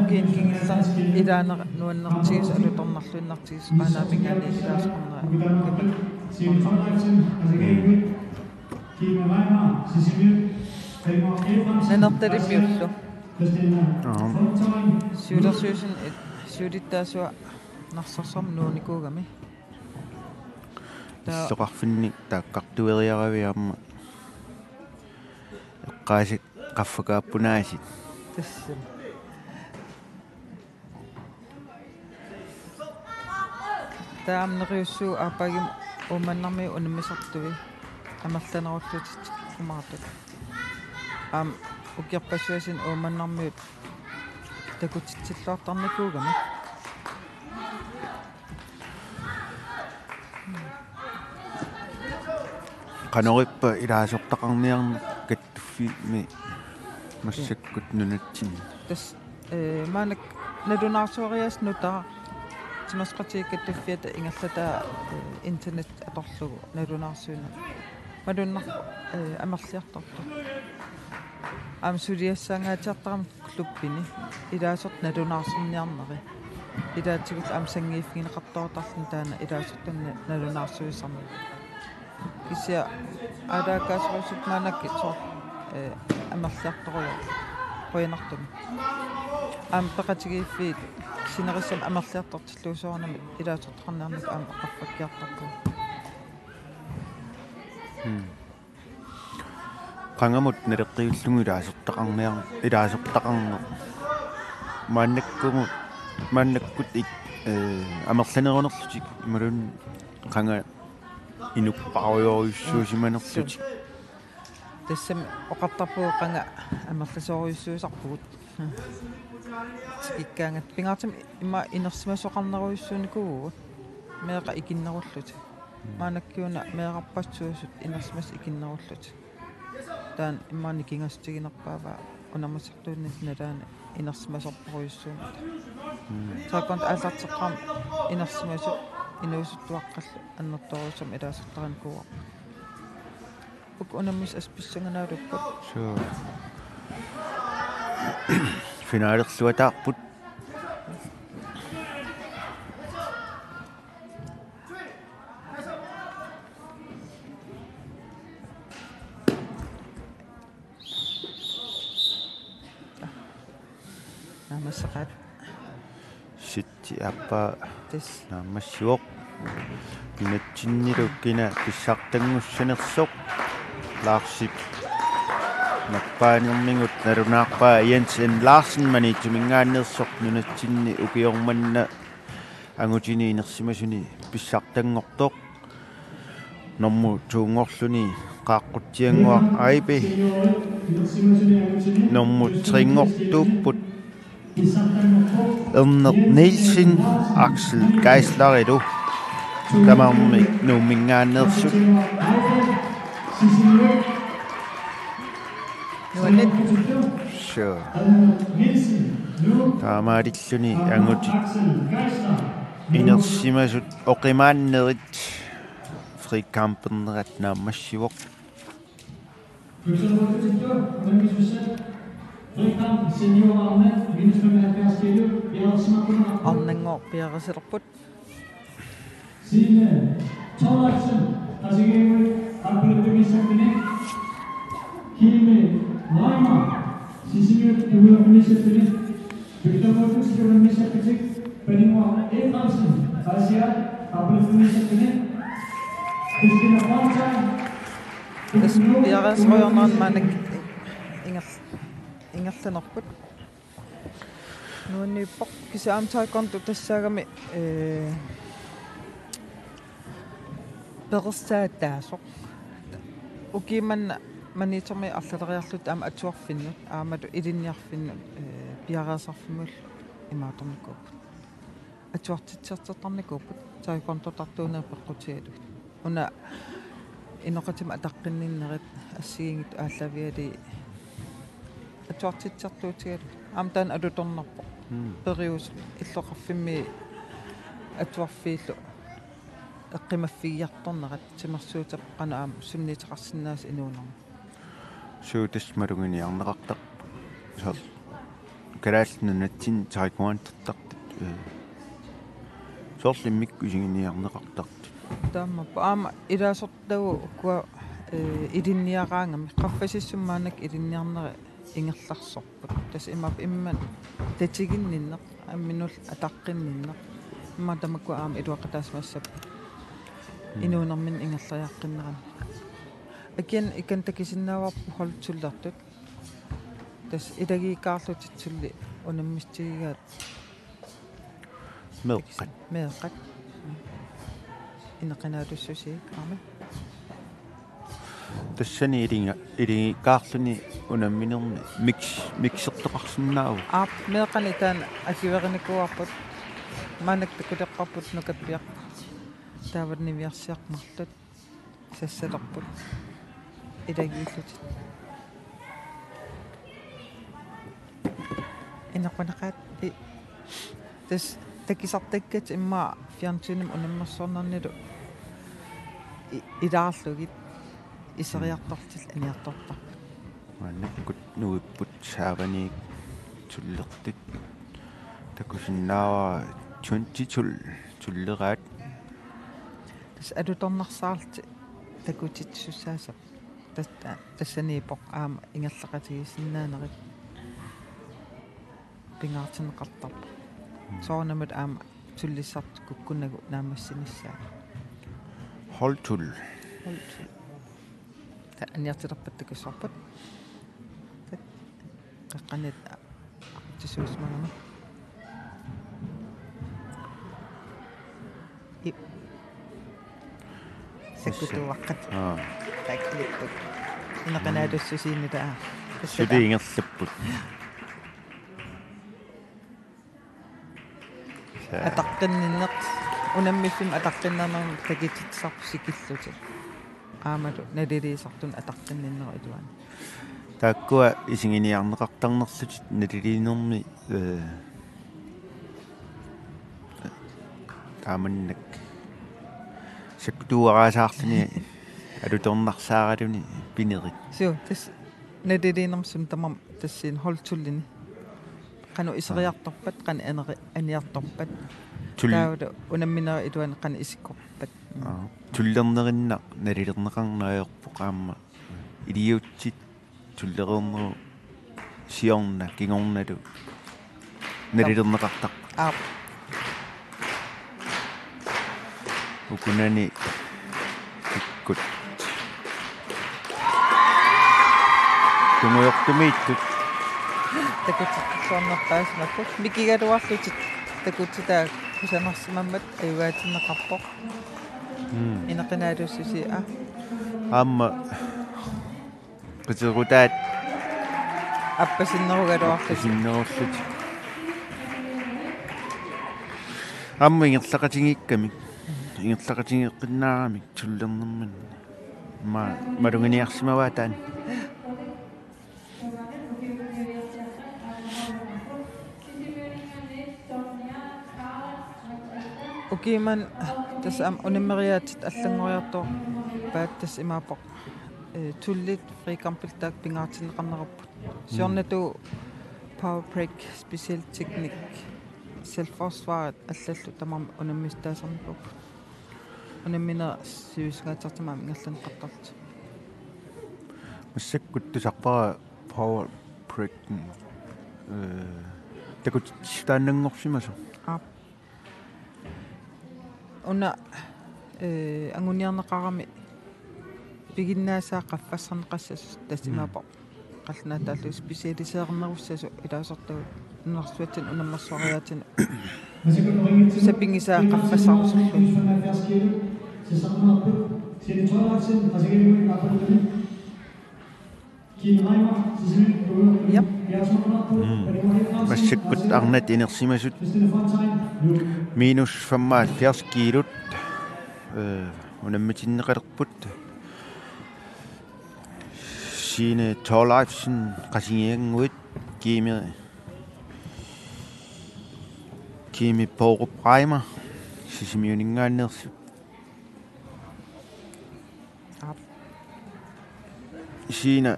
ukiinngillan ilaanera nuannertigisoq alutornarluinnartigisoq Qaanaaminngaanniit ilaasoqarnera. Nanertalimmiullu. Aam. Siulersuisuni siulittaasua Narsarsuarmi nuunikuugami. Taa- Illoqarfinni taakkartueriaravit aamma eqqaasat qaffakaappunaasut. Tassami. Taamneriussu aappaagu Uummannarmiut unammisartui amerlanerullutik umaartut. Aam ukiorpassuarni Uummannarmiut takutitsilluartarnikuugami. Qanorippa ilaasortaqarniarneq kattuffimmik massakkut nunatsinni? Tassa, eh, maannakkut nalunaarsueriaaseq nutaaq timersoqatigiit kattuffiata ingerlataa, eh, internet atorlugu nalunaarsuineq. Malunnarpoq, eh, amerliartortoq. Aamma suliassaangaatsiartarami klubbini ilaasortat nalunaarsorniarneri. Ilaatigut aamma sanngiiffigineqartoortarluni taanna ilaasortat na-, nalunaarsuisarneq. Kisianni aalaakaasorujussuupput maannakkut soorlu, eh, amerliartorujoorput qujanartumik. Aamma peqatigiiffiit sinerissami amerliartortillugu soorunami ilaasortaqarniarneq aamma qaffakkiartorpoq. Hmm. Qangamut naleqqiullugu ilaasortaqarniar-, ilaasortaqarneq. Maannakkumut, maannakkut ik-, eh, amerlanerunerlutik imaluunniit qanga inupparujorujussuusimanerlutik. Tassami oqartarpugut qanga amerlasoorujussuusarpugut. Tikikkaangat pingaartumik ima inersimasoqarnerujussuunikuuvugut. Meeqqat ikinnerullutik. Maannakkuuna meerarpassuusut inersimasut ikinnerullutik. Taanna immaqa nikingassutiginerpaavaa unammisartuunniit nalaani inersimasorparujussuummata. Mm. Taekwondo aallarteqqaarmat inersimasut inuusuttuaqqallu annertoorujussuarmik ilaasortarinikuuarput. Uku unammisut assut pissanganaarupput. Suu. Finalerluataarput. Naammassaqaat. Sitti aappaa. Tassa. Naammassivoq. Nunatsinnilu kina pissartanngussanersoq. Larsip nappaanermigut nalunaarpaa Jens N. Larsen Maniitsuminngaanneersoq nunatsinni ukioq manna angutini inersimasuni pissartanngortoq. Nummer to-nngorluni Qaaqqutsiannguaq Aipi. Nummer tre-nngortuupput Erneq Nielsen, Axel Geislerilu. Tamarmik Nuumminngaanneersut. Nuanneq. Suu. Taamaalilluni angutit inersimasut oqimaannerit frikampernerat naammassivoq. Arnannguaq piareersilerput. Signe Thorleifsen, Qasigiannguit, aappaluttumi sappini. Kimi Reimer, Sisimiut, Tuuguarmi sappini. Victor Mortensen, Tuuguarmi sappitik. Paninnguaq Efraimsen, Aasiaat, aappaluttumi sappini. Christina Fontaine. Tassa piareersorujornerani maannakkut inger-, ingerlanerput. Nuanniippoq kisianni aamma taekwondo tassaagami, ee, perorsaattaasoq. Ukiumanna Maniitsormiut arlaleriarlutik aamma atuarfinnut, aammalu ilinniarfinnut, ee, piareersarfimmiullu imaattornikuupput. Atuartitsisartarnikuupput, taekwondotartuuneq peqqutigalugit. Una inoqatima ataqqinninnerit assigiinngitsut aallaavigalugit atuartitsisartuutigalugit. Aamma taanna alutornarpoq. Mm. Periuseq illoqarfimmi atuarfiillu eqqumaffigiartornerat timersuuteq qanoq aamma sunniuteqarsinnaasut inuunermi. Suu, tassa maluginiarneqartarpoq. soorlu Kalaallit Nunatsinni taekwondolertartut, ee, soorlu immikkut isiginiarneqartartut. Taamaappoq. Aamma ilaasortagut ukua, ee, ilinniaraangamik, qaffasissumi maannakkut ilinniarneri ingerlasorput. Tassa imaappoq immaqa tatiginninneq, imminut ataqqinninneq. Immaqa tamakkua aamma iluaqutaasimassapput. Mm. Inuunerminni ingerlariaqqinnerani. Akia ikani takusinnaavarput hold to-lertut. Tassa ilagiikkaarlutik tulliit unammissutigigaat. Meeqqat. Meeqqat. Inequnaalussusiit aamma. Tassani ilinga-, ilingiikkaarluni unamminermi mix-, mixertoqarsinnaavoq. Aap, meeqqanik taanna akuerinikuuarput. Maannakkut takuteqqaarput nukappiaq. Taava niviarsiaq marluk. Sassalerput. Ilagiillutik. Inequnaqaat i-, tassa takusartakkatit immaqa fjernsynimi unammersornernilu i-, ilaarlugit iseriartortillu aniartortarput. Maannakkut nuipput saavaniit tullertut. Takusinnaavara twenty-to tulleraat. Tassa alutornarsaarlutik takutitsussaassapput. Tas-, ta-, tassaniippoq aamma ingerlaqatigisinnaanerit pingaartinneqartarpoq. Mm. Soorunami aamma tullissartut kukkunagu naammassinissaat. Hold to. Hold to. Taava aniartilerpat takussavarput. Taava qeqqaniit tisuusmagama. Ip. Sakkutuuaqqat. Aa. Takkilipput. Inequnaalussusiinni taava. Suli ingerlapput. Ataqqinninneq, unammiffimmi ataqqinnernermut takutitsisarput sikillutik. Aammalu naliliisartuni ataqqinninnerup iluani. Taakkua isiginiarneqartarnerlutik naliliinermi, ee, taamannak sakkutuuaraasaarluni alutornarsaaraluni pinerit. Suu, tassa naliliinermi suna tamarmi tassani hold to-lini. Qanoq iseriartorpat, qanoq aneri-, aniartorpat. Tul- Taavalu unamminerup iluani qanoq isikkorpat. Mm. Aa, tullernerinnaq nalilerneqarneq ajorpoq aamma iliuutsit tullereernerup siorna kingornalu nalilerneqartarput. Aap. Ukunani tikkut. Tungujortumiittut. Takutitsuarnerpaasimapput. Mikigaluarlutik takutitaa kusanarsimammat ajugaatinneqarpoq. Mm. Inequnaalussusiit, aa. Aamma qiterutaat appasinnerugaluarlutik. Appasinnerullutik. Aamma ingerlaqatigiikkamik. Ingerlaqatigeeqqinnaaramik tullernerminni. Ma-, maluginiarsimavaa taanna. Ukiumani tassa aamma unammeriaatsit allanngoriartorpaat, tassa imaappoq, ee, tulliit frikampit taakku pingaartinneqarnerupput. Mm. Siornatigut power break, speciel teknik, selvforsvar allallu tamarmik unammissutaasarnikuupput. Unammineq sivisutigisartut aamma ingerlanneqartarlutik. Massakkut tusarpara power break, ee, takutitsissutaannanngorsimasoq. Aap. Una, ee, anguniarneqarami piginnaasaat qaffassarneqassasut, tassa, mm, imaappoq qallunaatut taallugu specialiseernerussasut ilaasortagut nunarsuatsinni unammersuariaatsinut sapinngisaat qaffassarusullugu. Jep. Mm. Massakkut arnat inersimasut minus femoghalvfjerds kiilut, øh, unammitinneqalerput. Signe Thorleifsen, Qasigiannguit, Kimi, Kimi Borup Reimer, Sisimiuninngaanneersoq. Aap. Signe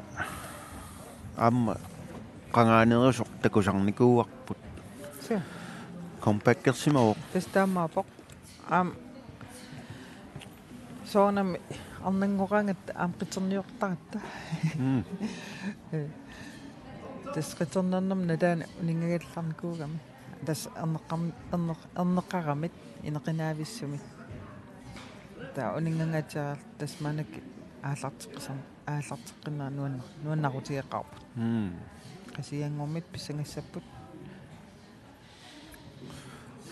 aamma qangaanerusoq takusarnikuuarput. Suu. Comebackersimavoq. Tassa taamaappoq. Aamma soorunami arnanngoraangatta aamma qiterniortaratta. Mm. Ee. Tassa qiternernermi nalaani uninngagallarnikuugami. Tassa erneqqam-, erneq-, erneqaramik ineqinaavissumik. Taava uninngangaatsiaraluta tassa maannakkut aallarteqqisarn-, aallarteqqinnera nuanna-, nuannarutigeqaarput. Mm. Qasigiannguarmiut pissangassapput.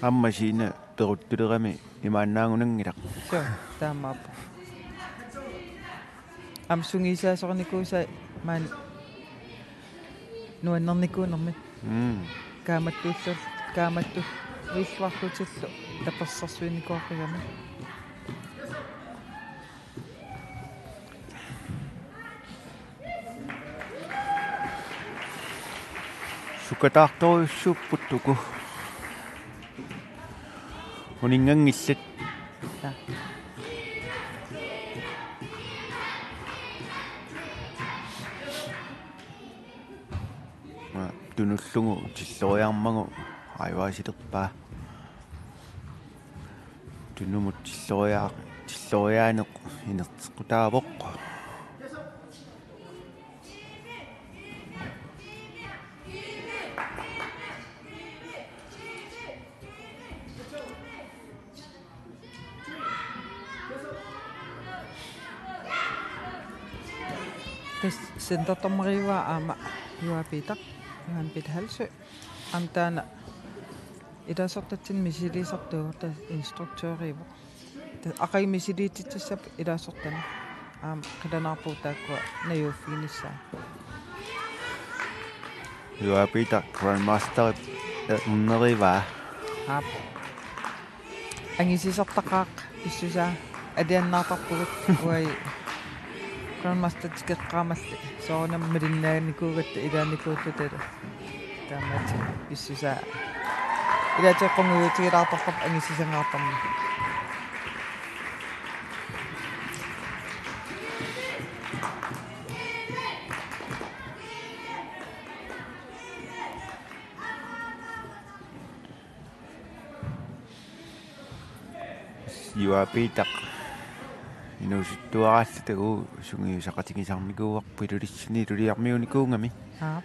Aamma Siina peruttulerami imaannaagunanngilaq. Suu, taamaappoq. Aamma sungiusaasorinikuusai maani nuannernikuunermi. Mm. Kaammattuullu-, kaammattuilluarlutillu tapersersuinikuuqigami. Sukataartorujussuupput uku. Uninnganngilat. Ja. Aa, tunullugu tilloriarmagu ajugaasilerpaa. Tunumut tilloria-, tilloriaaneq inerteqqutaavoq. Tassa centerdommeriuaa aamma Juaapitaq, Johan Peter Halsø. Aamma taanna ilaasortatsinni misiliisartuuvoq, tassa instruktøriuvoq. Tassa aqagu misiliititsissapput ilaasortani. Aamma qilanaarpugut taakkua najuuffiginissaat. Juaapitaq Grandmasterip, eh, ernerivaa. Aap. Angisuusartaqaaq pissusaa, alianaartarpugut uagut Grandmaster tikeqqaamalli soorunami malinnaanikuugatta ilaanikuullutalu. Taamaattumik pissusaa. Ilaatigut qungujutigilaartarparput angisuusangaartarmat. Juaapitaq inuusuttuaraalluta uagut sungiusaqatigisarnikuuarput Ilulissani iluliarmiunikuugami. Aap.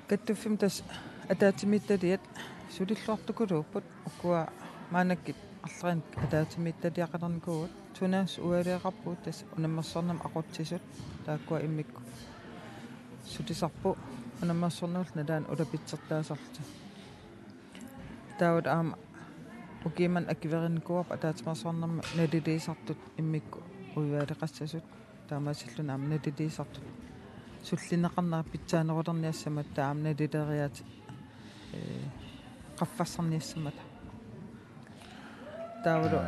Kattuffimmi tassa ataatsimiititaliat sulilluartukuluupput, ukua maannakkut arlerinit ataatsimiititaliaqalernikuuvugut. Tunaas ualeeqarpugut tassa unammersornermi aqutsisut, taakkua immikkut sulisarput unammersornerullu nalaani ulapitsertaasarlutik. Taavalu aamma ukiumut akuerinikuuarput ataatsimeersuarnermi naliliisartut immikkut uiaaleqassasut. Taamaasilluni aamma naliliisartut sullinneqarnerat pitsaanerulerniassammata, taava aamma nalileriaaseq, ee, qaffassarniassammata. Taavalu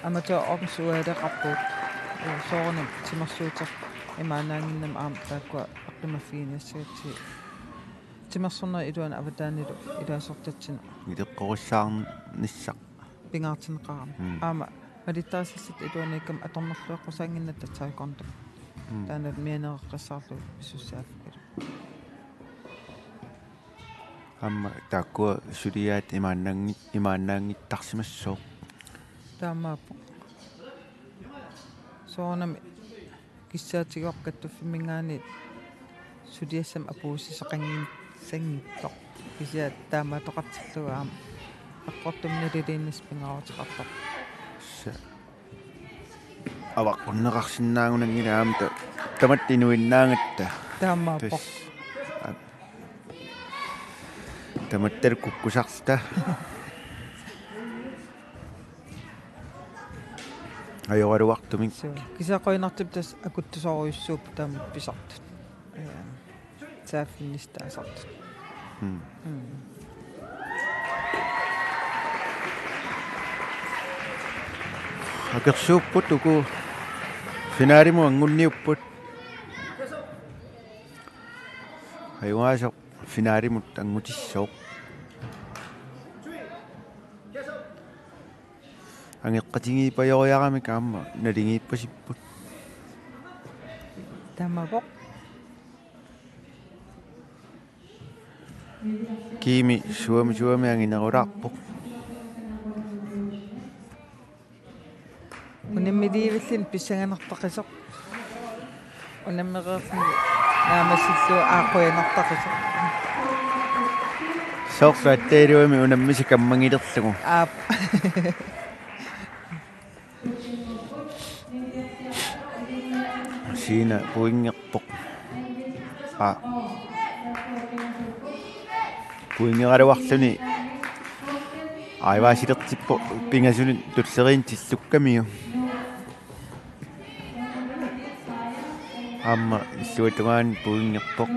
amatørum ualeeqarpugut, ee, soorunami timersuuterput imaannaannginnami aamma taakkua eqqumaffiginiassagatsigit. Timersornerup iluani avataanilu ilaasortatsinnut. Ileqqorissaarnissaq. Pingaartinneqarami. Mm. Aamma malittarisassat iluaniikkami atornerlueqqusaannginnatta taekwondo. Mm. Taanna mianeeqqissaarlugu pissussaaffigalugu. Aamma taakkua suliaat imaannaanngi-, imaannaanngittarsimassooq. Taamaappoq. Soorunami kissaatigaarput kattuffimminngaanniit suliassamik apuussisaqanngissanngitsoq. Kisianni taamaattoqartillugu aamma eqqortumik naliliinissaq pingaaruteqartoq. Sa-, avaqqunneqarsinnaagunanngilaq aamma ta-, tamatta inuinnaagatta. Taamaappoq. Tassa. A-, tamattalu kukkusarluta. Ajoraluartumik. Suu. Kisianni qujanartumik tassa akuttusorujussuupput taama pisartut. Ee, saaffiginnissaq taasartut. Mm. Mm. Akersuupput uku finalimut anguniupput. Ajugaasoq finalimut anngutissooq. Angeqqatigiippajoriaramik aamma naligiippasipput. Taamaappoq. Kiimi suami suami anginerulaarpoq. Unammiliivilluni pissanganartaqisoq. Unammereerluni naammassillugu aaqqujanartaqisoq. Soorlu aatsaat iluamik unammisa kammangilerlugu. Aap. Siina pointerpoq. Aa. Pointeraluarluni. Aivaa silertippoq pingasunut tulleriinni tillukkamiuk. Aamma illuatungaani pointerpoq.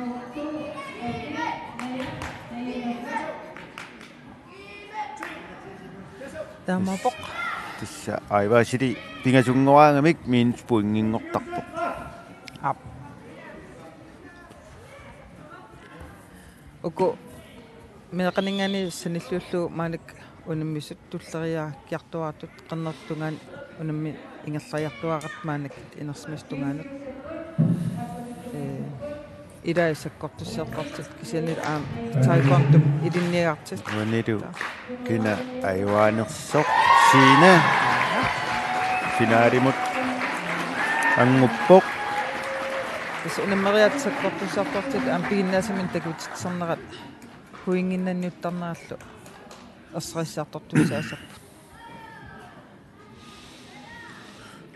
Taamaappoq. Tassa Aivaa sili pingasunngoraagamik minus pointinngortarpoq. Aap. Uku meeqqaninngaanniit sanilliullugu maannakkut unammisut tulleriiaakkiartuaartut qernertungaani unammineq ingerlariartuaaratta maannakkut inersimasut tungaanut. Ee, ilai sakkortussiortartut kisianni aamma taekwondomut ilinniagartut. Uanilu kina ajuaanersoq Siina finalimut anguppoq. Tassa unammeriaatsut sakkortussiortartut aamma piginnaasaminnut takutitsisarnerat pointinnanniuttarnerallu ersarissiartortussaassapput.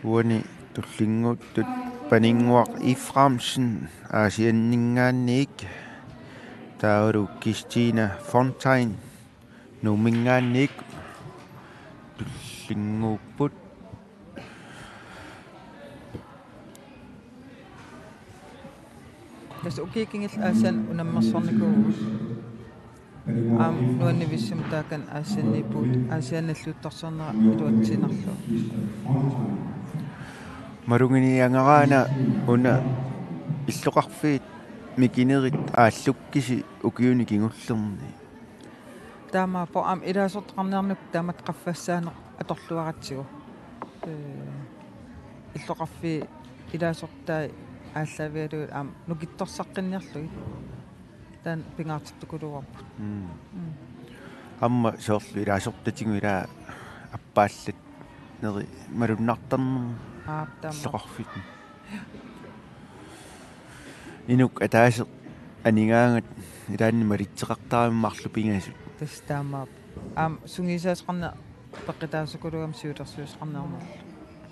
Uani tullinnguuttut Paninnguaq Efraimsen Aasianninngaanniit taavalu Christina Fontain Nuumminngaanniit tullinnguupput. Tassa ukiut kingulliit Aasianni unammersornikuuvugut. Aamma nuannivissamik taakani Aasianniippugut, Aasianni nalliuttorsiornera iluatsiinnarlugu. Maluginiagaraana una illoqarfiit mikinerit aallukkisi ukiuni kingullerni. Taamaappoq aamma ilaasortaqarniarneq taamatut qaffassaaneq atorluaratsigu. Ee, illoqarfiit ilaasortai aallaavigalugit aamma nukittorsaqqinniarlugit. Taanna pingaartittukuluarput. Mm. Mm. Aamma soorlu ilaasortatigut ilaa appaallatneri malunnartarnermut. Aap, taama. Illoqarfiit. Inuk ataaseq anigaangat ilaanni malitseqartarami marluk pingasut. Tassa taamaappoq. Aamma sungiusaasoqarneq peqqutaasukuluugami siulersuisoqarniarnerlu.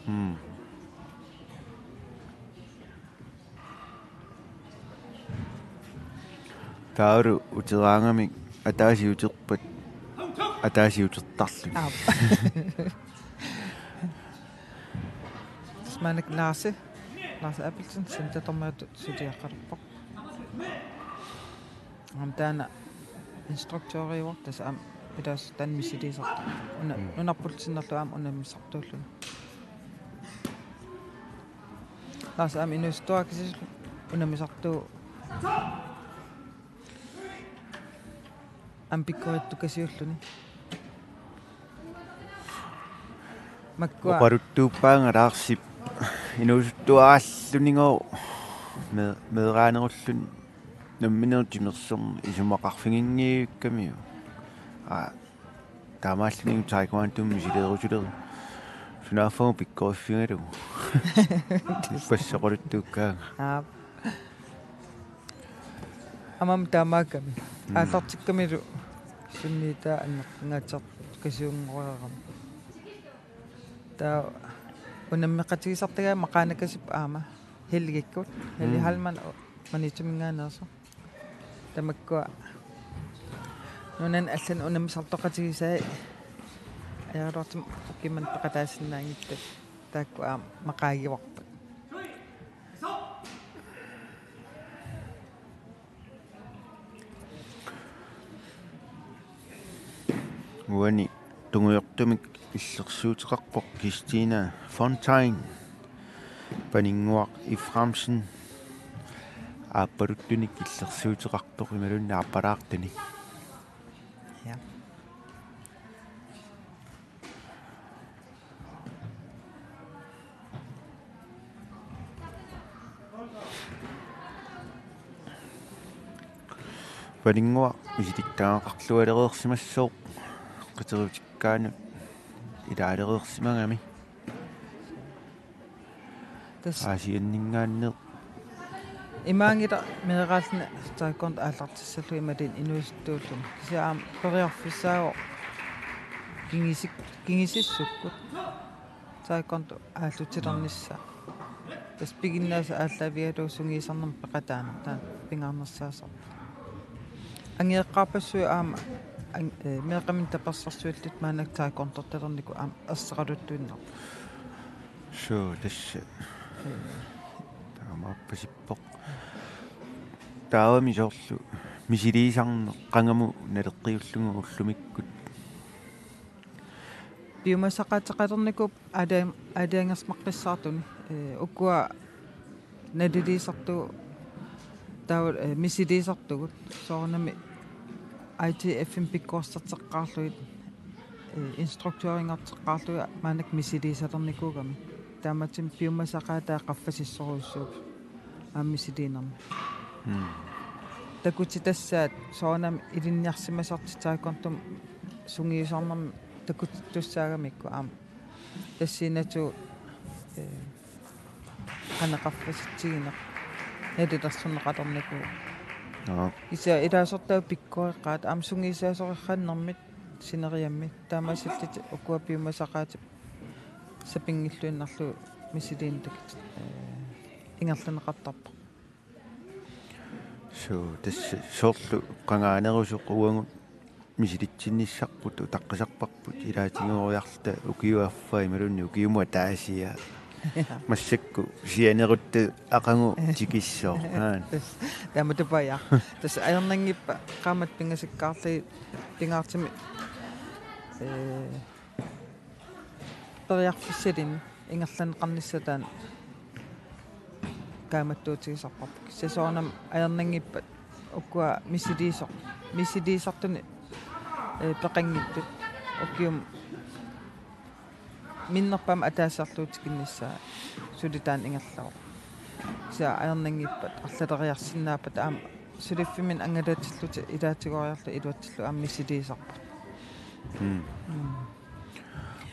Mm. Taavalu uteraangamik ataasiuterpat ataasiutertarluni. Aap. Tassa maannakkut Laasi, Laasi Abelsen, centerdommeriusoq suliaqalerpoq. Aamma taanna instruktøriuvoq, tassa aamma ilaasortaani misiliisartoq. Una, mm, nunarpullu sinnerlugu aamma unammisartuulluni. Laasi aamma inuusuttuakkasilu unammisartuuvoq. Aamma pikkorissutukasiulluni. Makkua. Oqaluttuuppaanga Laarsip inuusuttuaraallunnigooq me-, meeraanerulluni nammineq timersorneq isumaqarfiginngivikkamiuk. Aa, taamaallunilu taekwondomut misileerusuleru. Sunaaffagu pikkoriffigalugu. Ippassaq oqaluttuukkaanga. Aap. Aamma taamaakkami. Mm. Aallartikkamilu sunniutaa annertungaatsiartukasiunngoreerama. Taava unammeqatigisartagaat maqaanakasipput aamma. Helgikkut. Helge, mm, Heilmann u-, Maniitsuminngaanneersoq. Tamakkua nunani allani unammisartoqatigisai ajoraluartumik ukiumut peqataasinnaanngitsut. Taakku aamma maqaagivarput. Uani tungujortumik illersuuteqarpoq Christina Fontain, Paninnguaq Efraimsen aappaluttunik illersuuteqartoq imaluunniit aappalaartunik. Ja. Paninnguaq misilittagaqarlualereersimassooq qiterutikkaanut ilaalereersimagami. Tassa Aasianninngaanneersoq. Imaanngilaq meeraalluni taekwondo aallartissallugu imaluunniit inuusuttuulluni. Kisianni aamma periarfissaavoq kingisik-, kingisissukkut taekwondo aallutilernissaq. Tassa piginnaasat aallaavigalugu sungiusarnermut peqataaneq taanna pingaarnersaasarpoq. Angajoqqaarpassuit aamma an-, ee, meeqqaminnik tapersersuillutik maannakkut taeqqortortalernikuupput aamma erseqqaluttuinnarput. Suu, tassa. Ee. Taamaappasippoq. Taavami soorlu misiliisarneq qangamut naleqqiullugu ullumikkut. Piumasaqaateqalernikuupput aalajan-, aalajangersimaqqissaartuni, ee, ukua naliliisartugut, taava, ee, misiliisartugut, soorunami I T F-imi pikkorissarteqqaarlugit, ee, instruktørinngorteqqaarlugit maannakkut misiliisalernikuugamik. Taamaattumik piumasaqaataa qaffasissorujussuupput aamma misiliinermi. Mm. Takutitassaat soorunami ilinniarsimasartik taeqqortumik sungiusarnermi takutittussaagamikku aamma. Tassaaginnarlugu, ee, qanoq qaffasitsigineq nalilersorneqalernikuuvoq. Aa. Kisianni ilaasortaat pikkoreqqaat aamma sungiusaasoqarnermit sineriammi. Taamaasillutik ukua piumasaqaatit sapinngilluinnarlugit misiliineq, ee, ingerlanneqartarpoq. Suu, tassa soorlu qangaanerusoq uagut misilitsinnissarput utaqqisarparput ilaatigooriarluta ukiup affaa imaluunniit ukiumut ataasiaa. Massakkut sianerutta aqagu tikissooq. Aa. Tassa, taama tupaaja. Tassa ajornanngippat qaammatit pingasukkaarlugit pingaartumik, ee, periarfissallutik ingerlanneqarnissaat taanna kaammattuutigisarparput. Kisianni soorunami ajornanngippat ukua misiliisoq-, misiliisartunik, ee, peqanngitsut ukiumut minnerpaamik ataasiarlugu tikinnissaat suli taanna ingerlavoq. Kisianni ajornanngippat arlaleriarsinnaappata aamma suliffimminni angalatillutik ilaatigooriarlutik iluatsillutik aamma misiliisarput. Mm. Mm.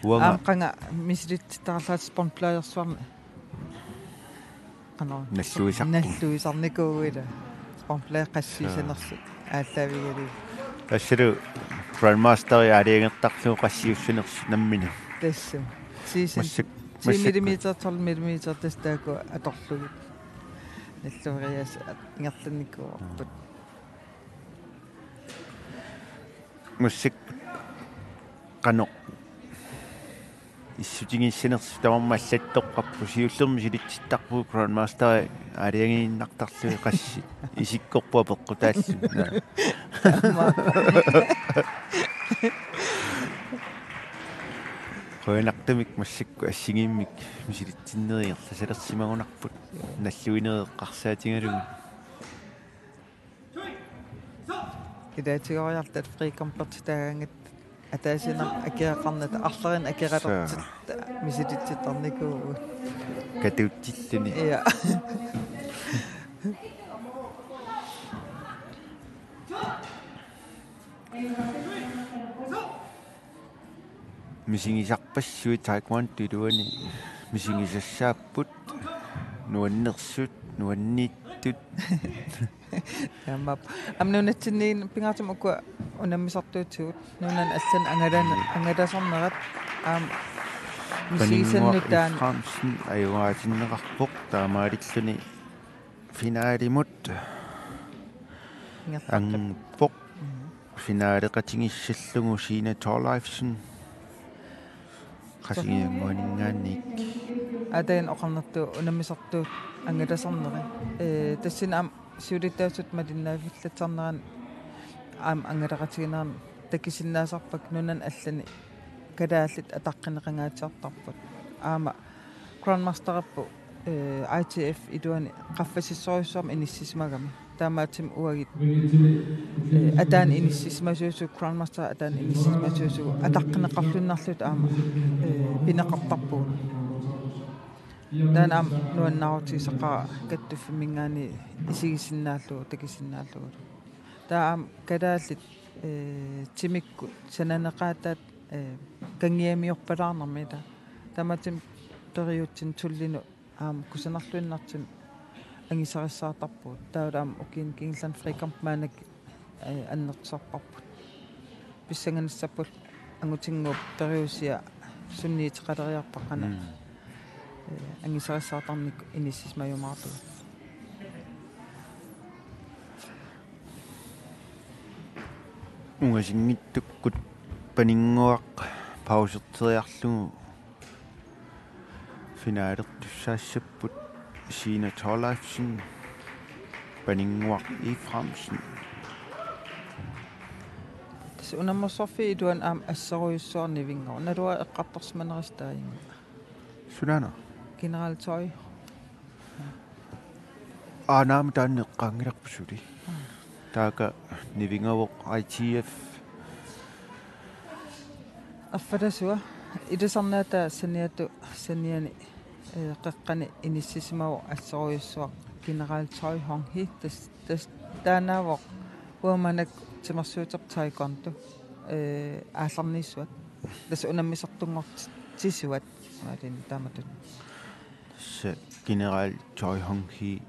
Uanga aamma qanga misilittittarallarlutik Spångbladersuarni. Qanoq. Nalluisarput. Nalluisarnikuuvugut ila. Spångbladet qassiussanersoq. Suu. Aallaavigalugu. Tassalu Grandmasteri aalajangertarlugu qassiussanersoq nammineq. Tassami. Season. Massak-, ti massak-, millimeter, tolv millimeter tassa taakku atorlugit. Nalluariaasat ingerlannikuuarput. Massakkut qanoq issutigissanersoq tamarmi allattoqqarpoq, siullermik misilitsittarpugut Grandmasteri aalajangiinnartarlugit qassit isikkorput apeqqutaalluni. Naa. Qujanartumik massakkut assigiimmik misilitsinnerit ingerlasalersimagunarput nalluinerit eqqarsaatigalugit. Ilaatigooriarluta frikompettitaagaangatta ataasiinnarmik akeqarnata arlerinnik akeqalertitta misilitsittarnikuuvugut. Katuutsilluni. Ja. Misigisarpassuit taekwondoorlutik misigisassaapput, nuannersut, nuanniittut. Aamma, aamma nunatsinniit pingaartumik ukua unammisartuutigut, nunanut allanut angalan-, angalasarnerat, aamma misigisannut taanna. Paninnguaq Efraimsen ajugaatinneqarpoq, taamaalilluni finalimut. Ingerlaqqippoq. Angippoq. Mhm. Finaleqatigissallugu Signe Thorleifsen. Qasigiannguaninngaanniit. Aataga oqarnertut unammisartuut angalasarneri. Ee, tassani aamma siulittaasutut malinnaavillatsarnerani aamma angalaqatigiinnerani takusinnaasarpakka nunani allani kalaallit ataqqineqangaatsiartarput. Aamma Grandmastererput, eh, I T F iluani qaffasissorujussuarmik inissisimagami. Taamaattumik uagut, eh, ataani inissisimasuusugut, Grandmaster ataani inissisimasuusugut, ataqqineqarluinnarluta aamma, eh, pineqartarpugut. Taanna aamma nuannaarutigisaqaara kattuffimminngaanniit isigisinnaallugu, takusinnaallugu. Taava aamma kalaallit, ee, timikkut sananeqaataat, ee, kangiamiorpalaarnermi taava. Taamaattumik periutsinni tullinnut aamma kusanarluinnartumik angisarissaartarpugut. Taavalu aamma ukiuni kingullerni frikampit maannakkut, ee, annertusarparput. Pissanganassapput angutinnguup periusia sunniuteqaleriarpat qanoq, mm, ee, angisarissaartarnikkut inissisimajumaartugut. Ungasinngitsukkut Paninnguaq pauserteriarlugu finalertussaassapput Signe Thorleifsen, Paninnguaq Efraimsen. Tassa unammersorfiit iluanni aamma assorujussuaq Nivinnguaq. Naluara eqqartorsimanerisa taajunga. Sunaana? General Tøj. Aa, naamik, taanna eqqaanngilarput suli. Taakku Nivinngavoq, I T F. Erfalasua, ilisarnaataa saniatigut saniani, ee, qeqqani inissisimavoq assorujussuaq General Tøj Hong Hee, tas-, tas-, taannaavoq uanga maannakkut timersuuterput taekwondo, ee, aallarniissuat. Tassa unammisartunngortitsisuat. Imaluunniit taamatut. Tassa General Tøj Hong Hee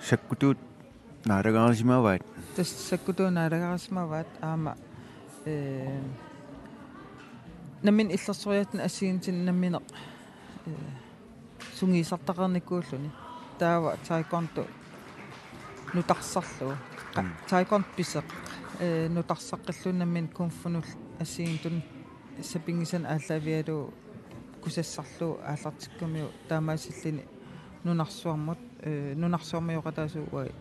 sakkutuut naalagaarisimavaat. Tassa sakkutuut naalagaarisimavaat aamma, ee, nammineq illersoriartunik assigiinngitsunik nammineq, ee, sungiusartaqarnikuulluni. Taava taekwondo nutarsarlugu. Qa-, mm, taekwondo piseq, ee, nutarsaqqillugu nammineq kungfunullu assigiinngitsunik sapinngisanik aallaavigalugu kusassarlugu aallartikkumiuk taamaasilluni nunarsuarmut, ee, nunarsuarmioqataasugut uagut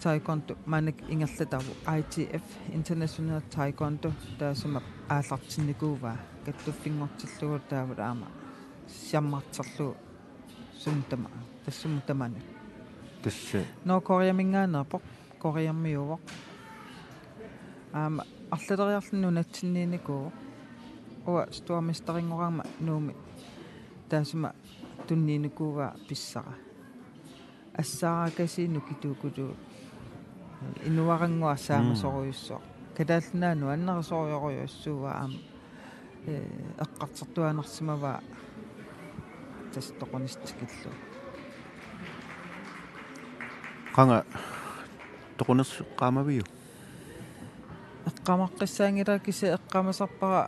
taekwondo maannakkut ingerlattarput I T F, International Taekwondo, taassuma aallartinnikuuaa kattuffinngortillugu taavalu aamma siammarterlugu sumut tama-, tassuuna tamanut. Tassa. Nå, Koreaminngaanneerpoq, Koreamiuuvoq. Aamma arlaleriarluni nunatsinniinnikuuvoq. Uanga stormesterinngorama Nuummi taassuma tunniunnikuuaa pissara. Assaarakasiit nukittuukuluupput. Inuarannguaq saamasorujussuaq. Mm. Kalaallit Nunaat nuannerisorujorujussuuaa aamma, ee, eqqartortuaannarsimavaa tassa toqunissaq tikillugu. Qanga toqunersi eqqaamaviuk? Eqqaamaqqissaanngilanga, kisianni eqqaamasarpara,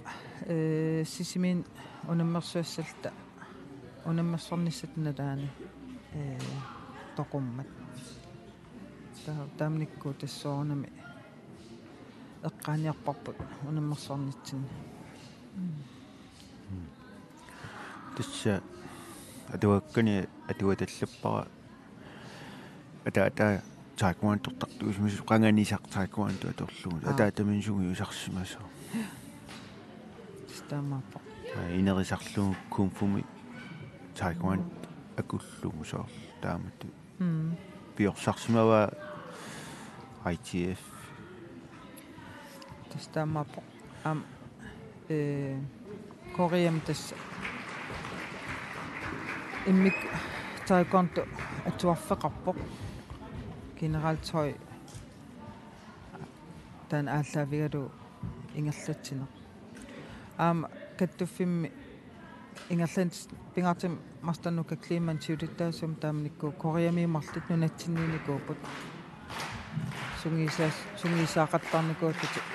ee, Sisimiuni unammersuassalluta, unammersornissata nalaani, ee, toqummat. Taa-, taamanikkut tassa soorunami eqqaaniarparput unammersornitsinni. Mm. Mm. Tassa atuakkani atuattallappara. Ataataa taekwondortartuusimasoq, qanganisaq taekwondo atorlugu. Aa. Ataataminnut sungiusarsimasoq. Tassa taamaappoq. Aa, inerisarlugu kungfumi taekwondo akullugu soorlu taamatut. Mm. Piorsarsimavaa I T F. Tassa taamaappoq. Aamma, ee, Koreami tassa immikkut taekwondo atuarfeqarpoq. General Tøj taanna aallaavigalugu ingerlatsineq. Aamma kattuffimmi ingerlaannaq pingaartumik Master Nuka Kleemann siulittaasuummat taamanikkut Koreamiut marluk nunatsinniinnikuupput. Sungiusaas-, sungiusaaqattaarnikuullutik.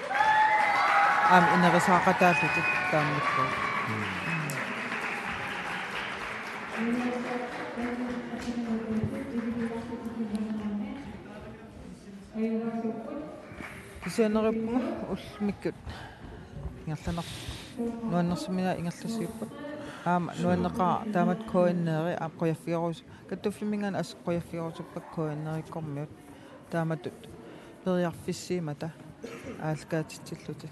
Aamma ineriartortitaallutik taamanikkut. Mm. Kisianni neriuppunga ullumikkut ingerlaner-, nuannersuminaat ingerlassiupput. Aamma nuanneqaaq taamatut K N R-i aamma qujaffigerus-, kattuffimminngaanniit assut qujaffigerusuppakka K N R-ikkormiut. Taamatut periarfissiimmata aallakaatitsillutik.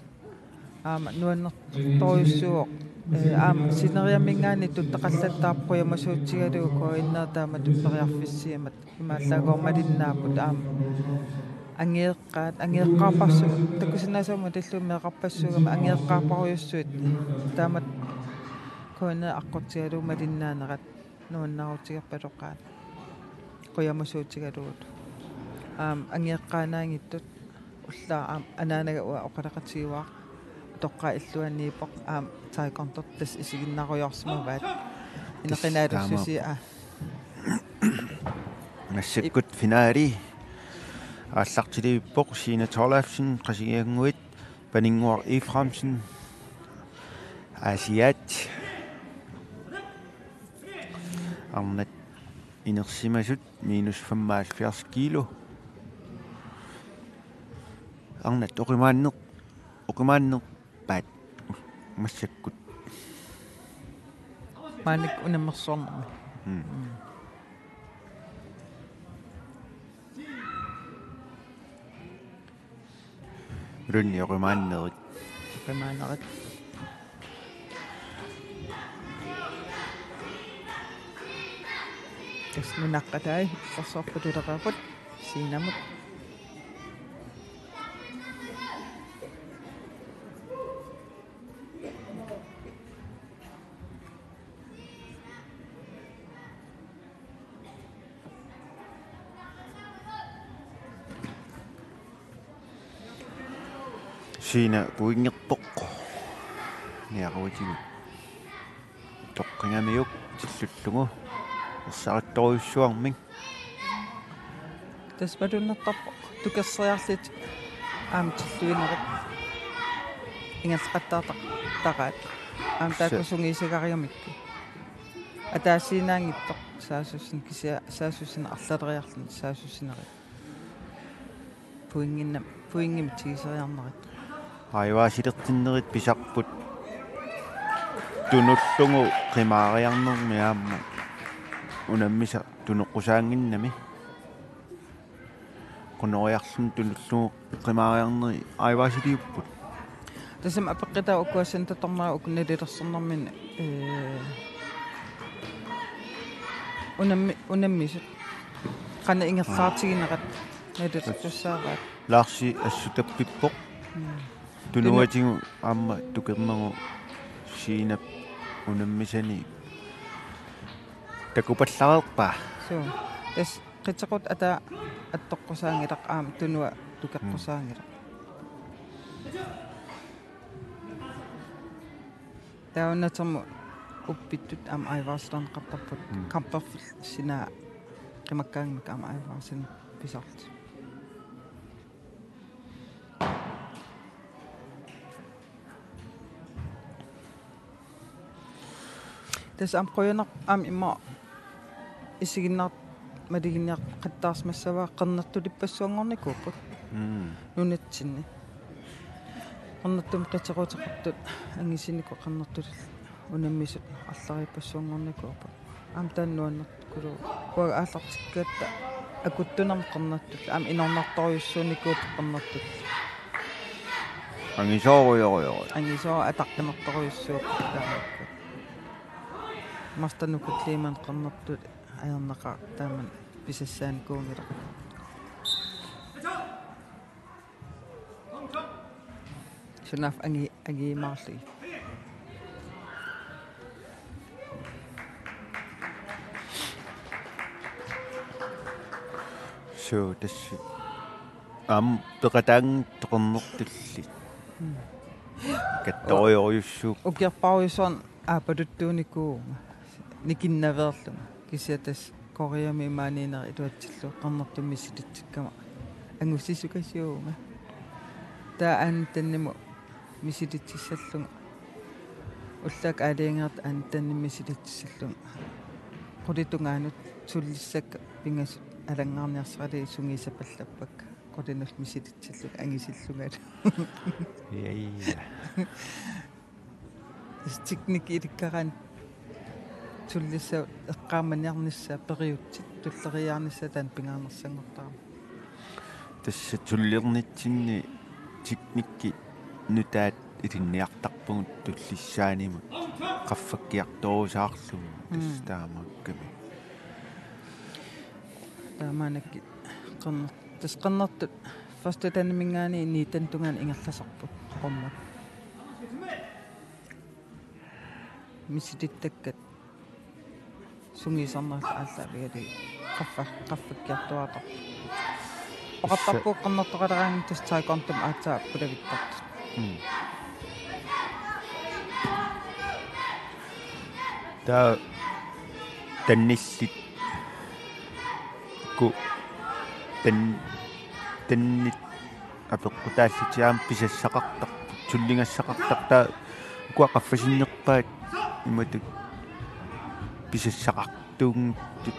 Aamma nuannertorujussuuvoq, ee, aamma sineriamminngaanniit tuttaqallattaarpoq qujamasuutigalugu K N R taamatut periarfissiimmata. Imaallaat malinnaappoq aamma. Angajoqqaat, angajoqqaarpassuit, takusinnaasarput tillugit meeqqarpassuugamik angajoqqaarparujussuit. Taamatut K N R aqqutigalugu malinnaanerat nuannaarutigerpaloqaat. Qujamasuutigalugu. Aam, angeqqaanaanngitsut ullaaq aam anaanaga uanga oqaloqatigivaat, utoqqaat illuanniippoq aam taekwondo tassa isiginnaarujoorsimavaat. Ineqinaalussusia. Massakkut finale aallartilivippoq Siina Thorleifsen Qasigiannguit Paninnguaq Efraimsen Aasiaat. Arnat inersimasut minus femoghalvfjerds kilo. Arnat oqimaanner-, oqimaannerpaat massakkut. Maannakkut unammersuarnermi. Mm. Mm. Imaluunniit oqimaannerit. Oqimaannerit. Tassa nunaqqatai illersorput tuleqarput Siinamut. Siina pointerpoq. Niaqutigut. Toqqingamiuk tillullugu. Ersarittorujussuarmik. Tassa malunnartarpoq tukerseriarlutik aamma tilluinerit ingerlaqattaartaraat. Aamma taakku sungiusagariumikkit. Ataasiinnaanngitsoq saassussineq kisianni saassussineq arlaleriarluni saassussinerit. Pointinnam-, pointimik tiguseriarnerit. Aivaassilertinnerit pisarput tunullugu qimaariarnermi aamma unammisaq tunoqqusaannginnami. Qunoriarluni tunullugu qimaariarneri aivaasiliupput. Tassami apeqqutaa ukua centerdommeri uku nalilersornerminni, ee, unammi-, unammisut. Qanoq ingerlaartiginerat nalilertussaavaat. Larsi assut tappippoq. Mm. Tunuatigut aamma tukernagu Siinap unammisani takupallareerpaa. Suu. Tassa qiteqqut ataa attoqqusaanngilaq aamma tunua tukeqqusaanngilaq. Taava natermut uppittut aamma aivaarsilerneqartarput. Mm. Kamperfillit sinaat qimakkaangamik aamma aivaarsineq pisarlutik. Tassa aamma qujanaq aamma immaqa isiginnaartut maluginiartaqattaarsimassavaat qernertulippassuanngornikuupput. Mm. Nunatsinni. Qernertumik qiteqqutaqartut angisunikut qernertulit unammisut arlarippassuanngornikuupput. Aamma taanna nuannertukuluuvoq. Uagut aallartikkatta akuttunermut qernertullu. Aamma inornartorujussuunikuupput qernertullu. Angisoorujorujoruit. Angisoorujoruit ataqqinartorujussuupput taamaakkut. Marluk nukulliit maani qernertut ajornaqaaq taamani pisassaanikuunngilaq. Sunaaffa angi-, angiumaarlugit. Suu, tassa. Aamma peqataanngitsoq qernertulli. Mm. Kattorujorujussuupput. Ukiorpassuarni aappaluttuunikuuvunga. Nikinnaveerlunga. Kisianni tassa Koreami maaniinneri iluatsillugu qernertumik misilitsikkama angusisukasiuvunga. Taava Anne Dannimut misilitsissallunga. Ullaakkut aalajangertartoq Anne Dannimut misilitsissallunga. Qulit tungaanut sullissakka pingasut alanngaarniarsaralugit sungiusapallappakka. Qulinullu misilitsillunga angisillungalu. Ja, ja. Tassa teknikki ilikkaraanni sullissap eqqaamaniarnissaa periutsit tulleriiaarnissaat taanna pingaarnersanngortarami. Tassa tullernitsinni teknikki nutaat ilinniartarpagut tullissaanimut qaffakkiartorusaarlugu. Mm. Tassa taamaakkami. Taamaakkami qerner-, tassa qernertut første daniminngaanniit nittenten tungaanut ingerlasarput qummut. Misilittakkat sungiusarnerullutik aallaavigalugit qaffa-, qaffakkiartuaartarput. Oqartarpugut qernertoqaleraangat tassa taekwondomut aatsaat pulavittartut. Mm. Taava tannillit ku tan-, tannit apeqqutaallutik aamma pisassaqartarput, sulligassaqartarput, taava ukua qaffasinnerpaat imatut pisassaqartuunngitsut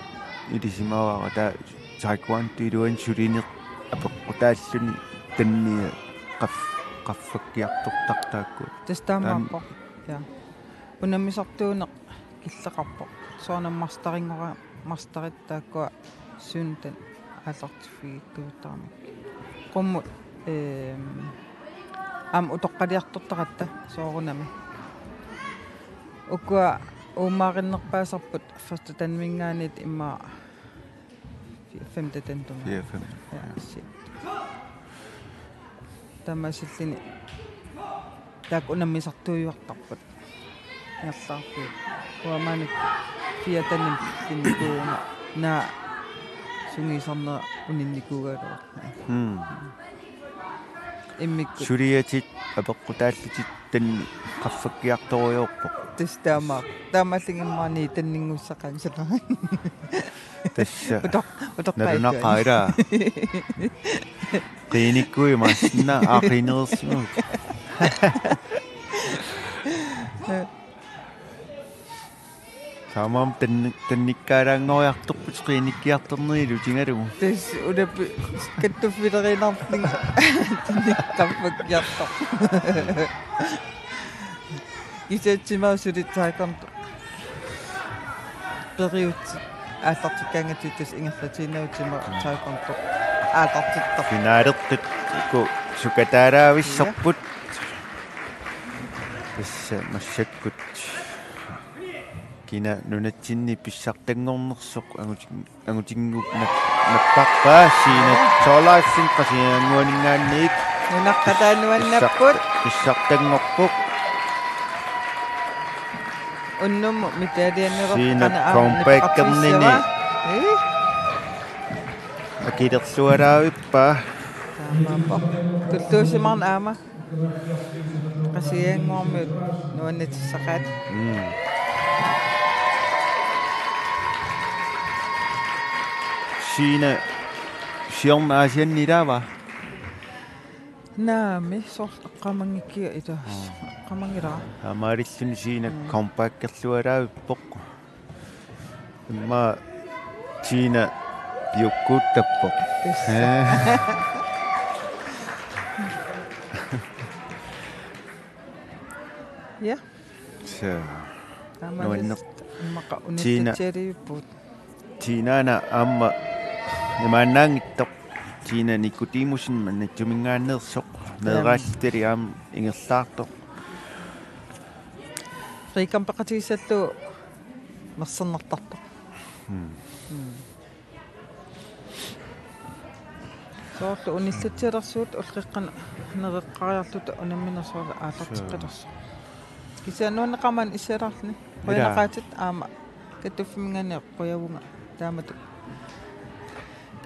ilisimavara, taava taekwondo iluani sulineq apeqqutaalluni tannia qaf-, qaffakkiartortartut taakkua. Tassa taamaappoq. Taanna. Ja. Unammisartuuneq killeqarpoq. Soorunami masteringora-, masterit taakkua suuntan aallartiffigikkajuttaramikkit. Qummut, ehm, aamma utoqqaliartortaratta soorunami. Ukua uumaarinnerpaasarput første daniminngaanniit immaqa femte dan tungaanut. Fire fem. Ja, shit. Taamaasilluni taakku unammisartuujuartarput. Ingerlaarput. Uanga maani fire danimik pinnikuuvunga, naak sungiusarnera uninnikuugaluarlunga. Mm. Immikkut. Suliatit apeqqutaallutit tanni qaffakkiartorujoorpoq. Tassa taama. Taamaalillunga immaqa nitanninngussaqaanga. Tassa. Utoq-, utoqqaat. Nalunaqaaq ilaa. Qiinikuujumaarsinnaavoq, aa, qiinereersimavit. Taamaammat tanni-, tannikkaalaanngoriartorputit qiinikkiartornerit ilutigalugu. Tassa ulappi kattuffileriinnarlunga tanni qaffakkiartoq. Kisianni timaat suli taekwondo periutsit aallartikkaangatsigu tassa ingerlatiinnavipput, timaat taekwondo aallartittarput. Finalertut uku sukataalaavissarput. Ja. Tassa massakkut kina nunatsinni pissartanngornersoq angutin-, angutinngooq nap-, napparpaa. Siina Thorleifsen Qasigiannguaninngaanniit. Nunaqqataa nuannapput. Pissart-, pissartanngorpoq. Unnummut medaljenik Siina qanoq aamma comebackerluni nipeqartigissiva. Ii. Akilerluaraavippaa. Taamaappoq. Tulluusimaarneq aamma. Qasigiannguarmiut nuannatissaqaat. Mm. Siina siorna Aasianni ilaava? Naamik, soorlu eqqaamanngikkiga ilaa. Mm. Eqqaamanngilara. Taamaalilluni Siina Mm. comebackerluaraavippoq. Immaqa Siina piukkuuttappoq. Tassa. Ee. Ja. Tassa. Taamaasilluni nuanneq-, immaqa Siina. Unillatsialivipput. Siinaana aamma imaannaanngitsoq. Siina Nikodemussen Managerminngaanneersoq. Jaa. Meeraallutali aamma ingerlaartoq. Riikam peqatigissallugu mersernartartoq. Hmm. Hmm. Soorlu unillatsialersugut ullup qeqqanut nereqqariarluta unamminersoq aallarteqqilersoq. Kisianni nuanneqarmat issialaarluni. Ilaa. Qujanaqaatit aamma kattuffimminngaanniit qujavunga taamatut.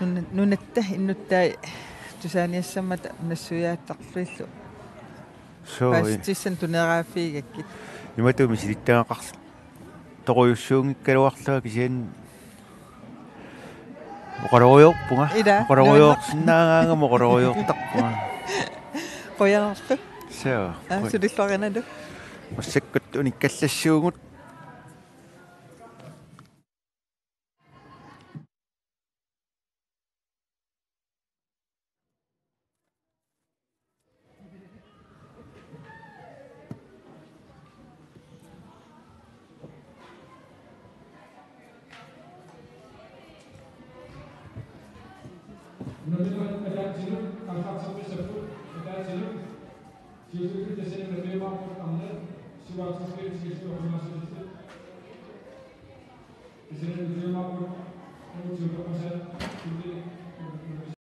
Nuna-, nunatta innuttaat tusaaniassammata nassuiaattarlutillu. Suu, i- Paasissutissanik tuneeraaffigigakkit. Imatut misilittagaqars-, torujussuunngikkaluarlunga kisianni oqalorujoorpunga. Ilaa, oqalorujoorsinnaagaangama oqalorujoortarpunga. Qujanarlu. Suu. Aa, quj-, sulilluarinalu. Massakkut unikkallassuugut.